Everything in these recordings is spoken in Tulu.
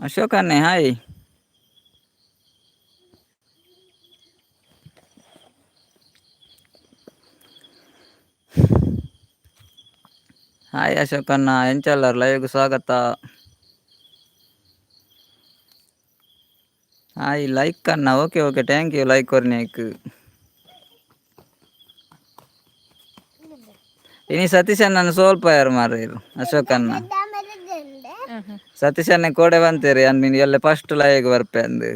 ಅಶೋಕನ್ನೇ, ಹಾಯ್. ಹಾಯ್ ಅಶೋಕಣ್ಣ, ಎಂಚಲ್ಲರ್? ಲೈವ್ಗೆ ಸ್ವಾಗತ. ಹಾಯ್, ಲೈಕ್ ಅಣ್ಣ. Okay okay, thank you like ಕೊರ್ನೇಕ್. ಇನಿ ಸತೀಶ್ ಅಣ್ಣನ ಸ್ವಲ್ಪ ಯಾರು ಮಾರ್ರೆ ಅಶೋಕಣ್ಣ. ಸತೀಶ್ ಅಣ್ಣ ಕೋಡೆ ಬಂತೇರಿ ಅನ್ ಎಲ್ಲ ಫಸ್ಟ್ ಲೈವ್ಗೆ ಬರ್ಪೆ ಅಂದು.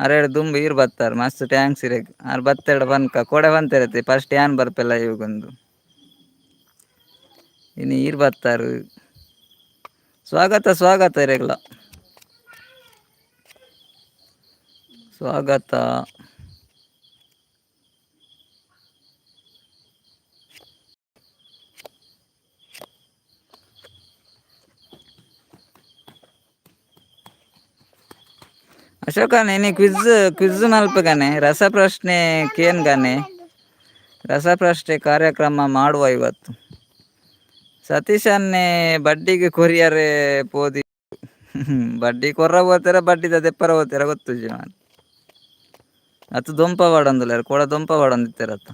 ಅರೇಡು ದುಂಬು ಈರ್ ಬತ್ತಾರ, ಮಸ್ತ್ thanks ಇರೇಗ್. ಆರ್ ಬತ್ತೆರಡು ಬನ್ಕ ಕೋಡೆ ಬಂತೇರತಿ ಫಸ್ಟ್ ಯಾನ್ ಬರ್ಪೆ ಲೈವ್ಗೊಂದು. ಇನ್ನು ಈರ್ ಬತ್ತಾರು. ಸ್ವಾಗತ ಸ್ವಾಗತ ಇರೆಗ್ಲ ಸ್ವಾಗತ. ಅಶೋಕ, ನೀನು ಕ್ವಿಜ್ ಕ್ವಿಜ್ ಮಲ್ಪಗಾನೆ, ರಸಪ್ರಶ್ನೆ ಕೇನ್ಗಾನೆ. ರಸಪ್ರಶ್ನೆ ಕಾರ್ಯಕ್ರಮ ಮಾಡುವ ಇವತ್ತು. ಸತೀಶನ್ನೇ ಬಡ್ಡಿಗೆ ಕೊರಿಯರೆ ಪೋದಿ, ಬಡ್ಡಿ ಕೊರ್ರ ಹೋಗ್ತಾರ, ಬಡ್ಡಿದ ದೆಪ್ಪರ ಹೋಗ್ತಾರ ಗೊತ್ತು ಜೀವನ. ಅತ್ತು ದೊಂಪ ವಾಡೊಂದುಲ್ಲೆರ್ ಕೋಡ ದೊಂಪ ವಾಡೊಂದಿತ್ತೆರತ್ತ.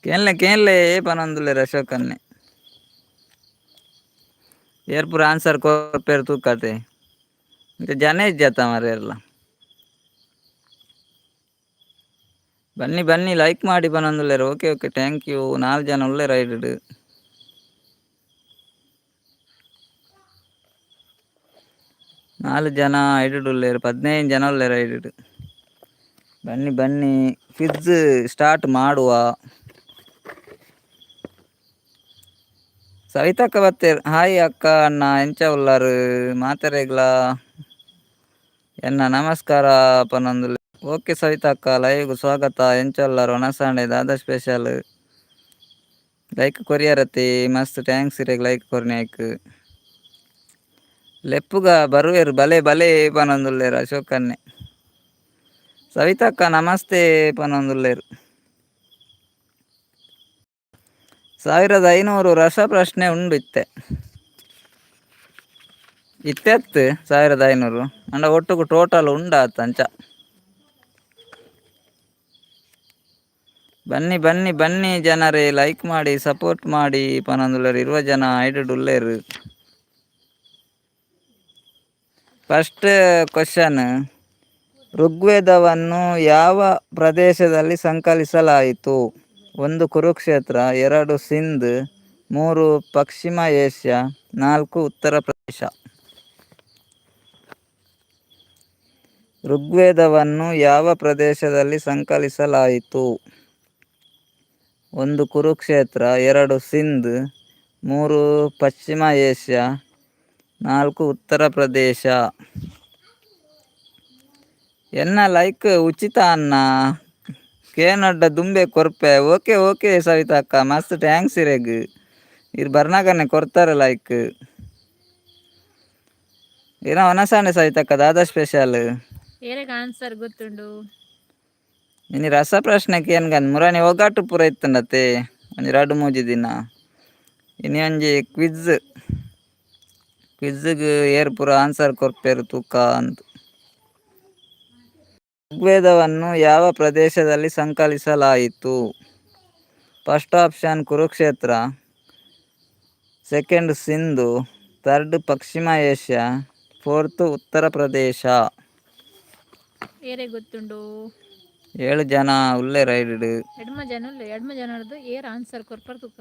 ಕೇನ್ಲೆ ಕೇನ್ಲೆ ಪನೊಂದುಲ್ಲೆರ್ ಅಶೋಕನ್ನೆ. ಏರ್ ಪೂರ ಆನ್ಸರ್ ಕೊರ್ಪೆರ್ ತೂಕತೆ. ಜನ ಇಜ್ಜತ್ತ ಮಾರ್ರೆ. ಬನ್ನಿ ಬನ್ನಿ, ಲೈಕ್ ಮಾಡಿ ಪನೊಂದುಲ್ಲೆರ್. Okay okay, thank you. ನಾಲ್ ಜನ ಉಲ್ಲೆರ್ ಐಡ್. ನಾಲ್ ಜನ ಐಡ್ ಉಲ್ಲೆರ್, 15 ಜನ ಉಲ್ಲೆರ್ ಐಡ್. ಬನ್ನಿ ಬನ್ನಿ, ಕ್ವಿಜ್ ಸ್ಟಾರ್ಟ್ ಮಾಡುವ. ಸವಿತಕ್ಕ ಬತ್ತೇರ್. ಹಾಯ್ ಅಕ್ಕ, ಅಣ್ಣ, ಎಂಚ ಉಲ್ಲರ್? ಮಾತೆರೆಗ್ಲಾ ಎನ್ನ ನಮಸ್ಕಾರ ಪನೊಂದುಲ್ಲೆ. ಓಕೆ ಸವಿತಕ್ಕ, ಲೈವ್ಗ್ ಸ್ವಾಗತ. ಎಂಚ ಉಲ್ಲರ್? ಒಣಸಾಂಡೆ ದಾದ ಸ್ಪೆಷಲ್? ಲೈಕ್ ಕೊರಿಯರತಿ, ಮಸ್ತ್ thanks ಇರೆಗ್ ಲೈಕ್ ಕೊರ್ನೇಕ್. ಲೆಪ್ಪುಗ ಬರುವೆರ್ ಬಲೆ ಬಲೆ ಪನೊಂದುಲ್ಲೆರ್ ಅಶೋಕನ್ನೆ. ಸವಿತಕ್ಕ ನಮಸ್ತೆ ಪನೊಂದುಲ್ಲೆರ್. 1500 ರಸಪ್ರಶ್ನೆ ಉಂಡು ಇತ್ತೆ. ಇತ್ತೆತ್ತು 1500 ಅಂಡ ಒಟ್ಟುಗು ಟೋಟಲ್ ಉಂಡಾತ ಅಂಚ. ಬನ್ನಿ ಬನ್ನಿ ಬನ್ನಿ ಜನರೇ, ಲೈಕ್ ಮಾಡಿ ಸಪೋರ್ಟ್ ಮಾಡಿ ಪನೊಂದುಲ್ಲೆರ್. 20 ಜನ ಐಡ್ ಉಲ್ಲೆರ್. ಫಸ್ಟ್ ಕ್ವಶನ್, ಋಗ್ವೇದವನ್ನು ಯಾವ ಪ್ರದೇಶದಲ್ಲಿ ಸಂಕಲಿಸಲಾಯಿತು? ಒಂದು ಕುರುಕ್ಷೇತ್ರ, ಎರಡು ಸಿಂಧ್, ಮೂರು ಪಶ್ಚಿಮ ಏಷ್ಯಾ, ನಾಲ್ಕು ಉತ್ತರ ಪ್ರದೇಶ. ಋಗ್ವೇದವನ್ನು ಯಾವ ಪ್ರದೇಶದಲ್ಲಿ ಸಂಕಲಿಸಲಾಯಿತು? ಒಂದು ಕುರುಕ್ಷೇತ್ರ, ಎರಡು ಸಿಂಧ್, ಮೂರು ಪಶ್ಚಿಮ ಏಷ್ಯಾ, ನಾಲ್ಕು ಉತ್ತರ ಪ್ರದೇಶ. ಎನ್ನ ಲೈಕ್ ಉಚಿತ ಅನ್ನ ಕೇನಡ್ಡ ದುಂಬೆ ಕೊರ್ಪೆ. ಓಕೆ ಓಕೆ ಸವಿತಕ್ಕ, ಮಸ್ತ್ thanks ಇರೆಗ್. ಇರ್ ಬರ್ನಾಗನೆ ಕೊರ್ತಾರೆ ಲೈಕ್. ಏನ ಒನಸಾಂಡೆ ಸವಿತಕ್ಕ, ದಾದಾ ಸ್ಪೆಷಲ್? ಏರೆಗ್ ಆನ್ಸರ್ ಗೊತ್ತುಂಡು? ಇನಿ ರಸಪ್ರಶ್ನೆಗೆ ಏನ್ಗನ್ ಮುರಾನಿ ಒಗ್ಗಟ್ಟು ಪೂರ ಇತ್ತುಂಡತೆ ಒಂಜಿ ರಡ್ಡ್ ಮೂಜಿ ದಿನ. ಇನಿ ಒಂಜಿ ಕ್ವಿಜ್, ಕ್ವಿಜ್ಗ್ ಏರ್ ಪೂರ ಆನ್ಸರ್ ಕೊರ್ಪೆರ್ ತೂಕ ಅಂದ್. ಋಗ್ವೇದವನ್ನು ಯಾವ ಪ್ರದೇಶದಲ್ಲಿ ಸಂಕಲಿಸಲಾಯಿತು? First option Kurukshetra, second Sindhu, third ಪಶ್ಚಿಮ ಏಷ್ಯಾ, ಫೋರ್ತ್ ಉತ್ತರ ಪ್ರದೇಶ. ಏರೆಗ್ ಗೊತ್ತುಂಡು? ಏಳು ಜನ ಉಲ್ಲೆರ್ ಐಡ್. ಎಡ್ಮ ಜನ ಉಲ್ಲೆ. ಎಡ್ಮ ಜನರ್ದು ಏರ್ ಆನ್ಸರ್ ಕೊರ್ಪರ್ ತೂಕ.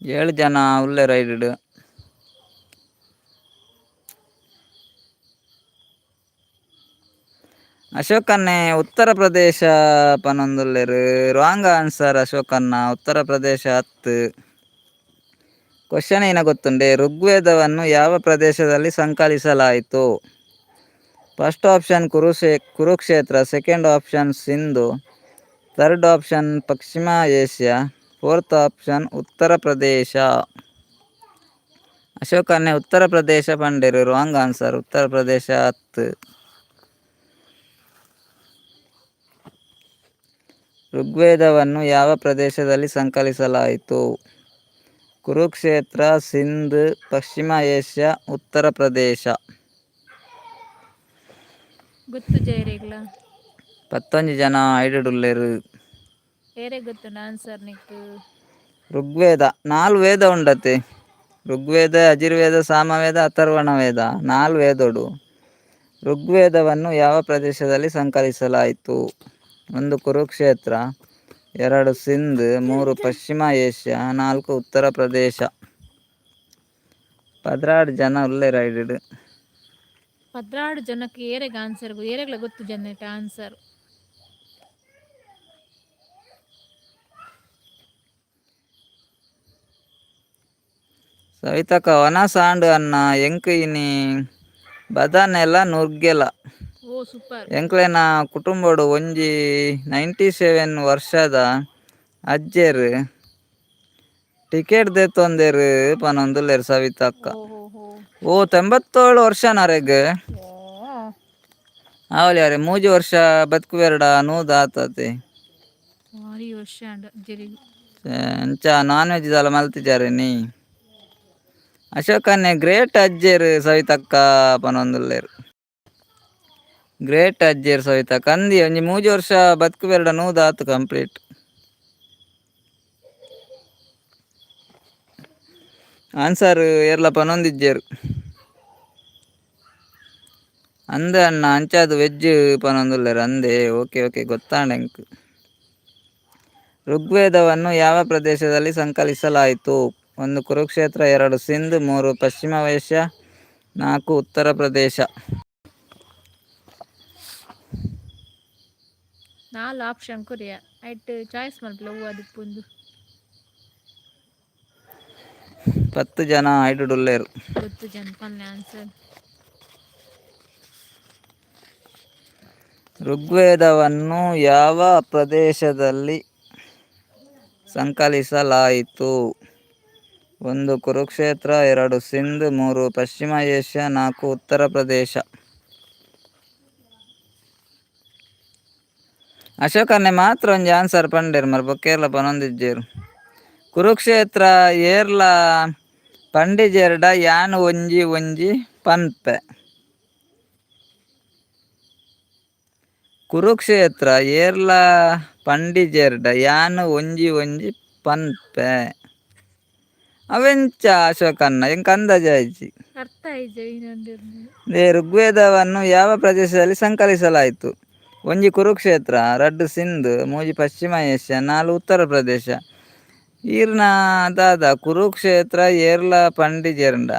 ಏಳು ಜನ ಉಲ್ಲೆರ್ ಐಡ್. ಅಶೋಕನ್ನೇ ಉತ್ತರ ಪ್ರದೇಶ ಪನೊಂದುಲ್ಲೆರ್. ರಾಂಗ್ ಆನ್ಸರ್ ಅಶೋಕನ್ನ, ಉತ್ತರ ಪ್ರದೇಶ ಹತ್ತು. ಕ್ವಶನ್ ಏನ ಗೊತ್ತುಂಡೆ? ಋಗ್ವೇದವನ್ನು ಯಾವ ಪ್ರದೇಶದಲ್ಲಿ ಸಂಕಲಿಸಲಾಯಿತು? First option Kurukshetra, second option Sindhu, Third option ಪಶ್ಚಿಮ Asia, fourth option Uttar Pradesh. ಅಶೋಕನ್ನೇ Uttar Pradesh ಪಂಡೆರ್. Wrong answer. Uttar Pradesh ಅತ್ತ್. ಋಗ್ವೇದವನ್ನು ಯಾವ ಪ್ರದೇಶದಲ್ಲಿ ಸಂಕಲಿಸಲಾಯಿತು? ಕುರುಕ್ಷೇತ್ರ, ಸಿಂಧ್, ಪಶ್ಚಿಮ ಏಷ್ಯಾ, ಉತ್ತರ ಪ್ರದೇಶ. ಗೊತ್ತುಜ ಏರೆಗ್ಲ? 11 ಜನ ಐಡುಡುಲ್ಲೆರ್. ಏರೆಗ್ ಗೊತ್ತುಂಡು ಆನ್ಸರ್ ನಿಕ್ಕ್? ಋಗ್ವೇದ, ನಾಲ್ ವೇದ ಉಂಡತೆ: ಋಗ್ವೇದ, ಯಜುರ್ವೇದ, ಸಾಮವೇದ, ಅಥರ್ವಣ ವೇದ. ನಾಲ್ ವೇದೊಡು ಋಗ್ವೇದವನ್ನು ಯಾವ ಪ್ರದೇಶದಲ್ಲಿ ಸಂಕಲಿಸಲಾಯಿತು? ಒಂದು ಕುರುಕ್ಷೇತ್ರ, ಎರಡು ಸಿಂಧ್, ಮೂರು ಪಶ್ಚಿಮ ಏಷ್ಯಾ, ನಾಲ್ಕು ಉತ್ತರ ಪ್ರದೇಶ. 12 ಜನ ಉಲ್ಲೆರ್ ಐಡಿಡ್. 12 ಜನಕ್ಕೆ ಏರೆಗ್ ಆನ್ಸರ್, ಏರೆಗ್ಲ ಗೊತ್ತು ಜನ ಆನ್ಸರ್? ಸವಿತಕ್ಕ, ವನಸ್ ಆಂಡ್ ಅನ್ನ. ಎಂಕ್ ಇನಿ ಬದನೆಲ ನುರ್ಗೆಲ. ಓ ಸೂಪರ್. ಎಂಕ್ಲೆನ ಕುಟುಂಬಡು ಒಂಜಿ 97 ವರ್ಷದ ಅಜ್ಜೆರ್ ಟಿಕೆಟ್ ದೆತ್ತೊಂದೆರ್ ಪನೊಂದುಲ್ಲೆರ್ ಸವಿತಕ್ಕ. ಓ ಹೋ ಹೋ. ಓ, 97 ವರ್ಷ ನರೆಗ್. ಓ. ಆವಲಿ, ಅರೆ 3 ವರ್ಷ ಬದುಕುವೆರ್ಡ 100 ಆತತೆ. ಭಾರಿ ವರ್ಷ ಅಂಡ ಅಜ್ಜೆರೆಗ್. ಅಂಚ ನಾನ್ ವೆಜ್ ದಾಲ ಮಲ್ತಿಜಾರೆ ನೀ? ಅಶೋಕನ್ನೆ ಗ್ರೇಟ್ ಅಜ್ಜೆರ್ ಸವಿತಕ್ಕ ಪನೊಂದುಲ್ಲೆರ್. ಗ್ರೇಟ್ ಅಜ್ಜೆರ್ ಸವಿತಕ್ಕ. ಅಂದಿ, ಒಂಜಿ 3 ವರ್ಷ ಬದುಕುವೆರ್ಡ 100 ಆತು ಕಂಪ್ಲೀಟ್. ಆನ್ಸರ್ ಏರ್ಲ ಪನೊಂದಿಜ್ಜೆರ್. ಅಂದೆ ಅಣ್ಣ, ಅಂಚಾದ್ ವೆಜ್ ಪನೊಂದುಲ್ಲೆರ್. ಅಂದೆ, ಓಕೆ ಓಕೆ, ಗೊತ್ತಾಂಡ್ ಎಂಕ್. ಋಗ್ವೇದವನ್ನು ಯಾವ ಪ್ರದೇಶದಲ್ಲಿ ಸಂಕಲಿಸಲಾಯಿತು? ಒಂದು ಕುರುಕ್ಷೇತ್ರ, ಎರಡು ಸಿಂಧ್, ಮೂರು ಪಶ್ಚಿಮ ಏಷ್ಯಾ, ನಾಲ್ಕು ಉತ್ತರ ಪ್ರದೇಶ. ನಾಲ್ ಆಪ್ಷನ್ ಕೊರಿಯ, ಐಟ್ ಚಾಯ್ಸ್ ಮಲ್ಪುಲ ಒವ್ವು ಆದಿಪ್ಪುಂದು. 10 ಜನ ಐಡುಡುಲ್ಲೆರ್. ಗೊತ್ತು ಜನ ಪನ್ಲೆ ಆನ್ಸರ್. ಋಗ್ವೇದವನ್ನು ಯಾವ ಪ್ರದೇಶದಲ್ಲಿ ಸಂಕಲಿಸಲಾಯಿತು? ಒಂದು ಕುರುಕ್ಷೇತ್ರ, ಎರಡು ಸಿಂಧ್, ಮೂರು ಪಶ್ಚಿಮ ಏಷ್ಯಾ, ನಾಲ್ಕು ಉತ್ತರ ಪ್ರದೇಶ. ಅಶೋಕನ್ನೆ ಮಾತ್ರ ಒಂಜಿ ಆನ್ಸರ್ ಪಂಡೆರ್ ಮರ್, ಬೊಕ್ಕೇರ್ಲ ಪನೊಂದಿಜ್ಜೆರ್. ಕುರುಕ್ಷೇತ್ರ ಏರ್ಲ ಪಂಡಿಜೆರ್ಡ ಯಾನ್ ಒಂಜಿ ಒಂಜಿ ಪನ್ಪೆ. ಕುರುಕ್ಷೇತ್ರ ಏರ್ಲ ಪಂಡಿಜೆರ್ಡ ಯಾನ್ ಒಂಜಿ ಒಂಜಿ ಪನ್ಪೆ. ಅವೆಂಚ ಅಶೋಕನ್ನ? ಎಂಕ್ ಅಂದಾಜು ಆಯಿಜಿ. ಅರ್ಥ ಆಯ್ಜ ಇನ್ನೊಂದು. ಋಗ್ವೇದವನ್ನು ಯಾವ ಪ್ರದೇಶದಲ್ಲಿ ಸಂಕಲಿಸಲಾಯಿತು? ಒಂಜಿ ಕುರುಕ್ಷೇತ್ರ, ರಡ್ಡ್ ಸಿಂಧ್, ಮೂಜಿ ಪಶ್ಚಿಮ ಏಷ್ಯಾ, ನಾಲ್ ಉತ್ತರ ಪ್ರದೇಶ. ಈರ್ನ ದಾದ ಕುರುಕ್ಷೇತ್ರ ಏರ್ಲ ಪಂಡಿಜೆರ್ಂಡ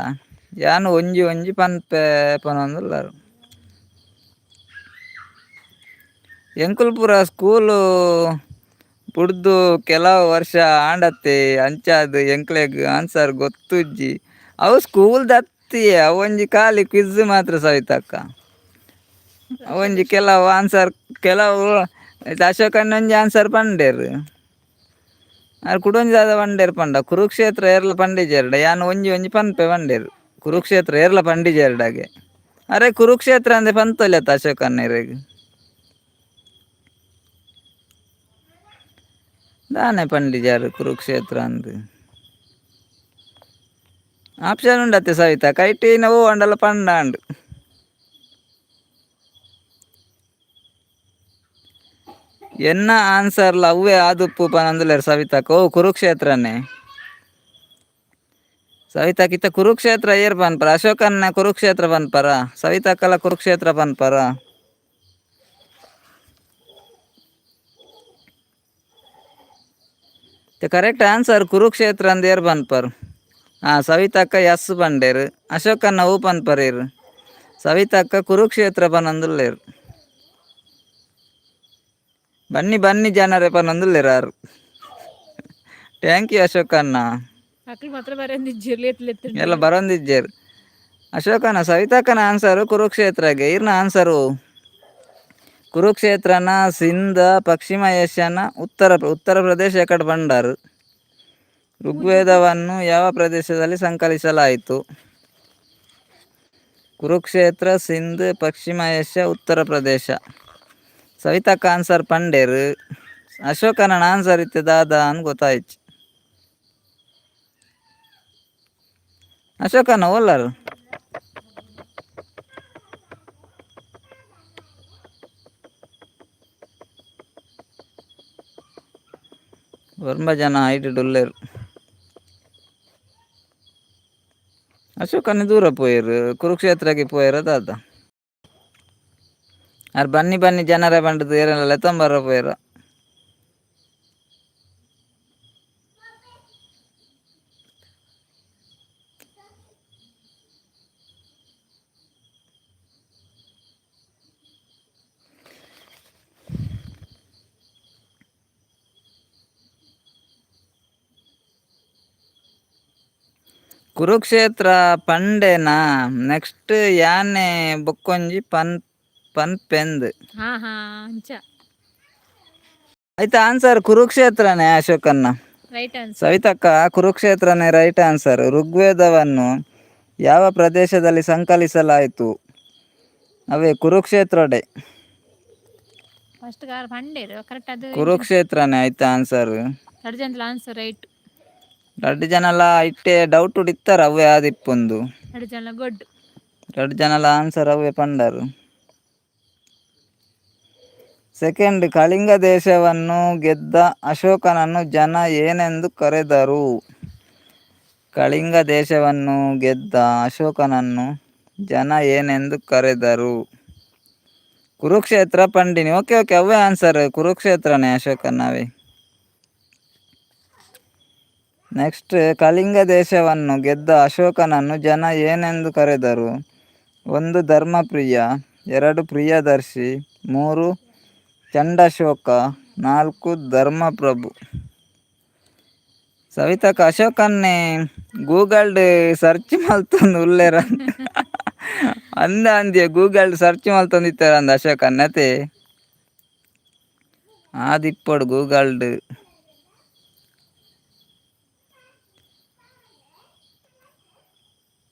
ಯಾನ್ ಒಂಜಿ ಒಂಜಿ ಪನ್ಪೆ ಪನೊಂದುಲ್ಲರ್. ಎಂಕುಲು ಪೂರ ಸ್ಕೂಲು ಬುಡ್ದು ಕೆಲವು ವರ್ಷ ಆಂಡತ್ತೆ, ಅಂಚಾದ್ ಎಂಕ್ಲೆಗ್ ಆನ್ಸರ್ ಗೊತ್ತುಜ್ಜಿ. ಅವು ಸ್ಕೂಲ್ ದತ್ತಿಯೇ, ಅವು ಒಂಜಿ ಖಾಲಿ ಕ್ವಿಜ್ ಮಾತ್ರ ಸವಿತಕ್ಕ. ಒಂಜಿ ಕೆಲವು ಆನ್ಸರ್, ಕೆಲವು ಅಶೋಕಣ್ಣ ಒಂಜಿ ಆನ್ಸರ್ ಪಂಡೆರ್. ಆರ್ ಕುಡೊಂಜಿ ದಾದ ಪಂಡೆರ್ ಪಂಡ, ಕುರುಕ್ಷೇತ್ರ ಏರ್ಲ ಪಂಡಿಜೆರ್ಡ ಯಾನ್ ಒಂಜಿ ಒಂಜಿ ಪನ್ಪೆ ಪಂಡೆರ್. ಕುರುಕ್ಷೇತ್ರ ಏರ್ಲ ಪಂಡಿಜೆರ್ಡಗೆ ಅರೆ ಕುರುಕ್ಷೇತ್ರ ಅಂದೆ ಪಂತೊಲ್ಯತ್ತ ಅಶೋಕಣ್ಣೆರೆಗ್. ದಾನೆ ಪಂಡಿಜಾರ್ ಕುರುಕ್ಷೇತ್ರ ಅಂದ್? ಆಪ್ಷನ್ ಉಂಡತ್ತೆ ಸವಿತಾ, ಕೈಟಿನ ಓ ಅಂಡಲ ಪಂಡಾಂಡ್. ಎನ್ನ ಆನ್ಸರ್ಲ ಅವ್ವೇ ಆದುಪ್ಪು ಪನೊಂದುಲ್ಲೆರ್ ಸವಿತಕ್ಕ. ಓ ಕುರುಕ್ಷೇತ್ರನೇ ಸವಿತಕ್ಕ. ಇತ್ತ ಕುರುಕ್ಷೇತ್ರ ಏರ್ ಪನ್ಪರ? ಅಶೋಕನ್ನ ಕುರುಕ್ಷೇತ್ರ ಪನ್ಪರ? ಸವಿತಕ್ಕಲ ಕುರುಕ್ಷೇತ್ರ ಪನ್ಪರ? ಕರೆಕ್ಟ್ ಆನ್ಸರ್ ಕುರುಕ್ಷೇತ್ರ ಅಂದ್ ಏರ್ ಪನ್ಪರ್? ಹಾಂ, ಸವಿತಕ್ಕ ಎಸ್ ಪಂಡೇರ್. ಅಶೋಕನ್ನ ಓ ಪನ್ಪರ್ ಏರ್? ಸವಿತಕ್ಕ ಕುರುಕ್ಷೇತ್ರ ಪನೊಂದುಲ್ಲೆರ್. ಬನ್ನಿ ಬನ್ನಿ ಜನರೇ ಪನೊಂದುಲ್ಲೆರ್ ಆರ್. Thank you ಅಶೋಕಣ್ಣ. ಅಕ್ಲು ಮಾತ್ರ ಬರಂದಿಜ್ಜೆರ್ ಲೇತ್ ಲೆತ್ತುಂಡು. ಎಲ್ಲ ಬರೊಂದಿಜ್ಜೆರ್ ಅಶೋಕನ. ಸವಿತಕ್ಕನ ಆನ್ಸರ್ ಕುರುಕ್ಷೇತ್ರಗೆ. ಈರ್ನ ಆನ್ಸರು? ಕುರುಕ್ಷೇತ್ರನ, ಸಿಂಧ, ಪಶ್ಚಿಮ ಏಷ್ಯಾನ, ಉತ್ತರ ಉತ್ತರ ಪ್ರದೇಶ ಎಕಡೆ ಬಂಡಾರು. ಋಗ್ವೇದವನ್ನು ಯಾವ ಪ್ರದೇಶದಲ್ಲಿ ಸಂಕಲಿಸಲಾಯಿತು? ಕುರುಕ್ಷೇತ್ರ, ಸಿಂಧ್, ಪಶ್ಚಿಮ ಏಷ್ಯಾ, ಉತ್ತರ ಪ್ರದೇಶ. ಸವಿತಕ್ಕ ಆನ್ಸರ್ ಪಂಡೇರು. ಅಶೋಕನ ಆನ್ಸರ್ ಇತ್ತೆ ದಾದ ಅನ್ ಗೊತ್ತಾಯ್ತು. ಅಶೋಕನ ಓಲಾರು? ಒರ್ಂಬ ಜನ ಐಟ್ ಉಲ್ಲೆರ್. ಅಶೋಕನ ದೂರ ಪೋಯೆರ್, ಕುರುಕ್ಷೇತ್ರಕ್ಕೆ ಪೋಯೆರ ದಾದ? ಆರ್ ಬನ್ನಿ ಬನ್ನಿ ಜನರೇ ಬಂಡದು ಏರೆಲ್ಲ ಲೆತ್ತೊಂಬರ ಪೋಯೆರ. ಕುರುಕ್ಷೇತ್ರ ಪಂಡೆನಾ, ನೆಕ್ಸ್ಟ್ ಯಾನೆ ಬೊಕ್ಕೊಂಜಿ ಪನ್ ಪನ್ಪೆಂದ್. ಹಾ ಹಾ, ಅಂಚ. ಆಯ್ತಾ, ಆನ್ಸರ್ ಕುರುಕ್ಷೇತ್ರನೇ ಅಶೋಕನ್ನ. Right answer. ಸವಿತಕ್ಕ, ಕುರುಕ್ಷೇತ್ರನೇ right answer. ಋಗ್ವೇದವನ್ನು ಯಾವ ಪ್ರದೇಶದಲ್ಲಿ ಸಂಕಲಿಸಲಾಯಿತು? ಅವೇ ಕುರುಕ್ಷೇತ್ರಡೆ. ಫಸ್ಟ್ ಗಾರ್ ಪಂಡೇರು ಕರೆಕ್ಟ್ ಅದು. ಕುರುಕ್ಷೇತ್ರನೇ ಆಯ್ತಾ ಆನ್ಸರ್. ರಡ್ಡ್ ಜನಲ ಆನ್ಸರ್ ರೈಟ್. ರಡ್ಡ್ ಜನಲ ಇಟ್ಟೆ ಡೌಟ್ ಇತ್ತರ ಅವೇ ಆದಿಪ್ಪೊಂದು. ರಡ್ಡ್ ಜನಲ ಗುಡ್. ರಡ್ಡ್ ಜನಲ ಆನ್ಸರ್ ಅವೇ ಪಂಡರು. ಸೆಕೆಂಡ್, ಕಳಿಂಗ ದೇಶವನ್ನು ಗೆದ್ದ ಅಶೋಕನನ್ನು ಜನ ಏನೆಂದು ಕರೆದರು? ಕಳಿಂಗ ದೇಶವನ್ನು ಗೆದ್ದ ಅಶೋಕನನ್ನು ಜನ ಏನೆಂದು ಕರೆದರು? ಕುರುಕ್ಷೇತ್ರ ಪಂಡಿನಿ. ಓಕೆ ಓಕೆ, ಅವೇ ಆನ್ಸರ್ ಕುರುಕ್ಷೇತ್ರನೇ ಅಶೋಕನ ಅವೇ. ನೆಕ್ಸ್ಟ್, ಕಳಿಂಗ ದೇಶವನ್ನು ಗೆದ್ದ ಅಶೋಕನನ್ನು ಜನ ಏನೆಂದು ಕರೆದರು? ಒಂದು, ಧರ್ಮಪ್ರಿಯ. ಎರಡು, ಪ್ರಿಯದರ್ಶಿ. ಮೂರು, ಚಂಡಶೋಕ. ನಾಲ್ಕು, ಧರ್ಮಪ್ರಭು. ಸವಿತಕ್ಕ, ಅಶೋಕನ್ನೇ ಗೂಗಲ್ಡ್ ಸರ್ಚ್ ಮಲ್ತೊಂದು ಉಲ್ಲೆರ ಅಂದ ಅಂದ್ಯ. ಗೂಗಲ್ ಸರ್ಚ್ ಮಲ್ತೊಂದು ಅಂದ ಅಶೋಕನ್ನತೆ ಆದಿಪ್ಪೊಡು ಗೂಗಲ್ಡ್.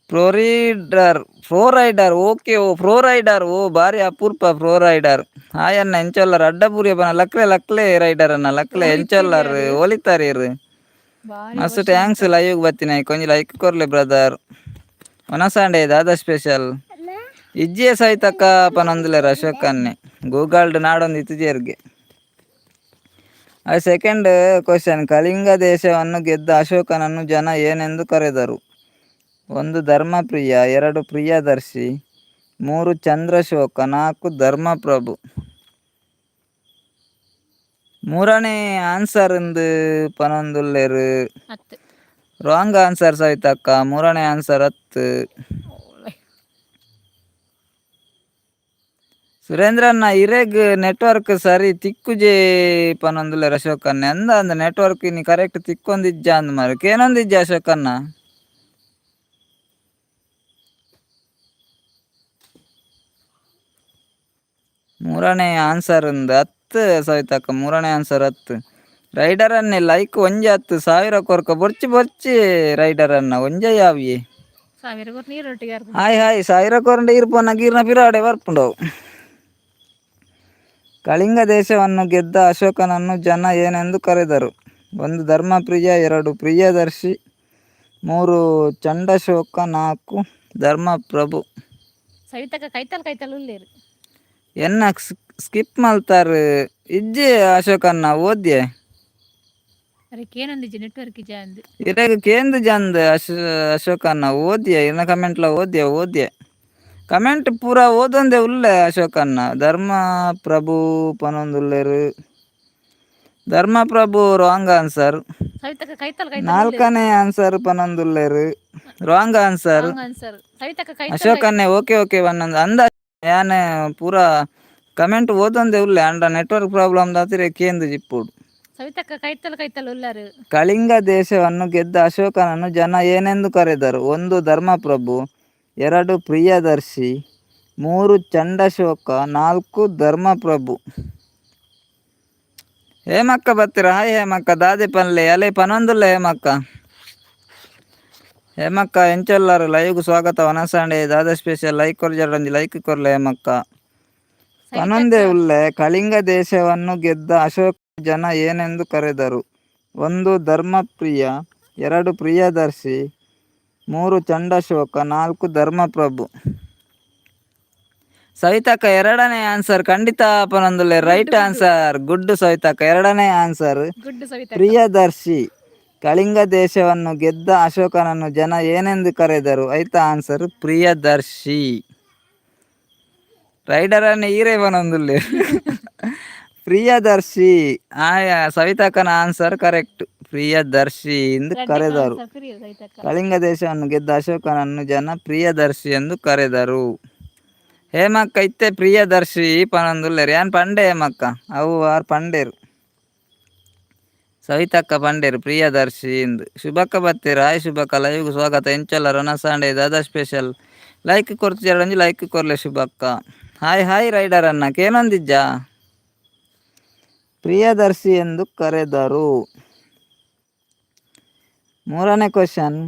ಫ್ಲೋರಿಡರ್, ಫ್ಲೋರೈಡರ್. ಓಕೆ, ಓ ಫ್ಲೋರೈಡರ್. ಓ ಬಾರಿ ಅಪೂರ್ಪ ಫ್ಲೋರೈಡರ್. ಹಾಯ್ ಅಣ್ಣ, ಎಂಚೊಲ್ಲರ್? ಅಡ್ಡಪೂರಿಯ ಬನ. ಲಕ್ಲೆ ಲಕ್ಲೆ ರೈಡರ್ ಅನ್ನ, ಲಕ್ಲೆ. ಎಂಚೊಲ್ಲರ್? ಒಲಿತಾರೀರ್? ಬಾರಿ. ಮಸ್ತ್ thanks live ಬತ್ತಿನ. ಕೊಂಚ ಲೈಕ್ ಕೊರ್ಲೆ ಬ್ರದರ್. ಒನಸಾಂಡೆ ದಾದ special? ಇಜ್ಜಿಯ ಸಹಿತಕ್ಕ ಪನೊಂದುಲೆರ್. ಅಶೋಕನ್ನೆ googled ನಾಡೊಂದು ಇತ್ತಿಜೆರ್ಗೆ. Second question, Kalinga ದೇಶವನ್ನು ಗೆದ್ದ ಅಶೋಕನನ್ನು ಜನ ಏನೆಂದು ಕರೆದರು? ಒಂದು, ಧರ್ಮಪ್ರಿಯ. ಎರಡು, ಪ್ರಿಯದರ್ಶಿ. ಮೂರು, ಚಂದ್ರಶೋಕ. ನಾಲ್ಕು, ಧರ್ಮಪ್ರಭು. ಮೂರನೇ ಆನ್ಸರ್ ಇಂದು ಪನೊಂದುಲ್ಲೆರ್. ಅತ್. ರಾಂಗ್ ಆನ್ಸರ್ ಸವಿತಕ್ಕ, ಮೂರನೇ ಆನ್ಸರ್ ಅತ್ತು. ಸುರೇಂದ್ರಣ್ಣ, ಇರೆಗ್ ನೆಟ್ವರ್ಕ್ ಸರಿ ತಿಕ್ಕುಜೆ ಪನೊಂದುಲ್ಲೆರ್. ಅಶೋಕಣ್ಣ, ಎಂದ ಅಂದ್ ನೆಟ್ವರ್ಕ್ ಇನಿ ಕರೆಕ್ಟ್ ತಿಕ್ಕೊಂದಿಜ್ಜ ಅಂದ್ ಮಾರೆ. ಕೇನೊಂದಿಜ್ಜ ಅಶೋಕಣ್ಣ? ಮೂರನೇ ಆನ್ಸರ್ ಇಂದ್ ಅತ್ತು ಸವಿತಕ್ಕ, ಮೂರನೇ ಆನ್ಸರ್ ಅತ್ತು. ರೈಡರ್ ಅನ್ನೆ ಲೈಕ್ ಒಂಜಿ ಹತ್ತು ಸಾವಿರ ಕೊರ್ಕ ಬೊರ್ಚಿ ಬೊರ್ಚಿ. ರೈಡರ್ ಅನ್ನ ಒಂಜೆ ಯಾವಿಯೇ. ಸಾವಿರ ಕೊರ್ ನೀರೊಟ್ಟಿಗೆ. ಹಾಯ್ ಹಾಯ್, ಸಾವಿರ ಕೊರಂಡ ಇರ್ಪೋನ ಗೀರ್ನ ಪಿರಾಡೆ ಬರ್ಪುಂಡವು. ಕಳಿಂಗ ದೇಶವನ್ನು ಗೆದ್ದ ಅಶೋಕನನ್ನು ಜನ ಏನೆಂದು ಕರೆದರು? ಒಂದು, ಧರ್ಮಪ್ರಿಯ. ಎರಡು, ಪ್ರಿಯದರ್ಶಿ. ಮೂರು, ಚಂಡಶೋಕ. ನಾಲ್ಕು, ಧರ್ಮಪ್ರಭು. ಸವಿತಕ್ಕ ಕೈತಲ್ ಕೈತಲ್ ಉಲ್ಲೇರು. ಎನ್ನ ಸ್ಕಿಪ್ ಮಲ್ತಾರ್? ಇಜ್ಜಿ ಅಶೋಕನ್ನ, ಓದ್ಯೆ. ಅದಕ್ಕೆ ಏನೊಂದಿಜ್ಜಿ, ನೆಟ್ವರ್ಕ್ ಇಜ್ಜ ಅಂದ್. ಇರೆಗ್ ಕೇಂದ್ರ ಜಂದ್. ಅಶೋಕನ್ನ, ಓದ್ಯೆ ಇನ್ನ ಕಮೆಂಟ್ಲ. ಓದ್ಯೆ ಓದ್ಯೆ, ಕಮೆಂಟ್ ಪೂರ ಓದೊಂದೆ ಉಲ್ಲೆ ಅಶೋಕನ್ನ. ಧರ್ಮ ಪ್ರಭು ಪನೊಂದುಲ್ಲೆರ್. ಧರ್ಮಪ್ರಭು ರಾಂಗ್ ಆನ್ಸರ್. ಸವಿತಕ್ಕ ಕೈತಲ್ ಕೈತಲ್. ನಾಲ್ಕನೇ ಆನ್ಸರ್ ಪನೊಂದುಲ್ಲೆರ್, wrong answer. Wrong answer ಸವಿತಕ್ಕ ಕೈತಲ್. ಅಶೋಕನ್ನೇ ಓಕೆ ಓಕೆ ಪನ್ನೊಂದು ಅಂದ. ಯಾನ್ ಪೂರ ಕಮೆಂಟ್ ಓದೊಂದೆ ಉಲ್ಲೆ, ಅಂಡ ನೆಟ್ವರ್ಕ್ ಪ್ರಾಬ್ಲಮ್ ದಾತಿರೆ ಕೇಂದ್ರ ಜಿಪ್ಪುಡು. ಸವಿತಕ್ಕ ಕೈತಲ್ ಕೈತಲ್ ಉಲ್ಲಾರು. ಕಳಿಂಗ ದೇಶವನ್ನು ಗೆದ್ದ ಅಶೋಕನನ್ನು ಜನ ಏನೆಂದು ಕರೆದರು? ಒಂದು, ಧರ್ಮಪ್ರಭು. ಎರಡು, ಪ್ರಿಯದರ್ಶಿ. ಮೂರು ಚಂಡಶೋಕ, ನಾಲ್ಕು ಧರ್ಮಪ್ರಭು. ಹೇಮಕ್ಕ ಬತ್ತೀರ? ಹಾಯ್ ಹೇಮಕ್ಕ, ದಾದೆ ಪನ್ಲೆ ಅಲೆ ಪನೊಂದುಲ್ಲ ಹೇಮಕ್ಕ. ಹೇಮಕ್ಕ ಎಂಚೊಲ್ಲಾರು? ಲೈವ್ಗ್ ಸ್ವಾಗತ. ವನಸಾಂಡೆ ದಾದ ಸ್ಪೆಷಲ್? ಲೈಕ್ ಕೊರ್ಜಾರಂಜಿ ಲೈಕ್ ಕೊರ್ಲೆ ಹೇಮಕ್ಕ. ಪನೊಂದೆ ಉಲ್ಲೆ. ಕಳಿಂಗ ದೇಶವನ್ನು ಗೆದ್ದ ಅಶೋಕ ಜನ ಏನೆಂದು ಕರೆದರು? ಒಂದು ಧರ್ಮಪ್ರಿಯ, ಎರಡು ಪ್ರಿಯದರ್ಶಿ, ಮೂರು ಚಂಡಶೋಕ, ನಾಲ್ಕು ಧರ್ಮಪ್ರಭು. ಸವಿತಕ್ಕ ಎರಡನೇ ಆನ್ಸರ್ ಖಂಡಿತ ಪನೊಂದುಲ್ಲೆ. Right answer. Good ಸವಿತಕ್ಕ, ಎರಡನೇ ಆನ್ಸರ್. ಗುಡ್ ಸವಿತಾ. ಪ್ರಿಯದರ್ಶಿ. ಕಳಿಂಗ ದೇಶವನ್ನು ಗೆದ್ದ ಅಶೋಕನನ್ನು ಜನ ಏನೆಂದು ಕರೆದರು? ಐತ ಆನ್ಸರ್ ಪ್ರಿಯದರ್ಶಿ. ರೈಡರ್ ಅನ್ನ ಈರೇ ಬನೊಂದುಲ್ಲೆ. ಪ್ರಿಯದರ್ಶಿ. ಆಯ ಸವಿತಕ್ಕನ ಆನ್ಸರ್ ಕರೆಕ್ಟ್. ಪ್ರಿಯದರ್ಶಿ ಎಂದು ಕರೆದರು. ಸವಿತಕ್ಕ. ಕಳಿಂಗ ದೇಶವನ್ನು ಗೆದ್ದ ಅಶೋಕನನ್ನು ಜನ ಪ್ರಿಯದರ್ಶಿ ಎಂದು ಕರೆದರು. ಹೇಮಕ್ಕ ಇತ್ತೆ ಪ್ರಿಯದರ್ಶಿ ಪನೊಂದುಲ್ಲೆರ್. ಯಾನ್ ಪಂಡೆ ಹೇಮಕ್ಕ, ಅವು ಆರ್ ಪಂಡೇರು. ಸವಿತಕ್ಕ ಪಂಡೇರು ಪ್ರಿಯದರ್ಶಿ ಎಂದು. ಶುಭಕ್ಕ ಬತ್ತೀರ? ಹಾಯ್ ಶುಭಕ್ಕ, ಲೈವ್ಗೆ ಸ್ವಾಗತ. ಎಂಚಲ್ಲ ರೊನಸಾಂಡೆ? ದಾದಾ ಸ್ಪೆಷಲ್? ಲೈಕ್ ಕೊರ್ತಿಜಾರಂಜಿ ಲೈಕ್ ಕೊರ್ಲೆ ಶುಭಕ್ಕ. Hi hi rider ಅನ್ನ, ಕೇನೊಂದಿಜ್ಜಾ? ಪ್ರಿಯದರ್ಶಿ ಎಂದು ಕರೆದರು. ಮೂರನೇ ಕ್ವಶನ್,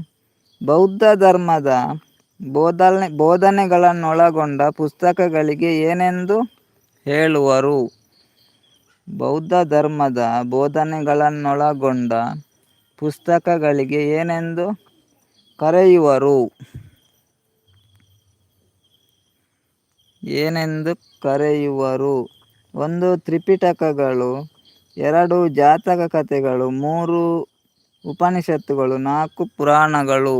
ಬೌದ್ಧ ಧರ್ಮದ ಬೋಧನೆಗಳನ್ನೊಳಗೊಂಡ ಪುಸ್ತಕಗಳಿಗೆ ಏನೆಂದು ಹೇಳುವರು? ಬೌದ್ಧ ಧರ್ಮದ ಬೋಧನೆಗಳನ್ನೊಳಗೊಂಡ ಪುಸ್ತಕಗಳಿಗೆ ಏನೆಂದು ಕರೆಯುವರು? ಏನೆಂದು ಕರೆಯುವರು? ಒಂದು ತ್ರಿಪಿಟಕಗಳು, ಎರಡು ಜಾತಕ ಕಥೆಗಳು, ಮೂರು ಉಪನಿಷತ್ತುಗಳು, ನಾಲ್ಕು ಪುರಾಣಗಳು.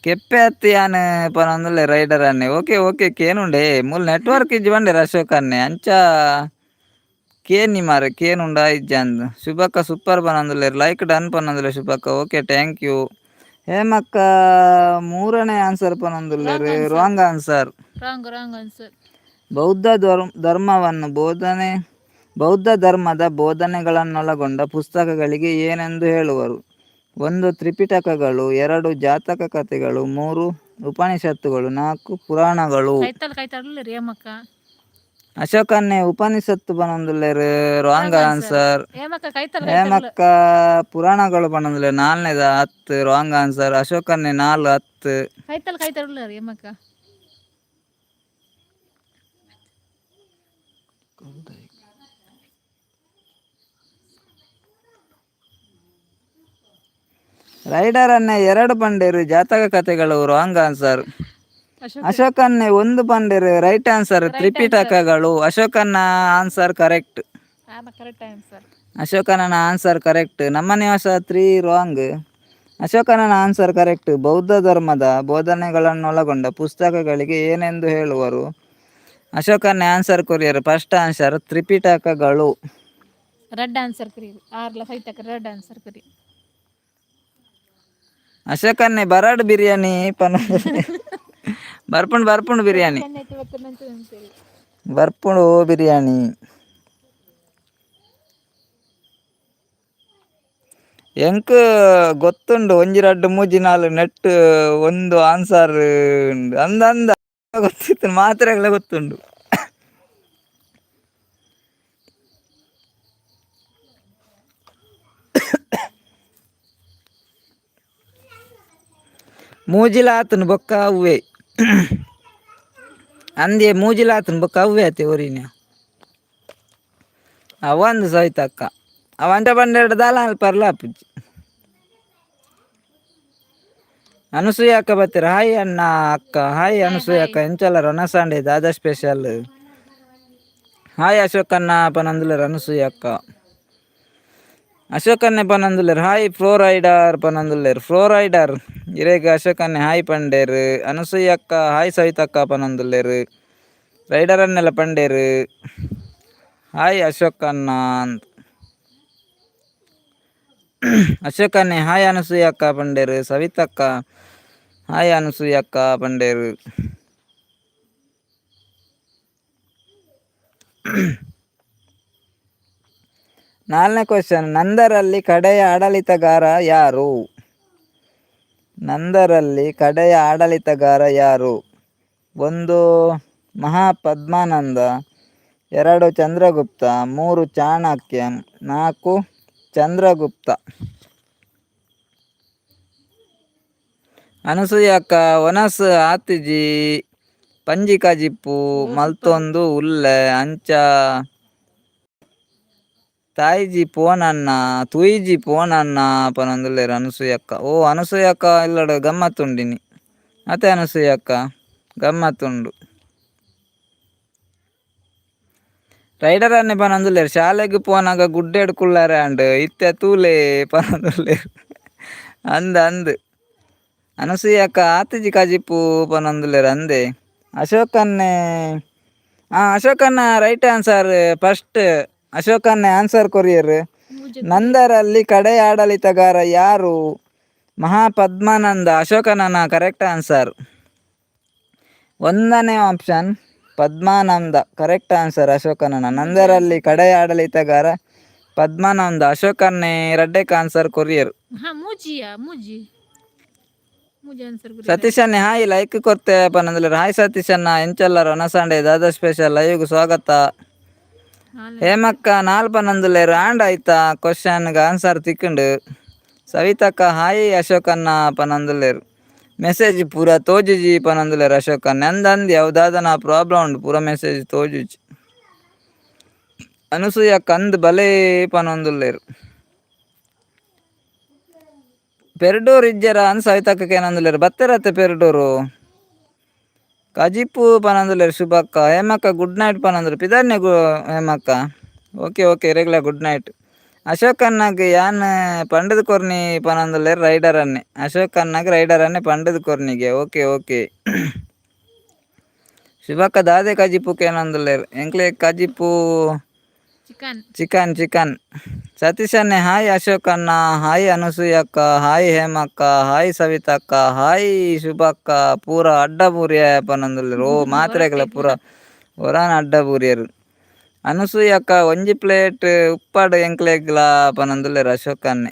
ಕೆಪ್ಪೆ ಅತ್ತಿ ಯಾನ್ ಪನೊಂದುಲ್ಲೆ ರೈಡರ್ ಅನ್ನೆ. ಓಕೆ ಓಕೆ, ಕೇನುಂಡೆ. ಮೂಲು ನೆಟ್ವರ್ಕ್ ಇಜ್ಜಿ ಬಂಡೆರ್ ಅಶೋಕ್ ಅನ್ನೆ. ಅಂಚ ಕೇನಿ ಮಾರೆ, ಕೇನುಂಡ ಇಜ್ಜಂದ್. ಶುಭಕ್ಕ ಸೂಪರ್ ಪನೊಂದುಲ್ಲೆರ್. ಲೈಕ್ ಡನ್ ಪನೊಂದುಲ್ಲೆ ಶುಭಕ್ಕ. Okay, thank you ಹೇಮಕ್ಕ. ಮೂರನೇ ಆನ್ಸರ್ ಪನೊಂದುಲ್ಲೆರ್. Wrong answer. Wrong wrong answer. ಬೌದ್ಧ ಧರ್ಮವನ್ನು ಬೋಧನೆ ಬೌದ್ಧ ಧರ್ಮದ ಬೋಧನೆಗಳನ್ನೊಳಗೊಂಡ ಪುಸ್ತಕಗಳಿಗೆ ಏನೆಂದು ಹೇಳುವರು? ಒಂದು ತ್ರಿಪಿಟಕಗಳು, ಎರಡು ಜಾತಕ ಕಥೆಗಳು, ಮೂರು ಉಪನಿಷತ್ತುಗಳು, ನಾಲ್ಕು ಪುರಾಣಗಳು. ಕೈತಲ್ ಕೈತಲ್ ಹೇಮಕ್ಕ. ಅಶೋಕನ್ನೇ ಉಪನಿಷತ್ತು ಪನೊಂದುಲ್ಲೆರ್. Wrong answer. ಹೇಮಕ್ಕ ಕೈತಲ್. ಹೇಮಕ್ಕ ಪುರಾಣಗಳು ಪನೊಂದುಲ್ಲೆರ್. ನಾಲ್ನೇದ ಹತ್ತು, ರಾಂಗ್ ಆನ್ಸರ್. ಅಶೋಕನ್ನೇ ನಾಲ್ ಹತ್ತು. ಕೈತಲ್ ಕೈತಲ್ ಹೇಮಕ್ಕ. ರೈಡರ್ ಅನ್ನೇ ಎರಡು ಪಂಡೇರು ಜಾತಕ ಕಥೆಗಳು. Wrong answer. Ashok. ಅಶೋಕನ್ನೇ ಒಂದು ಪಂಡೇರು. Right answer. ತ್ರಿಪಿಟಕಗಳು. ಅಶೋಕನ್ನ answer correct. Correct answer. ಅಶೋಕನ answer correct. ನಮ್ಮ ನಿವಾಸ ತ್ರೀ ರಾಂಗ್. ಅಶೋಕನ ಆನ್ಸರ್ ಕರೆಕ್ಟ್. ಬೌದ್ಧ ಧರ್ಮದ ಬೋಧನೆಗಳನ್ನೊಳಗೊಂಡ ಪುಸ್ತಕಗಳಿಗೆ ಏನೆಂದು ಹೇಳುವರು? ಅಶೋಕನ್ನೇ answer courier. First answer ತ್ರಿಪಿಟಕಗಳು. Red answer ಕರಿ ಆರ್ಲ ಸೈತಕ್ಕ ರೆಡ್ ಆನ್ಸರ್ ಕರಿ. ಅಶೋಕನ್ನೇ ಬರಡ್ ಬಿರಿಯಾನಿ ಪನ ಬರ್ಪುಂಡು ಬರ್ಪುಂಡು ಬಿರಿಯಾನಿ. ಬರ್ಪುಂಡು ಬಿರಿಯಾನಿ. ಎಂಕ್ ಗೊತ್ತುಂಡು ಒಂಜಿ ರಡ್ಡ್ ಮೂಜಿ ನಾಲ್ ನೆಟ್ ಒಂದು ಆನ್ಸರ್ ಉಂಡು ಅಂದ ಅಂದ ಗೊತ್ತಿತ್ತು ಮಾತ್ರೆಗಳ ಗೊತ್ತುಂಡು. ಮೂಜಿಲ ಆತನ ಬೊಕ್ಕ ಅವ್ವೆ ಅಂದೆ ಮೂಜಿಲ ಆತನ ಬೊಕ್ಕ ಅವ್ವೆ ಆತೆ ಒರಿನ ಅವಂದು ಸಹಿತಕ್ಕ ಅವಂಟ ಬಂಡೆರಡು ದಾಲ ಪರ್ಲ ಆಪುಜಿ. ಅನಸೂಯ ಅಕ್ಕ ಬತ್ತೀರ? ಹಾಯ್ ಅಣ್ಣ ಅಕ್ಕ. ಹಾಯ್ ಅನಸೂಯ ಅಕ್ಕ, ಎಂಚಲ್ಲ ರೊನಸಾಂಡೆ? ದಾದಾ ಸ್ಪೆಷಲ್? ಹಾಯ್ ಅಶೋಕಣ್ಣ ಪನಂದುಲೆರ್ ಅನಸೂಯ ಅಕ್ಕ. ಅಶೋಕನ್ನೆ ಪನಂದುಲ್ಲೆರ್. ಹಾಯ್ ಫ್ಲೋರೈಡರ್ ಪನಂದುಲ್ಲೆರ್. ಫ್ಲೋರೈಡರ್ ಇರೆಗ್ ಅಶೋಕನ್ನೆ ಹಾಯ್ ಪಂಡೇರ್. ಅನಸೂಯ ಅಕ್ಕ ಹಾಯ್ ಸವಿತಕ್ಕ ಪನಂದುಲ್ಲೆರ್. ರೈಡರ್ ಅನ್ನೆಲ್ಲ ಪಂಡೇರ್. ಹಾಯ್ ಅಶೋಕಣ್ಣ ಅಂತ. ಅಶೋಕನ್ನೆ ಹಾಯ್ ಅನಸೂಯ ಅಕ್ಕ ಪಂಡೇರ್. ಸವಿತಕ್ಕ ಹಾಯ್ ಅನಸೂಯ ಅಕ್ಕ ಪಂಡೇರ್. ನಾಲ್ಕನೇ ಕ್ವಶನ್, ನಂದರಲ್ಲಿ ಕಡೆಯ ಆಡಳಿತಗಾರ ಯಾರು? ನಂದರಲ್ಲಿ ಕಡೆಯ ಆಡಳಿತಗಾರ ಯಾರು? ಒಂದು ಮಹಾಪದ್ಮಾನಂದ, ಎರಡು ಚಂದ್ರಗುಪ್ತ, ಮೂರು ಚಾಣಕ್ಯ, ನಾಲ್ಕು ಚಂದ್ರಗುಪ್ತ. ಅನಸೂಯಕ್ಕ ಒನಸ್ ಆತಿಜಿ ಪಂಜಿ ಕಜಿಪ್ಪು ಓ ಸೂಪರ್. ಮಲ್ತೊಂದು ಉಲ್ಲೆ ಅಂಚ ತಾಯಿಜಿ ಪೋನನ್ನ ತುಯಿಜಿ ಪೋನನ್ನ ಪನೊಂದುಲ್ಲೆರ್ ಅನಸೂಯಕ್ಕ. ಓ ಅನಸೂಯಕ್ಕ ಇಲ್ಲಡ್ ಗಮ್ಮತ್ತುಂಡಿನಿ ಅತೆ ಅನಸೂಯಕ್ಕ ಗಮ್ಮತ್ತುಂಡು. ರೈಡರ್ ಅನ್ನೆ ಪನೊಂದುಲ್ಲೆರ್ ಶಾಲೆಗ್ ಪೋನಾಗ ಗುಡ್ಡೆಡ್ ಕುಲ್ಲರೆ ಆಂಡ್ ಇತ್ತೆ ತೂಲೆ ಪನೊಂದುಲ್ಲೆರ್. ಅಂದ್ ಅಂದ್ ಅನಸೂಯಕ್ಕ ಆತಿಜಿ ಕಜಿಪ್ಪು ಪನೊಂದುಲ್ಲೆರ್ ಅಂದೆ. ಅಶೋಕನ್ನೆ ಅಶೋಕನ್ನ right answer first ಅಶೋಕನ್ನೆ answer courier. ಮೂಜಿ. ನಂದರಲ್ಲಿ ಕಡೆಯ ಆಡಳಿತಗಾರ ಯಾರು? ಮಹಾಪದ್ಮಾನಂದ. ಅಶೋಕನನ ಕರೆಕ್ಟ್ ಆನ್ಸರ್. ಒಂದನೇ option Padmananda correct answer ಅಶೋಕನನ. ಮೂಜಿ ನಂದರಲ್ಲಿ ಆನ್ಸರ್. ಕಡೆಯ ಆಡಳಿತಗಾರ ಪದ್ಮಾನಂದ. ಅಶೋಕನ್ನೇ ರಡ್ಡೆಕ್ answer courier. ಹಾ, ಮೂಜಿಯಾ? ಮೂಜಿ ಮೂಜಿ ಆನ್ಸರ್ ಕೊರಿಯರ್. ಸತೀಶನ್ನೇ ಹಾಯ್, ಲೈಕ್ ಕೊರ್ತೆ ಪನೊಂದುಲ್ಲೆರ್. ಹಾಯ್ ಸತೀಶಣ್ಣ, ಎಂಚಲ್ಲರ್? ಒನಸಾಂಡೆ ದಾದಾ ಸ್ಪೆಷಲ್ ಲೈವ್ಗ್ ಸ್ವಾಗತ. ನಾಲ್ನೇ. ಹೇಮಕ್ಕ ನಾಲ್ ಪನೊಂದುಲ್ಲೆರ್. ಆಂಡ ಐತ ಕ್ವಶನ್ಗ್ ಆನ್ಸರ್ ತಿಕ್ಕುಂಡು. ಸವಿತಕ್ಕ ಹಾಯ್ ಅಶೋಕಣ್ಣ ಪನೊಂದುಲ್ಲೆರ್. ಮೆಸೇಜ್ ಪೂರ ತೋಜುಜಿ ಪನೊಂದುಲ್ಲೆರ್ ಅಶೋಕಣ್ಣ. ಅಂದ್ ಅವು ದಾದನ ಪ್ರಾಬ್ಲಮ್ ಉಂಡು, ಪೂರ ಮೆಸೇಜ್ ತೋಜುಜಿ. ಅನಸೂಯಕ್ಕ ಅಂದ್ ಬಲೇ ಪನೊಂದುಲ್ಲೆರ್. ಪೆರ್ಡೂರು ಇಜ್ಜೆರ ಅಂದ್ ಸವಿತಕ್ಕ ಕೇನೊಂದುಲ್ಲೆರ್. ಬತ್ತೆರತ್ತೆ ಪೆರ್ಡೂರು. ಕಜಿಪ್ಪು ಪನೊಂದುಲ್ಲೆರ್ ಶುಭಕ್ಕ. ಹೇಮಕ್ಕ ಗುಡ್ ನೈಟ್ ಪನೊಂದುಲ್ಲೆರ್. ಪಿದರ್ನೆ ಹೇಮಕ್ಕ. ಓಕೆ ಓಕೆ, ಇರೆಗ್ಲ ಗುಡ್ ನೈಟ್. ಅಶೋಕಣ್ಣಗ್ ಯಾನ್ ಪಂಡುದು ಕೊರ್ನಿ ಪನೊಂದುಲ್ಲೆರ್ ರೈಡರ್ ಅನ್ನೆ. ಅಶೋಕಣ್ಣಗ್ ರೈಡರ್ ಅನ್ನೆ ಪಂಡುದು ಕೊರ್ನಿಗೆ. Okay okay. ಶುಭಕ್ಕ ದಾದೆ ಕಜಿಪ್ಪು ಕೇನೊಂದುಲ್ಲೆರ್. ಎಂಕ್ಲೆ ಕಜಿಪ್ಪು chicken. Chicken chicken. Satish ಅನ್ನೆ ಹಾಯ್ ಅಶೋಕಣ್ಣ, ಹಾಯ್ ಅನಸೂಯಕ್ಕ, ಹಾಯ್ ಹೇಮಕ್ಕ, ಹಾಯ್ ಸವಿತಕ್ಕ, ಹಾಯ್ ಶುಭಕ್ಕ. ಪೂರ ಅಡ್ಡ ಬೂರಿಯ ಪನೊಂದುಲ್ಲೆರ್. ಓ ಮಾತ್ರೆಗ್ಲ ಪೂರ ಒರಾನ ಅಡ್ಡ ಬೂರಿಯೆರ್. ಅನಸೂಯಕ್ಕ ಒಂಜಿ ಪ್ಲೇಟ್ ಉಪ್ಪಾಡು ಎಂಕ್ಲೆಗ್ಲ ಪನೊಂದುಲ್ಲೆರ್ ಅಶೋಕನ್ನೆ.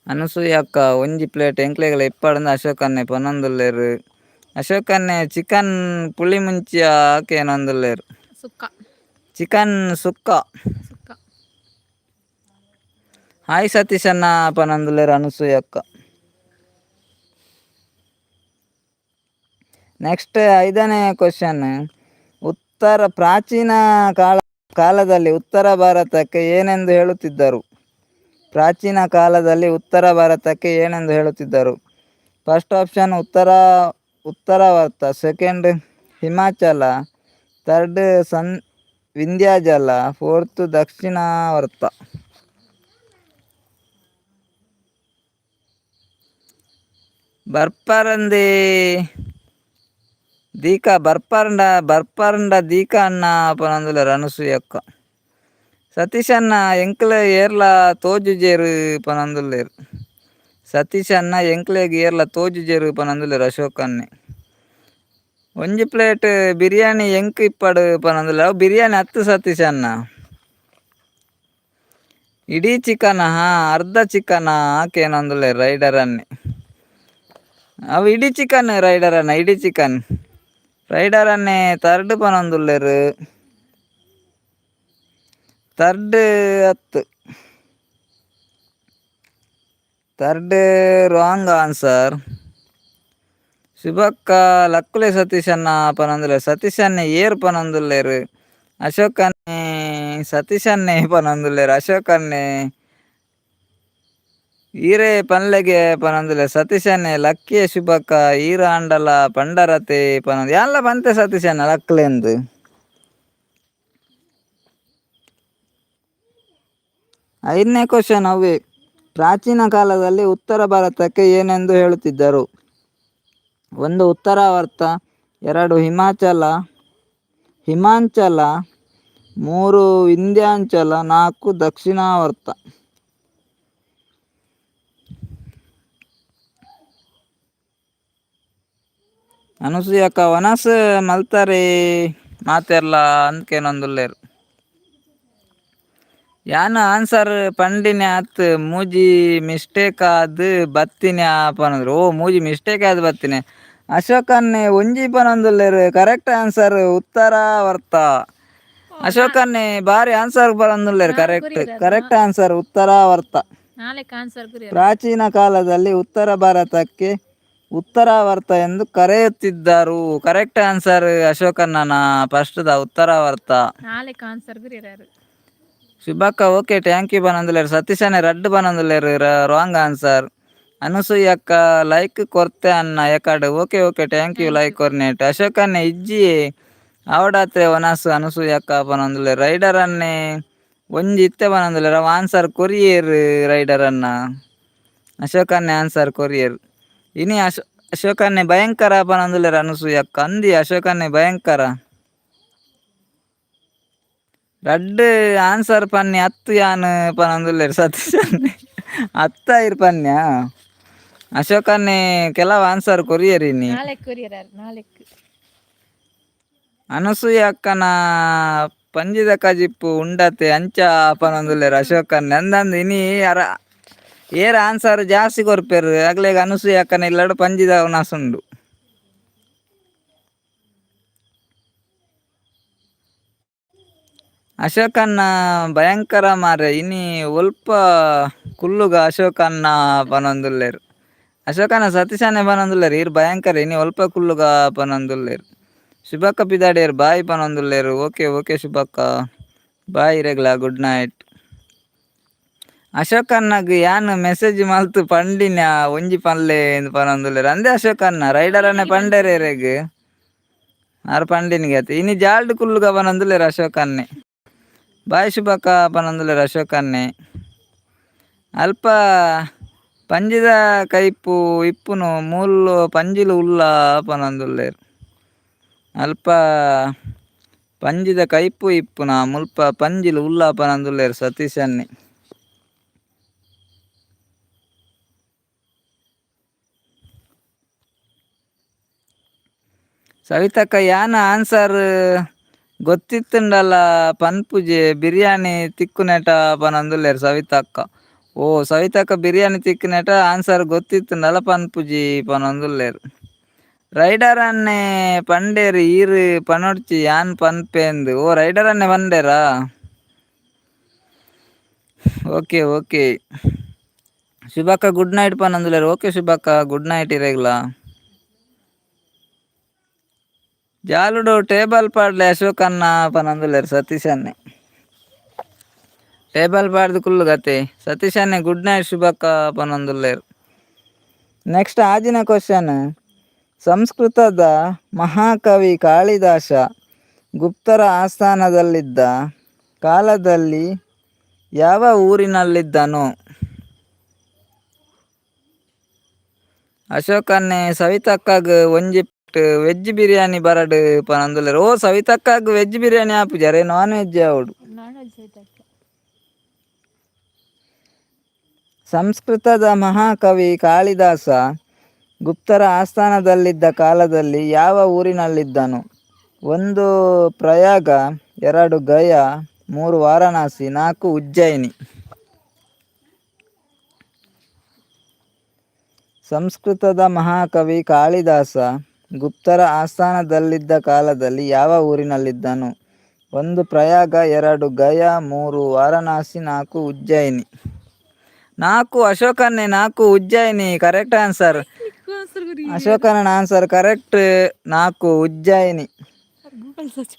ಅನಸೂಯಕ್ಕ ಒಂಜಿ ಪ್ಲೇಟ್ ಎಂಕ್ಲೆಗ್ಲ ಇಪ್ಪಡ್ಂದ್ ಅಶೋಕನ್ನೆ ಪನೊಂದುಲ್ಲೆರ್. ಅಶೋಕನ್ನೆ ಚಿಕನ್ ಪುಳಿ ಮುಂಚಿಯ ಕೇನೊಂದುಲ್ಲೆರ್. ಸುಕ್ಕ. ಚಿಕನ್ ಸುಕ್ಕ. ಸುಕ್ಕ. ಹಾಯ್ ಸತೀಶಣ್ಣ ಪನೊಂದುಲ್ಲೆರ್ ಅನಸೂಯಕ್ಕ. ನೆಕ್ಸ್ಟ್ ಐದನೇ ಕ್ವಶನ್. ಉತ್ತರ ಪ್ರಾಚೀನ ಕಾಲದಲ್ಲಿ ಉತ್ತರ ಭಾರತಕ್ಕೆ ಏನೆಂದು ಹೇಳುತ್ತಿದ್ದರು? ಪ್ರಾಚೀನ ಕಾಲದಲ್ಲಿ ಉತ್ತರ ಭಾರತಕ್ಕೆ ಏನೆಂದು ಹೇಳುತ್ತಿದ್ದರು? First option Uttaravarta, second Himachal, third Vindhyachal, fourth Dakshinavarta. ಬರ್ಪರಂದಿ ದೀಕ ಬರ್ಪರಂಡ ಬರ್ಪರಂಡ ದೀಕ ಅಣ್ಣ ಪನೊಂದುಲ್ಲೆರ್ ಅನಸೂಯಕ್ಕ. ಸತೀಶಣ್ಣ ಎಂಕ್ಲೆ ಏರ್ಲ ತೋಜುಜೆರ್ ಪನೊಂದುಲ್ಲೆರ್. ಸತೀಶಣ್ಣ ಎಂಕ್ಲೆಗ್ ಏರ್ಲ ತೋಜುಜೆರ್ ಪನೊಂದುಲ್ಲೆರ್ ಅಶೋಕನ್ನೆ. ಒಂಜಿ ಪ್ಲೇಟ್ ಬಿರಿಯಾನಿ ಎಂಕ್ ಇಪ್ಪಡ್ ಪನೊಂದುಲ್ಲೆರ್. ಅವು ಬಿರಿಯಾನಿ ಅತ್ತ್ ಸತೀಶಣ್ಣ. ಇಡೀ ಚಿಕನ್ ಹಾ ಅರ್ಧ ಚಿಕನ್ ಕೇನೊಂದುಲ್ಲೆರ್ ರೈಡರ್ ಅನ್ನೆ. ಅವು ಇಡೀ ಚಿಕನ್ ರೈಡರ್ ಅಣ್ಣ, ಇಡೀ ಚಿಕನ್. ರೈಡರ್ ಅನ್ನೆ ತರ್ಡ್ ಪನೊಂದುಲ್ಲೆರ್. ತರ್ಡ್ ಅತ್ತ್, third wrong answer. ಶುಭಕ್ಕ ಲಕ್ಕುಲೆ ಸತೀಶಣ್ಣ ಪನೊಂದುಲ್ಲೆರ್. ಸತೀಶನ್ನೆ ಏರ್ ಪನೊಂದುಲ್ಲೆರ್. ಅಶೋಕನ್ನೆ ಸತೀಶನ್ನೆ ಪನೊಂದುಲ್ಲೆರ್. ಅಶೋಕನ್ನೆ ಈರೇ ಪನ್ಲೆಗೆ ಪನೊಂದುಲ್ಲೆರ್. ಸತೀಶನ್ನೆ ಲಕ್ಕಿಯ ಶುಭಕ್ಕ ಈರ್ ಆಂಡಲ ಪಂಡರತೆ ಪನೊಂದು. ಯಾನ್ಲ ಪಂತೆ ಸತೀಶಣ್ಣ ಲಕ್ಲೆಂದ್. ಐದನೇ ಕ್ವಶನ್ ಅವೇ. ಪ್ರಾಚೀನ ಕಾಲದಲ್ಲಿ ಉತ್ತರ ಭಾರತಕ್ಕೆ ಏನೆಂದು ಹೇಳುತ್ತಿದ್ದರು? ಒಂದು ಉತ್ತರಾವರ್ತ, ಎರಡು ಹಿಮಾಚಲ ಹಿಮಾಂಚಲ, ಮೂರು ವಿಂಧ್ಯಾಂಚಲ, ನಾಲ್ಕು ದಕ್ಷಿಣಾವರ್ತ. ಅನಸೂಯಕ್ಕ ವನಸ್ ಮಲ್ತಾರೆ ಮಾತೆರ್ಲ ಅಂದ್ಕೇನೊಂದುಲ್ಲೆರ್. ಯಾನ್ ಆನ್ಸರ್ ಪಂಡಿನೆ ಅತ್ ಮೂಜಿ ಮಿಸ್ಟೇಕ್ ಆದ್ ಬತ್ತಿನೆ ಪನೊಂದುಲ್ಲೆರ್. ಓ ಮೂಜಿ ಮಿಸ್ಟೇಕ್ ಆದ್ ಬತ್ತಿನೆ. ಅಶೋಕನ್ನೇ ಒಂಜಿ ಪನೊಂದುಲ್ಲೆರ್. Correct answer ಉತ್ತರಾವರ್ತ. ಅಶೋಕನ್ನೇ ಬಾರಿ ಆನ್ಸರ್ ಬರೊಂದುಲ್ಲೆರ್. Correct, correct answer ಉತ್ತರಾವರ್ತ. ನಾಲ್ಕು ಆನ್ಸರ್ ಗುರಿ. ಪ್ರಾಚೀನ ಕಾಲದಲ್ಲಿ ಉತ್ತರ ಭಾರತಕ್ಕೆ ಉತ್ತರಾವರ್ತ ಎಂದು ಕರೆಯುತ್ತಿದ್ದರು. ಕರೆಕ್ಟ್ ಆನ್ಸರ್ ಅಶೋಕಣ್ಣನ ಫಸ್ಟ್ the ಉತ್ತರಾವರ್ತ. ನಾಲ್ಕು ಆನ್ಸರ್ ಗುರಿಯರು. ಶುಭಕ್ಕ okay, thank you ಬನೊಂದುಲ್ಲೆರ್. ಸತೀಶನೇ ರಡ್ಡ್ ಬನೊಂದುಲ್ಲೆರ್, ರಾಂಗ್ ಆನ್ಸರ್. ಅನಸೂಯಕ್ಕ ಲೈಕ್ ಕೊರ್ತೆ ಅನ್ನ ಎಕಡ್. Okay okay, thank you like ಕೊರ್ನೆಟ್. ಅಶೋಕನ್ನೆ ಇಜ್ಜಿ ಆವಡಾತ್ರೆ ಒನಸ್ ಅನಸೂಯಕ್ಕ ಪನೊಂದುಲ್ಲೆರ್. ರೈಡರ್ ಅನ್ನೆ ಒಂಜಿ ಇತ್ತೆ ಪನೊಂದುಲ್ಲೆರ್. ಅವು ಆನ್ಸರ್ ಕೊರಿಯೆರ್. ರೈಡರ್ ಅನ್ನ ಅಶೋಕನ್ನೆ ಆನ್ಸರ್ ಕೊರಿಯೆರ್. ಇನಿ ಅಶೋಕನ್ನೆ ಭಯಂಕರ ಪನೊಂದುಲ್ಲೆರ್ ಅನಸೂಯಕ್ಕ. ಅಂದಿ ಅಶೋಕನ್ನೆ ಭಯಂಕರ. ರಡ್ಡ್ ಆನ್ಸರ್ ಪನ್ನಿ ಅತ್ತು ಯಾನ್ ಪನೊಂದುಲ್ಲೆರ್ ಸತೀಶ್ ಅನ್ನೆ. ಅತ್ತ ಇರ್ ಪನ್ಯ ಅಶೋಕನ್ನೆ ಕೆಲವು ಆನ್ಸರ್ ಕೊರಿಯೆರ್ ಇನಿ. ನಾಲ್ಕು ಕೊರಿಯರ್ ನಾಲ್ಕು. ಅನಸೂಯ ಅಕ್ಕನ ಪಂಜಿದ ಕಜಿಪ್ಪು ಉಂಡತೆ ಅಂಚ ಪನೊಂದುಲ್ಲೆರ್ ಅಶೋಕನ್ನೆ. ಅಂದಂದು ಇನಿ ಅರ ಏರ್ ಆನ್ಸರ್ ಜಾಸ್ತಿ ಕೊರ್ಪೆರ್ ಅಗ್ಲೆಗ್ ಅನಸೂಯ ಅಕ್ಕನ ಇಲ್ಲಡ್ ಪಂಜಿದ ಉನಸುಂಡು. ಅಶೋಕಣ್ಣ ಭಯಂಕರ ಮಾರ್ರೆ, ಇನಿ ಒಲ್ಪ ಕುಲ್ಲುಗ ಅಶೋಕಣ್ಣ ಪನೊಂದುಲ್ಲೆರ್. ಅಶೋಕಣ್ಣ ಸತೀಶನ್ನೆ ಪನೊಂದುಲ್ಲೆರ್ ಈರ್ ಭಯಂಕರ, ಇನಿ ಒಲ್ಪ ಕುಲ್ಲುಗ ಪನೊಂದುಲ್ಲೆರ್. ಶುಭಕ್ಕ ಪಿದಾಡೇರ್ ಬಾಯ್ ಪನೊಂದುಲ್ಲೆರ್. ಓಕೆ ಓಕೆ ಶುಭಕ್ಕ, ಬಾಯ್ ಇರೆಗ್ಲಾ ಗುಡ್ ನೈಟ್. ಅಶೋಕಣ್ಣಗ್ ಯಾನ್ ಮೆಸೇಜ್ ಮಲ್ತ್ ಪಂಡಿನ ಒಂಜಿ ಪನ್ಲೆ ಇಂದ್ ಪನೊಂದುಲ್ಲೆರ್. ಅಂದೆ ಅಶೋಕಣ್ಣ ರೈಡರ್ ಅನ್ನೆ ಪಂಡೆರ್ ಇರೆಗ್ ಆರ್ ಪಂಡಿನಿಗೆ ಆತ. ಇನಿ ಜಾಲ್ಡ್ ಕುಲ್ಲುಗ ಪನೊಂದುಲ್ಲೆರ್ ಅಶೋಕನ್ನೆ. ಬಾಯ್ ಶುಭಕ್ಕ ಪನೊಂದುಲ್ಲೆರ್ ಅಶೋಕನ್ನೆ. ಅಲ್ಪ ಪಂಜಿದ ಕೈಪು ಇಪ್ಪುನು ಮೂಲು ಪಂಜಿಲು ಉಲ್ಲ ಪನೊಂದುಲ್ಲೆರ್. ಅಲ್ಪ ಪಂಜಿದ ಕೈಪು ಇಪ್ಪುನ ಮುಲ್ಪ ಪಂಜಿಲು ಉಲ್ಲ ಪನೊಂದುಲ್ಲೆರ್ ಸತೀಶ್ ಅನ್ನೆ. ಸವಿತಕ್ಕ ಯಾನ್ ಆನ್ಸರ್ ಗೊತ್ತಿತ್ತುಂಡಲ ಪನ್ಪುಜೆ ಬಿರಿಯಾನಿ ತಿಕ್ಕುನೆಟ ಪನೊಂದುಲ್ಲೆರ್ ಸವಿತಕ್ಕ. ಓ ಸವಿತಕ್ಕ ಬಿರಿಯಾನಿ ತಿಕ್ಕುನೆಟ ಆನ್ಸರ್ ಗೊತ್ತಿತ್ತುಂಡಲ ಪನ್ಪುಜಿ ಪನೊಂದುಲ್ಲೆರ್. ರೈಡರ್ ಅನ್ನೆ ಪಂಡೇರ್ ಈರ್ ಪನೊಡ್ಚಿ ಯಾನ್ ಪನ್ಪೇಂದ್. ಓ ರೈಡರ್ ಅನ್ನೆ ಪಂಡೇರಾ? ಓಕೆ ಓಕೆ ಶುಭಕ್ಕ ಗುಡ್ ನೈಟ್ ಪನೊಂದುಲ್ಲೆರ್. ಓಕೆ ಶುಭಕ್ಕ, ಗುಡ್ ನೈಟ್ ಇರೆಗ್ಲಾ. ಜಾಲುಡು ಟೇಬಲ್ ಪಾಡ್ಲೆ ಅಶೋಕಣ್ಣ ಪನೊಂದುಲ್ಲೆರ್ ಸತೀಶ್ ಅನ್ನೆ. ಟೇಬಲ್ ಪಾಡ್ದು ಕುಲ್ಲುಗತೆ ಸತೀಶ್ ಅನ್ನೆ. ಗುಡ್ ನೈಟ್ ಶುಭಕ್ಕ ಪನೊಂದುಲ್ಲೆರ್. ನೆಕ್ಸ್ಟ್ ಆಜಿನ ಕ್ವಶನ್. ಸಂಸ್ಕೃತದ ಮಹಾಕವಿ ಕಾಳಿದಾಸ ಗುಪ್ತರ ಆಸ್ಥಾನದಲ್ಲಿದ್ದ ಕಾಲದಲ್ಲಿ ಯಾವ ಊರಿನಲ್ಲಿದ್ದನು? ಅಶೋಕನ್ನೆ ಸವಿತಕ್ಕಗ್ ಒಂಜಿ ವೆಜ್ ಬಿರಿಯಾನಿ ಬರಡ್ ಪನೊಂದುಲ್ಲೆರ್. ಓ ಸವಿತಕ್ಕಗ್ ವೆಜ್ ಬಿರಿಯಾನಿ ಆಪುಜರೆ, ನಾನ್ ವೆಜ್ ಆವೊಡು. ನಾನ್ ವೆಜ್ ಆಯ್ತು. ಸಂಸ್ಕೃತದ ಮಹಾಕವಿ ಕಾಳಿದಾಸ ಗುಪ್ತರ ಆಸ್ಥಾನದಲ್ಲಿದ್ದ ಕಾಲದಲ್ಲಿ ಯಾವ ಊರಿನಲ್ಲಿದ್ದನು? 1 ಪ್ರಯಾಗ, 2 ಗಯಾ, 3 ವಾರಣಾಸಿ, 4 ಉಜ್ಜಯಿನಿ. ಸಂಸ್ಕೃತದ ಮಹಾಕವಿ ಕಾಳಿದಾಸ ಗುಪ್ತರ ಆಸ್ಥಾನದಲ್ಲಿದ್ದ ಕಾಲದಲ್ಲಿ ಯಾವ ಊರಿನಲ್ಲಿದ್ದನು? 1 ಪ್ರಯಾಗ, 2 ಗಯಾ, 3 ವಾರಣಾಸಿ, 4 ಉಜ್ಜಯಿನಿ. 4 ಅಶೋಕನ್ನೇ, 4 ಉಜ್ಜಯಿನಿ ಕರೆಕ್ಟ್ ಆನ್ಸರ್. ಅಶೋಕನ answer correct, 4 Ujjayini. Google search.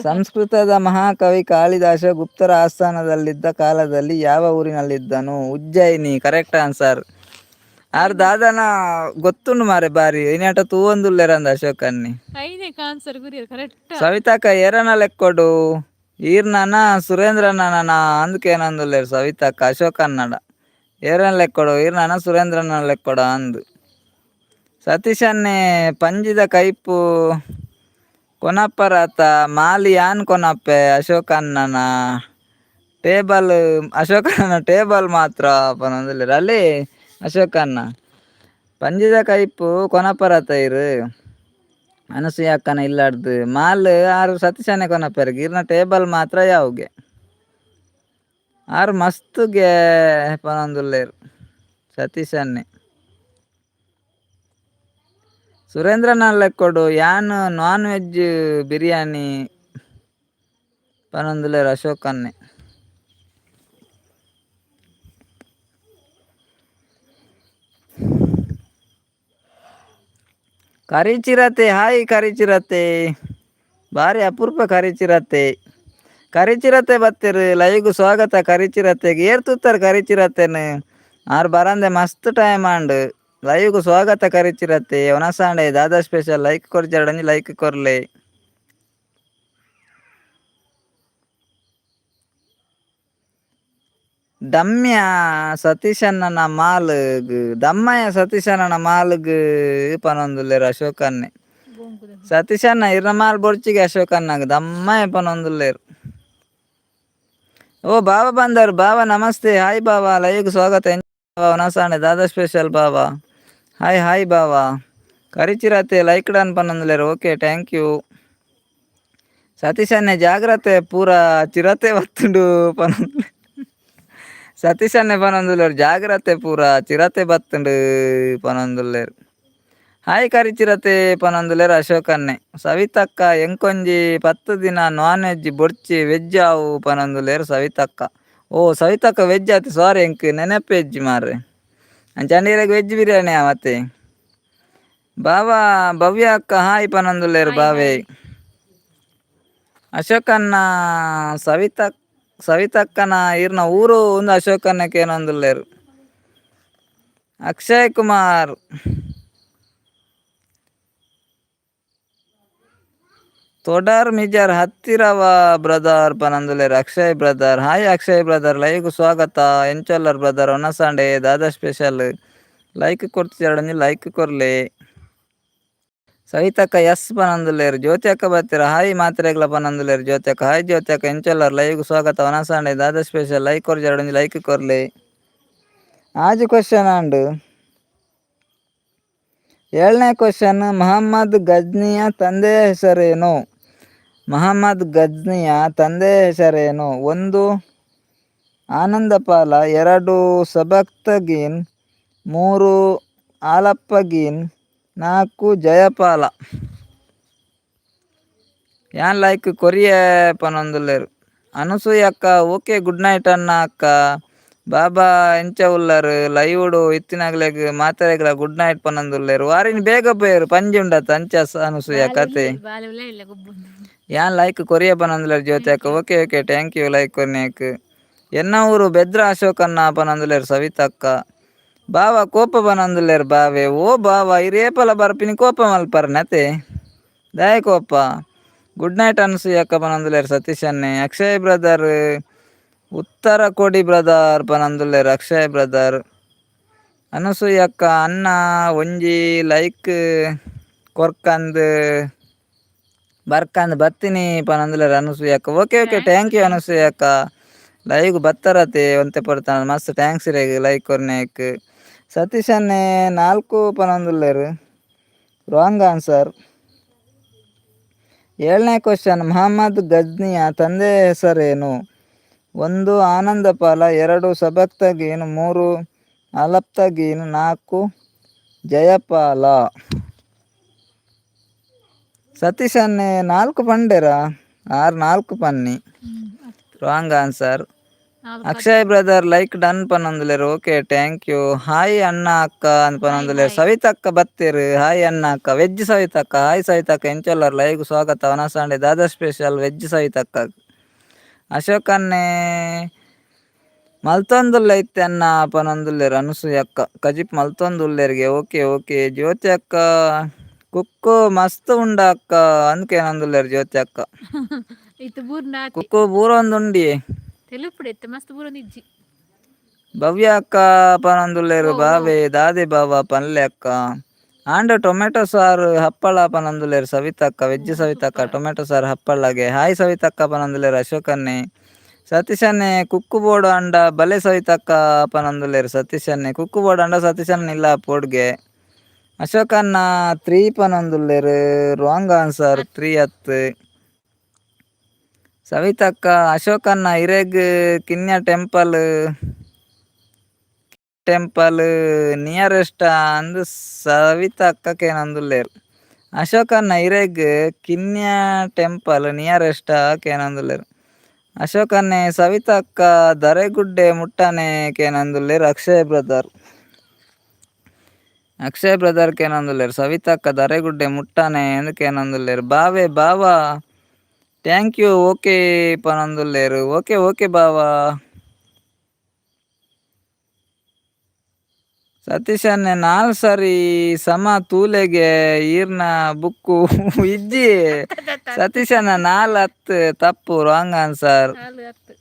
ಸಂಸ್ಕೃತದ ಮಹಾಕವಿ ಕಾಳಿದಾಸ ಗುಪ್ತರ ಆಸ್ಥಾನದಲ್ಲಿದ್ದ ಕಾಲದಲ್ಲಿ ಯಾವ ಊರಿನಲ್ಲಿದ್ದನು? Ujjaini correct answer. ಆರ್ ದಾದನ ಗೊತ್ತುಂಡು ಮಾರೆ ಬಾರಿ ಇನೇಟ ತೂವೊಂದುಲ್ಲೆರಂದ ಅಶೋಕನ್ನಿ. ಐದೇ ಆನ್ಸರ್ ಗುರಿ ಕರೆಕ್ಟ್. ಸವಿತಕ್ಕ ಏರನ ಲೆಕ್ಕೊಡು ಈರ್ನನ ಸುರೇಂದ್ರನ ಅಂದ್ಕೇನಂದುಲ್ಲೆರ್ ಸವಿತಕ್ಕ ಅಶೋಕನ್ನಡ. ಏರನ ಲೆಕ್ಕೊಡು ಈರ್ನನ ಸುರೇಂದ್ರನ ಲೆಕ್ಕೊಡ ಅಂದು. ಸತೀಶನ್ನೇ ಪಂಜಿದ ಕೈಪು ಕೊನಪ್ಪರತ ಮಾಲಿ ಯಾನ್ ಕೊನಪ್ಪೆ ಅಶೋಕಣ್ಣನ ಟೇಬಲ್, ಅಶೋಕಣ್ಣನ ಟೇಬಲ್ ಮಾತ್ರ ಪನೊಂದುಲ್ಲೆರ್. ಅಲ್ಲಿ ಅಶೋಕಣ್ಣ ಪಂಜಿದ ಕೈಪು ಕೊನಪ್ಪರತ ಇರು ಅನಸೂಯ ಅಕ್ಕನ ಇಲ್ಲಾಡ್ದು ಮಾಲ್ ಆರು ಸತೀಶನ್ನೇ ಕೊನಪ್ಪೆರ್ ಈರ್ನ ಟೇಬಲ್ ಮಾತ್ರ ಯಾವ್ಗೆ ಆರು ಮಸ್ತ್ಗೆ ಪನೊಂದುಲ್ಲೆರ್ ಸತೀಶನ್ನೇ. ಸುರೇಂದ್ರನ ಲೆಕ್ಕೊಡು ಯಾನ್ ನಾನ್ ವೆಜ್ ಬಿರಿಯಾನಿ ಪನೊಂದುಲ್ಲೆರ್ ಅಶೋಕ್ ಅಣ್ಣೆ. ಕರಿಚಿರತೆ, ಹಾಯ್ ಕರಿಚಿರತೆ. ಬಾರಿ ಅಪರೂಪ ಕರಿಚಿರತೆ. ಕರಿಚಿರತೆ ಬತ್ತೆರ್, ಲೈವ್ಗ್ ಸ್ವಾಗತ ಕರಿಚಿರತೆಗ್. ಏರ್ ತೂತಾರ್ ಕರಿಚಿರತೆನ್? ಆರ್ ಬರಂದೆ ಮಸ್ತ್ ಟೈಮ್ ಆಂಡ್. ಲೈವ್ಗ್ ಸ್ವಾಗತ ಕರಿಚಿರತೆ. ಒನಸಾಂಡೆ ದಾದಾ ಸ್ಪೆಷಲ್? ಲೈಕ್ ಕೊರ್ಜಾರಡ ಒಂಜಿ ಲೈಕ್ ಕೊರ್ಲೆ. ದಮ್ಯ ಸತೀಶಣ್ಣನ ಮಾಲ್ಗ್, ದಮ್ಮಯ್ಯ ಸತೀಶಣ್ಣನ ಮಾಲ್ಗ್ ಪನೊಂದುಲ್ಲೆರ್ ಅಶೋಕನ್ನೆ. ಬೋಂಕುದ. ಸತೀಶಣ್ಣ, ಇರ್ನ ಮಾಲ್ ಬೊರ್ಚಿಗೆ ಅಶೋಕಣ್ಣಗ್, ದಮ್ಮಯ್ಯ ಪನೊಂದುಲ್ಲೆರ್. ಓ ಬಾಬಾ ಬಂದರ್. ಬಾಬಾ ನಮಸ್ತೆ, ಹಾಯ್ ಬಾಬಾ, ಲೈವ್ಗ್ ಸ್ವಾಗತ. ಒನಸಾಂಡೆ ದಾದಾ ಸ್ಪೆಷಲ್ ಬಾಬಾ? ಹಾಯ್ ಹಾಯ್ ಬಾಬಾ. ಕರಿಚಿರತೆ ಲೈಕ್ ಡನ್ ಪನೊಂದುಲ್ಲೆರ್. Okay, thank you. ಸತೀಶಣ್ಣೆ ಜಾಗ್ರತೆ, ಪೂರ ಚಿರತೆ ಬತ್ತುಂಡು ಪನೊಂದು ಸತೀಶಣ್ಣೆ ಪನೊಂದುಲ್ಲೆರ್. ಜಾಗ್ರತೆ, ಪೂರ ಚಿರತೆ ಬತ್ತುಂಡು ಪನೊಂದುಲ್ಲೆರ್. ಹಾಯ್ ಕರಿಚಿರತೆ ಪನೊಂದುಲ್ಲೆರ್ ಅಶೋಕನ್ನೆ. ಸವಿತಕ್ಕ, ಎಂಕೊಂಜಿ 10 ದಿನ ನಾನ್ ವೆಜ್ ಬೊರ್ಚಿ, ವೆಜ್ ಆವು ಪನೊಂದುಲ್ಲೆರ್ ಸವಿತಕ್ಕ. ಓ ಸವಿತಕ್ಕ ವೆಜ್ ಆತು, ಸಾರಿ, ಎಂಕ್ ನೆನಪೇ ಇಜ್ಜಿ ಮಾರ್ರೆ. ಅಂಚಾಂಡ ಇರೆಗ್ ವೆಜ್ ಬಿರಿಯಾನಿ ಮತ್ತೆ. ಬಾವಾ, ಭವ್ಯ ಅಕ್ಕ ಹಾಯ್ ಪನೊಂದುಲ್ಲೆರ್. ಹಾಯ್. ಬಾವೆ. ಹಾಯ್. ಅಶೋಕಣ್ಣ, ಸವಿತ ಸವಿತಕ್ಕನ ಇರ್ನ ಊರು ಒಂದು ಅಶೋಕಣ್ಣ ಕೇನೊಂದುಲ್ಲೆರ್. ಅಕ್ಷಯ್ ಕುಮಾರ್ ತೊಡರ್ ಮಿಜಾರ್ ಹತ್ತಿರವ ಬ್ರದರ್ ಪನೊಂದುಲ್ಲೆರ್ Akshay brother. Hi Akshay brother, ಲೈವ್ಗ್ ಸ್ವಾಗತ. ಎಂಚೊಲ್ಲರ್ ಬ್ರದರ್? ಒನಸಾಂಡೆ ದಾದಾ ಸ್ಪೆಷಲ್? ಲೈಕ್ ಕೊರ್ತಿಜಾರ್ಡ ಒಂಜಿ ಲೈಕ್ ಕೊರ್ಲೆ. ಸವಿತಕ್ಕ ಎಸ್ ಪನೊಂದುಲ್ಲೆರ್. ಜ್ಯೋತಿ ಅಕ್ಕ ಬತ್ತೆರ್. ಹಾಯ್ ಮಾತ್ರೆಗ್ಲ ಪನೊಂದುಲ್ಲೆರ್ ಜ್ಯೋತಿ ಅಕ್ಕ. ಹಾಯ್ ಜ್ಯೋತಿ ಅಕ್ಕ, ಎಂಚೊಲ್ಲರ್? ಲೈವ್ಗ್ ಸ್ವಾಗತ. ಒನಸಾಂಡೆ ದಾದಾ ಸ್ಪೆಷಲ್? ಲೈಕ್ ಕೊರ್ಜಾರ್ಡ ಒಂಜಿ ಲೈಕ್ ಕೊರ್ಲೆ. ಆಜಿ ಕ್ವಶನ್ ಆಂಡ್. ಏಳನೇ ಕ್ವಶನ್, ಮೊಹಮ್ಮದ್ ಗಜ್ನಿಯ ತಂದೆಯ ಹೆಸರೇನು? ಮೊಹಮ್ಮದ್ ಗಜ್ನಿಯ ತಂದೆಯ ಹೆಸರೇನು? ಒಂದು ಆನಂದಪಾಲ, ಎರಡು ಸಬಕ್ತಗೀನ್, ಮೂರು ಆಲಪ್ಪಗೀನ್, ನಾಲ್ಕು ಜಯಪಾಲ. ಯಾನ್ ಲೈಕ್ ಕೊರಿಯೆ ಪನೊಂದುಲ್ಲೆರ್ ಅನಸೂಯ ಅಕ್ಕ. Okay, good night ಅಣ್ಣ. ಅಕ್ಕ, ಬಾಬಾ ಎಂಚ ಉಲ್ಲರ್? ಲೈವ್ಡ್ ಇತ್ತಿನಗ್ಲೆಗ್ ಮಾತೆರೆಗ್ಲ ಗುಡ್ ನೈಟ್ ಪನೊಂದುಲ್ಲೆರ್. ವಾರಿನ್ ಬೇಗ ಪೋಯೆರ್, ಪಂಜಿ ಉಂಡತ ಅಂಚ ಅನಸೂಯ. ಬಾಲೆ. ಕತೆ. ಉಲ್ಲೆರ್, ಬಾಲೆ ಉಲ್ಲ ಇಲ್ಲ ಗೊಬ್ಬುಂದು. ಯಾನ್ ಲೈಕ್ ಕೊರಿಯೆ ಪನೊಂದುಲ್ಲೆರ್ ಜ್ಯೋತಿ thank ಅಕ್ಕ. You. Okay okay, thank you like ಕೊರ್ನೇಕ್. ಎನ್ನ ಊರು ಬೆದ್ರ ಅಶೋಕಣ್ಣ ಪನೊಂದುಲ್ಲೆರ್ ಸವಿತಕ್ಕ. ಬಾವ ಕೋಪ ಪನೊಂದುಲ್ಲೆರ್ ಬಾವೆ. ಓ ಬಾವ, ಇರ್ ಏಪಲ ಬರ್ಪಿನಿ ಕೋಪ ಮಲ್ಪರ್ನತೆ, ದಾಯೆ ಕೋಪ? ಗುಡ್ ನೈಟ್ ಅನಸೂಯ ಅಕ್ಕ ಪನೊಂದುಲ್ಲೆರ್ ಸತೀಶ್ ಅಣ್ಣೆ. ಅಕ್ಷಯ್ ಬ್ರದರ್, ಉತ್ತರ ಕೊಡಿ ಬ್ರದರ್ ಪನೊಂದುಲ್ಲೆರ್ ಅಕ್ಷಯ್ ಬ್ರದರ್. ಅನಸೂಯ ಅಕ್ಕ, ಅಣ್ಣ ಒಂಜಿ ಲೈಕ್ ಕೊರ್ಕಂದ್ ಬರ್ಕಂದ್ ಬತ್ತಿನಿ ಪನೊಂದುಲ್ಲೆರ್ ಅನಸೂಯ ಅಕ್ಕ. Okay okay. Thanks. Thank you. Thank Anasuya you. ಅಕ್ಕ, ಲೈವ್ ಬತ್ತರತೆ ಒಂತೆ ಪೊರ್ತಾನ. ಮಸ್ತ್ thanks ಇರೆಗ್ ಲೈಕ್ ಕೊರ್ನೇಕ್. ಸತೀಶ್ ಅಣ್ಣೆ ನಾಲ್ಕು ಪನೊಂದುಲ್ಲೆರ್, ರಾಂಗ್ ಆನ್ಸರ್. ಏಳನೇ ಕ್ವಶನ್, ಮೊಹಮ್ಮದ್ ಗಜ್ನಿಯ ತಂದೆಯ ಹೆಸರೇನು? ಒಂದು ಆನಂದಪಾಲ, ಎರಡು ಸಬಕ್ತಗೀನ್, ಮೂರು ಅಲಪ್ತಗೀನ್, ನಾಲ್ಕು ಜಯಪಾಲ. ಸತೀಶ್ ಅಣ್ಣೆ ನಾಲ್ಕು ಪಂಡೆರಾ? ಆರು ನಾಲ್ಕು ಪನ್ನಿ. ಅತ್ತು. Wrong answer. ನಾಲ್ಕು. Akshay brother like done ಪನೊಂದುಲ್ಲೆರ್. Okay, thank you. Hi ಅಣ್ಣ ಅಕ್ಕ ಅಂತ ಹಾಯ್. ಪನೊಂದುಲ್ಲೆರ್. ಹಾಯ್. ಸವಿತಕ್ಕ ಬತ್ತೆರ್. ಹಾಯ್ ಅಣ್ಣ ಅಕ್ಕ. Veg ಸವಿತಕ್ಕ, hi ಸವಿತಕ್ಕ, ಎಂಚೊಲ್ಲರ್? ಲೈವ್ ಸ್ವಾಗತ. ಒನಸಾಂಡೆ ದಾದಾ ಸ್ಪೆಷಲ್ ವೆಜ್ ಸವಿತಕ್ಕ? ಅಶೋಕ್ ಅಣ್ಣೆ ಮಲ್ತೊಂದುಲ್ಲ ಇತ್ತೆ ಅಣ್ಣ ಪನೊಂದುಲ್ಲೆರ್ ಅನಸೂಯ ಅಕ್ಕ. ಕಜಿಪ್ ಮಲ್ತೊಂದುಲ್ಲೆರ್ಗೆ. Okay okay. ಜ್ಯೋತಿ ಅಕ್ಕ, ಕುಕ್ಕು ಮಸ್ತ್ ಉಂಡ ಅಕ್ಕ ಅಂದ್ಕೇನೊಂದುಲ್ಲೆರ್ ಜ್ಯೋತಿ ಅಕ್ಕ. ಇತ್ತು ಬೂರ್ನ ಆತಿ. ಕುಕ್ಕು ಬೂರೊಂದುಂಡಿಯೆ. ತೆಲುಪುಡು ಇತ್ತೆ ಮಸ್ತ್ ಬೂರೊಂದು ಇಜ್ಜಿ. ಭವ್ಯ ಅಕ್ಕ ಪನೊಂದುಲ್ಲೆರ್. ಓ ಓ. ಬಾವೆ ದಾದೆ ಬಾವ ಪನ್ಲೆ ಅಕ್ಕ. ಆಂಡ ಟೊಮೆಟೊ ಸಾರು ಹಪ್ಪಳ ಪನೊಂದುಲ್ಲೆರ್ ಸವಿತಕ್ಕ. ವೆಜ್ ಓ. ಸವಿತಕ್ಕ. ಸೂಪರ್. ಟೊಮೆಟೊ ಸಾರು ಹಪ್ಪಳಗೆ. ಹಾಯ್ ಸವಿತಕ್ಕ ಪನೊಂದುಲ್ಲೆರ್ ಅಶೋಕನ್ನೆ. ಸತೀಶನ್ನೆ ಕುಕ್ಕು ಬೋಡು ಅಂಡ ಬಲೆ ಸವಿತಕ್ಕ ಪನೊಂದುಲ್ಲೆರ್ ಸತೀಶನ್ನೆ. ಕುಕ್ಕು ಬೋಡು ಅಂಡ ಸತೀಶಣ್ಣ ಇಲ್ಲ ಪೋಡ್ಗೆ. ಅಶೋಕಣ್ಣ ತ್ರೀ ಪನೊಂದುಲ್ಲೆರ್, wrong answer. ಅತ್. ತ್ರೀ ಅತ್. ಸವಿತಕ್ಕ, ಅಶೋಕಣ್ಣ ಇರೆಗ್ ಕಿನ್ಯ temple temple nearest ಅಂದ್ ಸವಿತಕ್ಕ ಕೇನೊಂದುಲ್ಲೆರ್. ಅಶೋಕನ್ನ ಇರೆಗ್ ಕಿನ್ಯ ಟೆಂಪಲ್ ನಿಯರೆಸ್ಟ್ ಕೇನೊಂದುಲ್ಲೆರ್. ಅಶೋಕನ್ನೆ ಸವಿತಕ್ಕ ದರೆಗುಡ್ಡೆ ಮುಟ್ಟನೆ ಕೇನೊಂದುಲ್ಲೆರ್ ಅಕ್ಷಯ್ ಬ್ರದರ್. ಅಕ್ಷಯ್ ಬ್ರದರ್ ಕೇನೊಂದುಲ್ಲೆರ್ ಸವಿತಕ್ಕ ದರೆಗುಡ್ಡೆ ಮುಟ್ಟನೆ ಅಂದ್ ಕೇನೊಂದುಲ್ಲೆರ್. ಬಾವೆ ಬಾವ thank you okay ಪನೊಂದುಲ್ಲೆರ್. Okay okay ಬಾವ. ಸತೀಶ್ ಅಣ್ಣೆ ನಾಲ್ ಸರಿ ಸಮ ತೂಲೆಗೆ ಈರ್ನ ಬುಕ್ಕು ಇಜ್ಜಿ. ಸತೀಶ್ ಅಣ್ಣ ನಾಲ್ ಅತ್ತ್ ತಪ್ಪು, ರಾಂಗ್ ಆನ್ಸರ್. ನಾಲ್ ಹತ್ತು.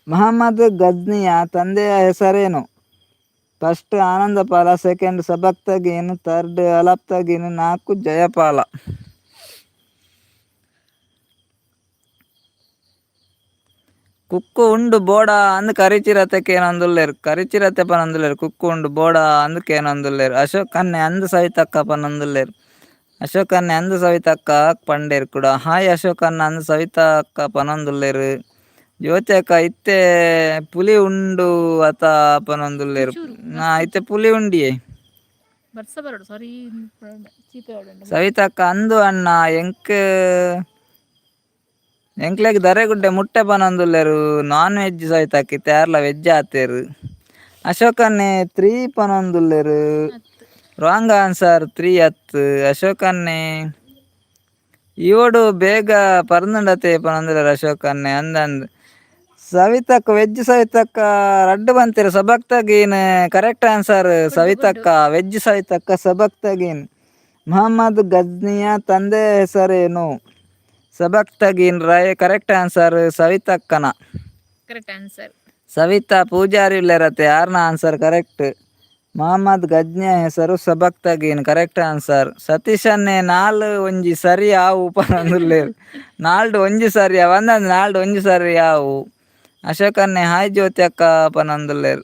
ಮಹಮ್ಮದ್ ಗಜ್ನಿಯ ತಂದೆಯ ಹೆಸರೇನು? First Anandapala, second Sabuktigin, third Alptigin, ನಾಲ್ಕು ಜಯಪಾಲ. ಕುಕ್ಕು ಉಂಡು ಬೋಡ ಅಂದ್ ಕರಿಚಿರತೆ ಕೇನೊಂದುಲ್ಲೆರ್. ಕರಿಚಿರತೆ ಪನೊಂದುಲ್ಲೆರ್. ಕುಕ್ಕು ಉಂಡು ಬೋಡ ಅಂದ್ ಕೇನೊಂದುಲ್ಲೆರ್. ಅಶೋಕ್ ಅಣ್ಣೆ ಅಂದ್ ಸವಿತಕ್ಕ ಪನೊಂದುಲ್ಲೆರ್. ಅಶೋಕ್ ಅಣ್ಣೆ ಅಂದ್ ಸವಿತಕ್ಕ ಪಂಡೆರ್ ಕೂಡ. ಹಾಯ್ ಅಶೋಕ್ ಅಣ್ಣ ಅಂದ್ ಸವಿತಕ್ಕ ಪನೊಂದುಲ್ಲೆರ್. ಜ್ಯೋತಿ ಅಕ್ಕ ಇತ್ತೆ ಪುಲಿ ಉಂಡು ಅತ ಪನೊಂದುಲ್ಲೆರ್. ಚೂರು. ನಾ ಇತ್ತೆ ಪುಲಿ ಉಂಡಿಯೆ. ಬರ್ಸ ಬರಡು ಸಾರಿ ಚೀಪೆ. ಸವಿತಕ್ಕ ಅಂದು ಅಣ್ಣ ಎಂಕ್ ಎಂಕ್ಲೆಗ್ ದರೆಗುಡ್ಡೆ ಮುಟ್ಟೆ ಪನೊಂದುಲ್ಲೆರ್. ನಾನ್ ವೆಜ್ ಸವಿತಕ್ಕ, ಇತ್ತೆ ಯಾರ್ಲ ವೆಜ್ ಆತೆರ್. ಅಶೋಕನ್ನೆ ತ್ರೀ ಪನೊಂದುಲ್ಲೆರ್. ಹತ್ತು. Wrong answer, three ಅತ್ತ್. ಅಶೋಕನ್ನೆ ಇವಡು ಬೇಗ ಪರ್ಂದುಂಡತೆ ಪನೊಂದುಲ್ಲೆರ್ ಅಶೋಕನ್ನೆ. ಅಂದಂದ್ ಸವಿತಕ್ಕ. ವೆಜ್ ಸವಿತಕ್ಕ ರಡ್ಡ್ ಬಂತೆರ್. ಸಬಕ್ತಗೀನ್ ಕರೆಕ್ಟ್ ಆನ್ಸರ್ ಸವಿತಕ್ಕ. ವೆಜ್ ಸವಿತಕ್ಕ ಸಬಕ್ತಗೀನ್. ಮೊಹಮ್ಮದ್ ಗಜ್ನಿಯ ತಂದೆ ಹೆಸರೇನು? ಸಬಕ್ತಗೀನ್ ರಾಯ್ ಕರೆಕ್ಟ್ ಆನ್ಸರ್ ಸವಿತಕ್ಕನ. Correct answer. Savita Poojary ಉಲ್ಲೆರತೆ, ಆರ್ನ ಆನ್ಸರ್ ಕರೆಕ್ಟ್. ಮೊಹಮ್ಮದ್ ಗಜ್ನಿಯ ಹೆಸರು ಸಬಕ್ತಗೀನ್, ಕರೆಕ್ಟ್ ಆನ್ಸರ್. ಸತೀಶನ್ನೇ ನಾಲ್ ಒಂಜಿ ಸರಿ ಆವು ಪನೊಂದುಲ್ಲೆರ್. ನಾಲ್ಡ್ ಒಂಜಿ ಸರಿ ಆವು ಅಂದಂದ್ ನಾಲ್ಡ್ ಒಂಜಿ ಸರಿ ಆವು. ಅಶೋಕನ್ನೆ ಹಾಯ್ ಜ್ಯೋತಿ ಅಕ್ಕ ಪನೊಂದುಲ್ಲೆರ್.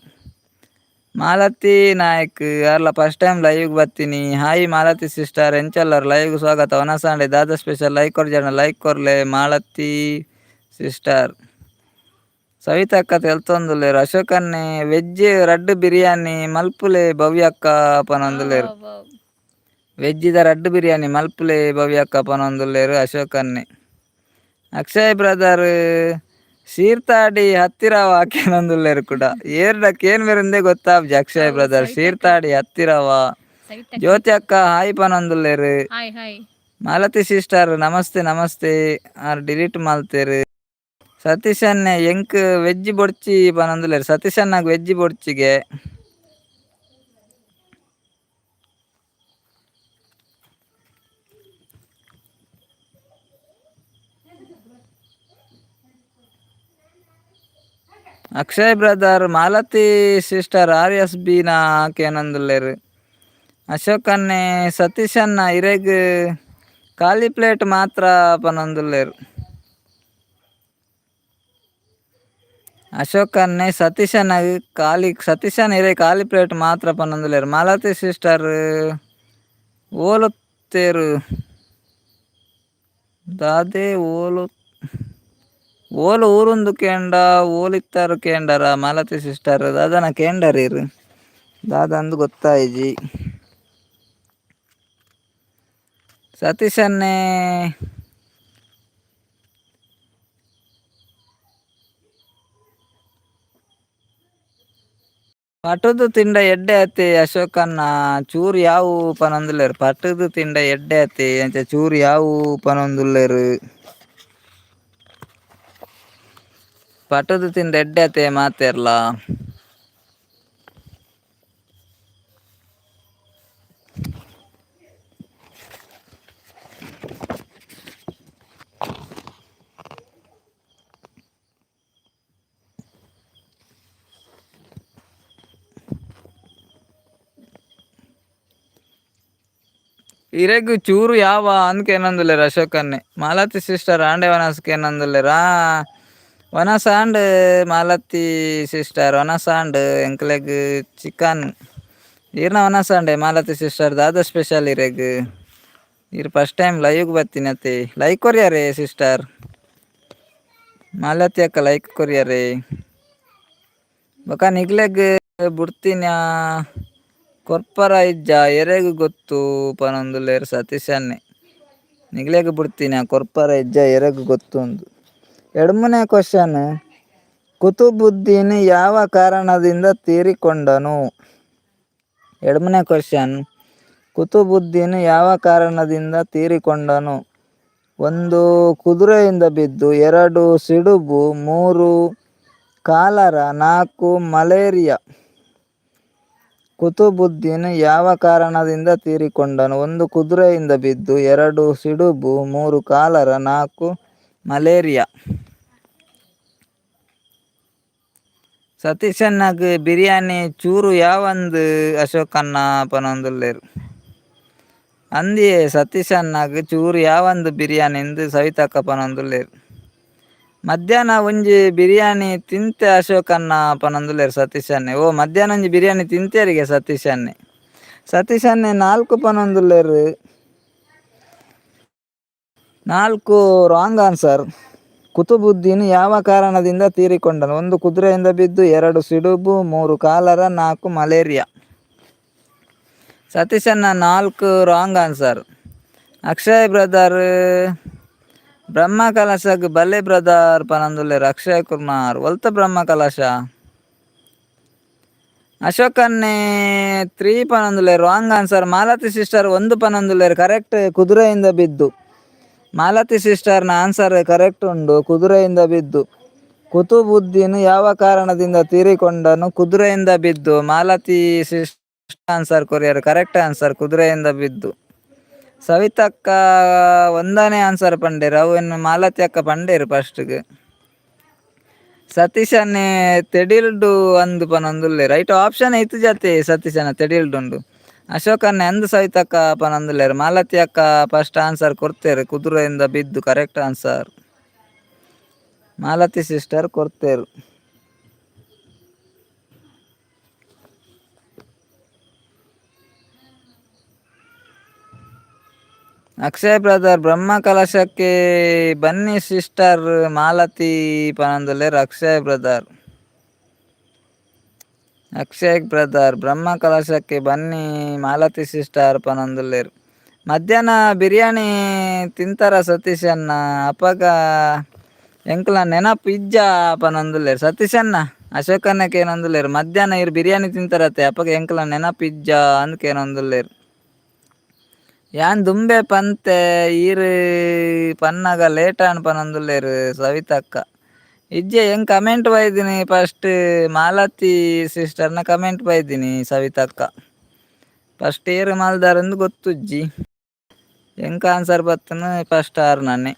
ಮಾಲತಿ ನಾಯಕ್ ಅರ್ಲ first time live ಬತ್ತೀನಿ. ಹಾಯ್ ಮಾಲತಿ ಸಿಸ್ಟರ್, ಎಂಚಲ್ಲರ್? ಲೈವ್ ಸ್ವಾಗತ. ವನಸಾಂಡೆ ದಾದ ಸ್ಪೆಷಲ್? ಲೈಕ್ ಕೊರ್ಜನ, ಲೈಕ್ ಕೊರ್ಲೆ ಮಾಲತಿ ಸಿಸ್ಟರ್. ಸವಿತಕ್ಕ ತೆಲ್ತೊಂದುಲ್ಲೆರ್. ಅಶೋಕನ್ನೆ ವೆಜ್ ರಡ್ಡ್ ಬಿರಿಯಾನಿ ಮಲ್ಪುಲೆ ಭವ್ಯಕ್ಕ ಪನೊಂದುಲ್ಲೆರ್. ವೆಜ್ಜಿದ ರಡ್ಡ್ ಬಿರಿಯಾನಿ ಮಲ್ಪುಲೆ ಭವ್ಯಕ್ಕ ಪನೊಂದುಲ್ಲೆರ್ ಅಶೋಕನ್ನೆ. ಅಕ್ಷಯ್ ಬ್ರದರ್ ಶೀರ್ತಾಡಿ ಹತ್ತಿರವ ಕೇನೊಂದುಲ್ಲೆರ್ ಕೂಡ. ಏರ್ಡ ಕೇನ್ ಮೇರುಂದೇ ಗೊತ್ತಾಬ್ಜಿ ಅಕ್ಷಯ್ ಹೌದು, ಬ್ರದರ್. ಸವಿತಕ್ಕ. ಶೀರ್ತಾಡಿ ಹತ್ತಿರವ. ಸವಿತಕ್ಕ. ಜ್ಯೋತಿ ಅಕ್ಕ ಹಾಯ್ ಪನೊಂದುಲ್ಲೆರ್. Hi hi. Malathi sister ನಮಸ್ತೆ ನಮಸ್ತೆ. ಆರ್ ಡಿಲೀಟ್ ಮಲ್ತೆರ್. ಸತೀಶ್ ಅಣ್ಣೆ ಎಂಕ್ ವೆಜ್ ಬೊಡ್ಚಿ ಪನೊಂದುಲ್ಲೆರ್. ಸತೀಶ್ ಅಣ್ಣಗ್ ವೆಜ್ ಬೊಡ್ಚಿಗೆ. Akshay brother Malathi sister R S B ನ ಕೇನೊಂದುಲ್ಲೆರ್. ಅಶೋಕ್ ಅಣ್ಣೆ ಸತೀಶ್ ಅಣ್ಣ ಇರೆಗ್ ಖಾಲಿ ಪ್ಲೇಟ್ ಮಾತ್ರ ಪನೊಂದುಲ್ಲೆರ್. ಅಶೋಕ್ ಅಣ್ಣೆ ಸತೀಶ್ ಅಣ್ಣಗ್ ಖಾಲಿ, ಸತೀಶ್ ಅಣ್ಣ ಇರೆಗ್ ಖಾಲಿ ಪ್ಲೇಟ್ ಮಾತ್ರ ಪನೊಂದುಲ್ಲೆರ್. ಮಾಲತಿ ಸಿಸ್ಟರ್ ಓಲುತ್ತೆರ್ ದಾದೆ ಓಲು ಓಲು ಊರುಂದು ಕೇಂಡ ಓಲಿತ್ತಾರು ಕೇಂಡರ ಮಾಲತಿ ಸಿಸ್ಟರ್? ದಾದನ ಕೇಂಡರ್ ಇರ್ ದಾದ ಅಂದ್ ಗೊತ್ತಾಯಿಜಿ. ಸತೀಶ್ ಅಣ್ಣೆ ಪಟುದು ತಿಂಡ ಎಡ್ಡೆ ಅತೆ ಅಶೋಕಣ್ಣ ಚೂರು ಯಾವು ಪನೊಂದುಲ್ಲೆರ್. ಪಟುದು ತಿಂಡ ಎಡ್ಡೆ ಅತೆ ಅಂಚ ಚೂರು ಯಾವು ಪನೊಂದುಲ್ಲೆರ್. ಪಟುದು ತಿಂಡ ಎಡ್ಡೆ ಅತೆ ಮಾತೆರ್ಲಾ. ಇರೆಗ್ ಚೂರು ಯಾವ ಅಂದ್ ಕೇನೊಂದುಲ್ಲೆರ್ ಅಶೋಕನ್ನೆ. ಮಾಲತಿ ಸಿಸ್ಟರ್ ಆಂಡೆ ವನಸ್ ಕೇನೊಂದುಲ್ಲೆರ್. ಆ ವನಸ್ ಆಂಡ್ ಮಾಲತಿ ಸಿಸ್ಟರ್, ವನಸ್ ಆಂಡ್ ಎಂಕ್ಲೆಗ್ ಚಿಕನ್. ಈರ್ನ ವನಸ್ ಆಂಡೆ ಮಾಲತಿ ಸಿಸ್ಟರ್? ದಾದ ಸ್ಪೆಷಲ್ ಇರೆಗ್? ಈರ್ first time live ಬತ್ತಿನತೆ. Like ಕೊರಿಯರೆ sister. Malathi ಅಕ್ಕ ಲೈಕ್ ಕೊರಿಯರೆ. ಬೊಕ ನಿಕ್ಲೆಗ್ ಬುಡ್ತಿನ. ಕೊರ್ಪರ ಇಜ್ಜ ಎರೆಗ್ ಗೊತ್ತು ಪನೊಂದುಲ್ಲೆರ್ ಸತೀಶನ್ನೆ. ನಿಗ್ಲೆಗ್ ಬುಡ್ತಿನ ಕೊರ್ಪರ ಇಜ್ಜ ಎರೆಗ್ ಗೊತ್ತು ಅಂದ್. ಎಡ್ಮನೇ ಕ್ವಶನ್, ಕುತುಬುದ್ದೀನ್ ಯಾವ ಕಾರಣದಿಂದ ತೀರಿಕೊಂಡನು? ಎಡ್ಮನೇ ಕ್ವಶನ್, ಕುತುಬುದ್ದೀನ್ ಯಾವ ಕಾರಣದಿಂದ ತೀರಿಕೊಂಡನು? ಒಂದು, ಕುದುರೆಯಿಂದ ಬಿದ್ದು. ಎರಡು, ಸಿಡುಬು. ಮೂರು, ಕಾಲರ. ನಾಲ್ಕು, ಮಲೇರಿಯಾ. ಕುತುಬುದ್ದೀನ್ ಯಾವ ಕಾರಣದಿಂದ ತೀರಿಕೊಂಡನು? ಒಂದು, ಕುದುರೆಯಿಂದ ಬಿದ್ದು. ಎರಡು, ಸಿಡುಬು. ಮೂರು, ಕಾಲರ. ನಾಲ್ಕು, ಮಲೇರಿಯಾ. ಸತೀಶಣ್ಣಗ್ ಬಿರಿಯಾನಿ ಚೂರು ಯಾವಂದ್ ಅಶೋಕಣ್ಣ ಪನೊಂದುಲ್ಲೆರ್. ಅಂದಿಯೇ ಸತೀಶಣ್ಣಗ್ ಚೂರು ಯಾವಂದ್ ಬಿರಿಯಾನಿ ಸವಿತಕ್ಕ ಪನೊಂದುಲ್ಲೆರ್. ಮಧ್ಯಾಹ್ನ ಒಂಜಿ ಬಿರಿಯಾನಿ ತಿಂತೆ ಅಶೋಕಣ್ಣ ಪನೊಂದುಲ್ಲೆರ್ ಸತೀಶಣ್ಣೆ. ಓ, ಮಧ್ಯಾಹ್ನ ಒಂಜಿ ಬಿರಿಯಾನಿ ತಿಂತೇರಿಗೆ ಸತೀಶಣ್ಣೆ. ಸತೀಶಣ್ಣೆ ನಾಲ್ಕು ಪನೊಂದುಲ್ಲೆರ್. ನಾಲ್ಕು ರಾಂಗ್ ಆನ್ಸರ್. ಕುತುಬುದ್ದೀನ್ ಯಾವ ಕಾರಣದಿಂದ ತೀರಿಕೊಂಡನು? ಒಂದು, ಕುದುರೆಯಿಂದ ಬಿದ್ದು. ಎರಡು, ಸಿಡುಬು. ಮೂರು, ಕಾಲರ. ನಾಲ್ಕು, ಮಲೇರಿಯಾ. ಸತೀಶಣ್ಣ ನಾಲ್ಕು wrong answer. Akshay brother, ಬ್ರಹ್ಮ ಕಲಶಗ್ ಬಲೆ ಬ್ರದರ್ ಪನೊಂದುಲ್ಲೆರ್ ಅಕ್ಷಯ್ ಕುಮಾರ್. ಒಲ್ತ ಬ್ರಹ್ಮ ಕಲಶ? ಅಶೋಕನ್ನೇ ತ್ರೀ ಪನೊಂದುಲ್ಲೆರ್, wrong answer. Malathi sister ಒಂದು ಪನೊಂದುಲ್ಲೆರ್, ಕರೆಕ್ಟ್, ಕುದುರೆಯಿಂದ ಬಿದ್ದು. ಮಾಲತಿ ಸಿಸ್ಟರ್ನ ಆನ್ಸರ್ ಕರೆಕ್ಟ್ ಉಂಡು. ಕುದುರೆಯಿಂದ ಬಿದ್ದು. ಕುತುಬುದ್ದೀನ್ ಯಾವ ಕಾರಣದಿಂದ ತೀರಿಕೊಂಡನು? ಕುದುರೆಯಿಂದ ಬಿದ್ದು. Malathi sister answer courier, correct answer, ಕುದುರೆಯಿಂದ ಬಿದ್ದು. ಸವಿತಕ್ಕ ಒಂದನೇ ಆನ್ಸರ್ ಪಂಡೇರು. ಅವು ಮಾಲತಿ ಅಕ್ಕ ಪಂಡೇರು ಫಸ್ಟ್ಗೆ. ಸತೀಶನ್ನೇ ತೆಡಿಲ್ಡು ಅಂದು ಪನೊಂದುಲ್ಲೆರ್. ರೈಟ್ ಆಪ್ಷನ್ ಇತ್ತು ಜತೆ ಸತೀಶನ, ತೆಡಿಲ್ಡು ಉಂಡು. ಅಶೋಕನ್ನೇ ಅಂದು ಸವಿತಕ್ಕ ಪನೊಂದುಲ್ಲೆರ್. ಮಾಲತಿ ಅಕ್ಕ ಫಸ್ಟ್ ಆನ್ಸರ್ ಕೊರ್ತೆರ್, ಕುದುರೆಯಿಂದ ಬಿದ್ದು, correct answer. Malathi sister ಕೊರ್ತೆರ್. ಅಕ್ಷಯ್ brother, ಬ್ರಹ್ಮ ಕಲಶಕ್ಕೆ ಬನ್ನಿ ಸಿಸ್ಟರ್ ಮಾಲತಿ ಪನೊಂದುಲ್ಲೆರ್ ಅಕ್ಷಯ್ ಬ್ರದರ್. ಅಕ್ಷಯ್ ಬ್ರದರ್, ಬ್ರಹ್ಮ ಕಲಶಕ್ಕೆ ಬನ್ನಿ ಮಾಲತಿ ಸಿಸ್ಟರ್ ಪನೊಂದುಲ್ಲೆರ್. ಮಧ್ಯಾಹ್ನ ಬಿರಿಯಾನಿ ತಿಂತಾರ ಸತೀಶಣ್ಣ, ಅಪಗ ಎಂಕ್ಲ ನೆನಪು ಇಜ್ಜ ಪನೊಂದುಲ್ಲೆರ್ ಸತೀಶಣ್ಣ. ಅಶೋಕಣ್ಣ ಕೇನೊಂದುಲ್ಲೆರ್, ಮಧ್ಯಾಹ್ನ ಇರ್ ಬಿರಿಯಾನಿ ತಿಂತಾರತ್ತೆ, ಅಪಗ ಎಂಕ್ಲ ನೆನಪು ಇಜ್ಜ ಅಂದ್ ಕೇನೊಂದುಲ್ಲೆರ್. ಯಾನ್ ದುಂಬೆ ಪಂತೆ, ಈರ್ ಪನ್ನಗ ಲೇಟ್ ಆಂಡ್ ಪನೊಂದುಲ್ಲೆರ್ ಸವಿತಕ್ಕ. ಇಜ್ಜೆ, ಎಂಕ್ ಕಮೆಂಟ್ ಬೈದಿನಿ ಫಸ್ಟ್, ಮಾಲತಿ ಸಿಸ್ಟರ್ನ ಕಮೆಂಟ್ ಬೈದಿನಿ ಸವಿತಕ್ಕ. ಫಸ್ಟ್ ಏರ್ ಮಲ್ದಾರಂದು ಗೊತ್ತುಜ್ಜಿ. ಎಂಕ್ ಆನ್ಸರ್ ಬತ್ತನ ಫಸ್ಟ್ ಆರ್ ನನ್ನೆ.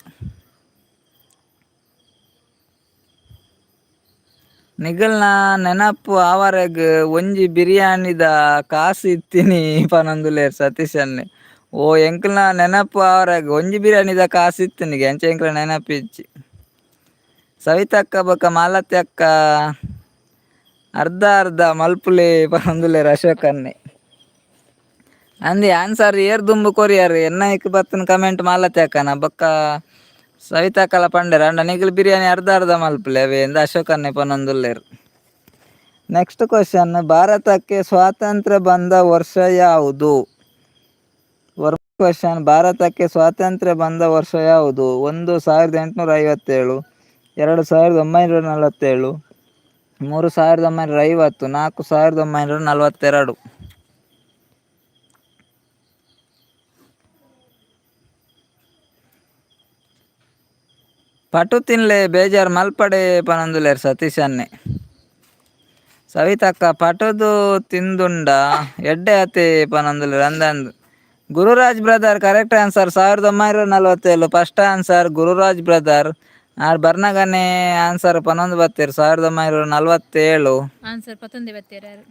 ನಿಗಲ್ನ ನೆನಪು ಆವರೆಗ್ ಒಂಜಿ ಬಿರಿಯಾನಿದ ಕಾಸು ಇತ್ತಿನಿ ಪನೊಂದುಲ್ಲೆರ್ ಸತೀಶನ್ನೆ. ಓ, ಎಂಕ್ಲ್ನ ನೆನಪು ಆವರೆಗ್ ಒಂಜಿ ಬಿರಿಯಾನಿದ ಕಾಸು ಇತ್ತಿನಿಗೆ, ಅಂಚ ಎಂಕ್ಲ ನೆನಪು ಇಜ್ಜಿ. ಸವಿತಕ್ಕ ಬೊಕ ಮಾಲತಿ ಅಕ್ಕ ಅರ್ಧ ಅರ್ಧ ಮಲ್ಪುಲೆ ಪನೊಂದುಲ್ಲೆರ್ ಅಶೋಕನ್ನೆ. ಅಂದಿ ಆನ್ಸರ್ ಏರ್ ದುಂಬು ಕೊರಿಯರ್ ಎನ್ನ ಇಕ್ ಬತ್ತನ ಕಮೆಂಟ್ ಮಾಲತಿ ಅಕ್ಕನ ಬೊಕ್ಕ ಸವಿತಕ್ಕಲ ಪಂಡೆರ್. ಅಂಡ ನಿಗಲ್ ಬಿರಿಯಾನಿ ಅರ್ಧ ಅರ್ಧ ಮಲ್ಪುಲೆ ಅವೇ ಎಂದ್ ಅಶೋಕನ್ನೆ ಪನೊಂದುಲ್ಲೆರ್. ನೆಕ್ಸ್ಟ್ ಕ್ವಶನ್, ಭಾರತಕ್ಕೆ ಸ್ವಾತಂತ್ರ್ಯ ಬಂದ ವರ್ಷ ಯಾವುದು? ಕ್ವಶನ್, ಭಾರತಕ್ಕೆ ಸ್ವಾತಂತ್ರ್ಯ ಬಂದ ವರ್ಷ ಯಾವುದು? ಒಂದು, 1857. ಎರಡು, 1947. ಮೂರು, 1950. ನಾಲ್ಕು, 1942. ಪಟು ತಿನ್ಲೆ, ಬೇಜಾರ್ ಮಲ್ಪಡೆ ಪನೊಂದುಲ್ಲೆರ್ ಸತೀಶನ್ನೆ. ಸವಿತಕ್ಕ ಪಟುದು ತಿಂದುಂಡ ಎಡ್ಡೆ ಅತೆ ಪನೊಂದುಲ್ಲೆರ್. ಅಂದಂದ್ Gururaj brother, correct answer, 1947 first answer. Gururaj brother R ಬರ್ನಗನೆ answer ಪನೊಂದು ಬತ್ತೆರ್, 1947. ಆನ್ಸರ್ ಪತ್ತೊಂದೇ ಬತ್ತೇರು.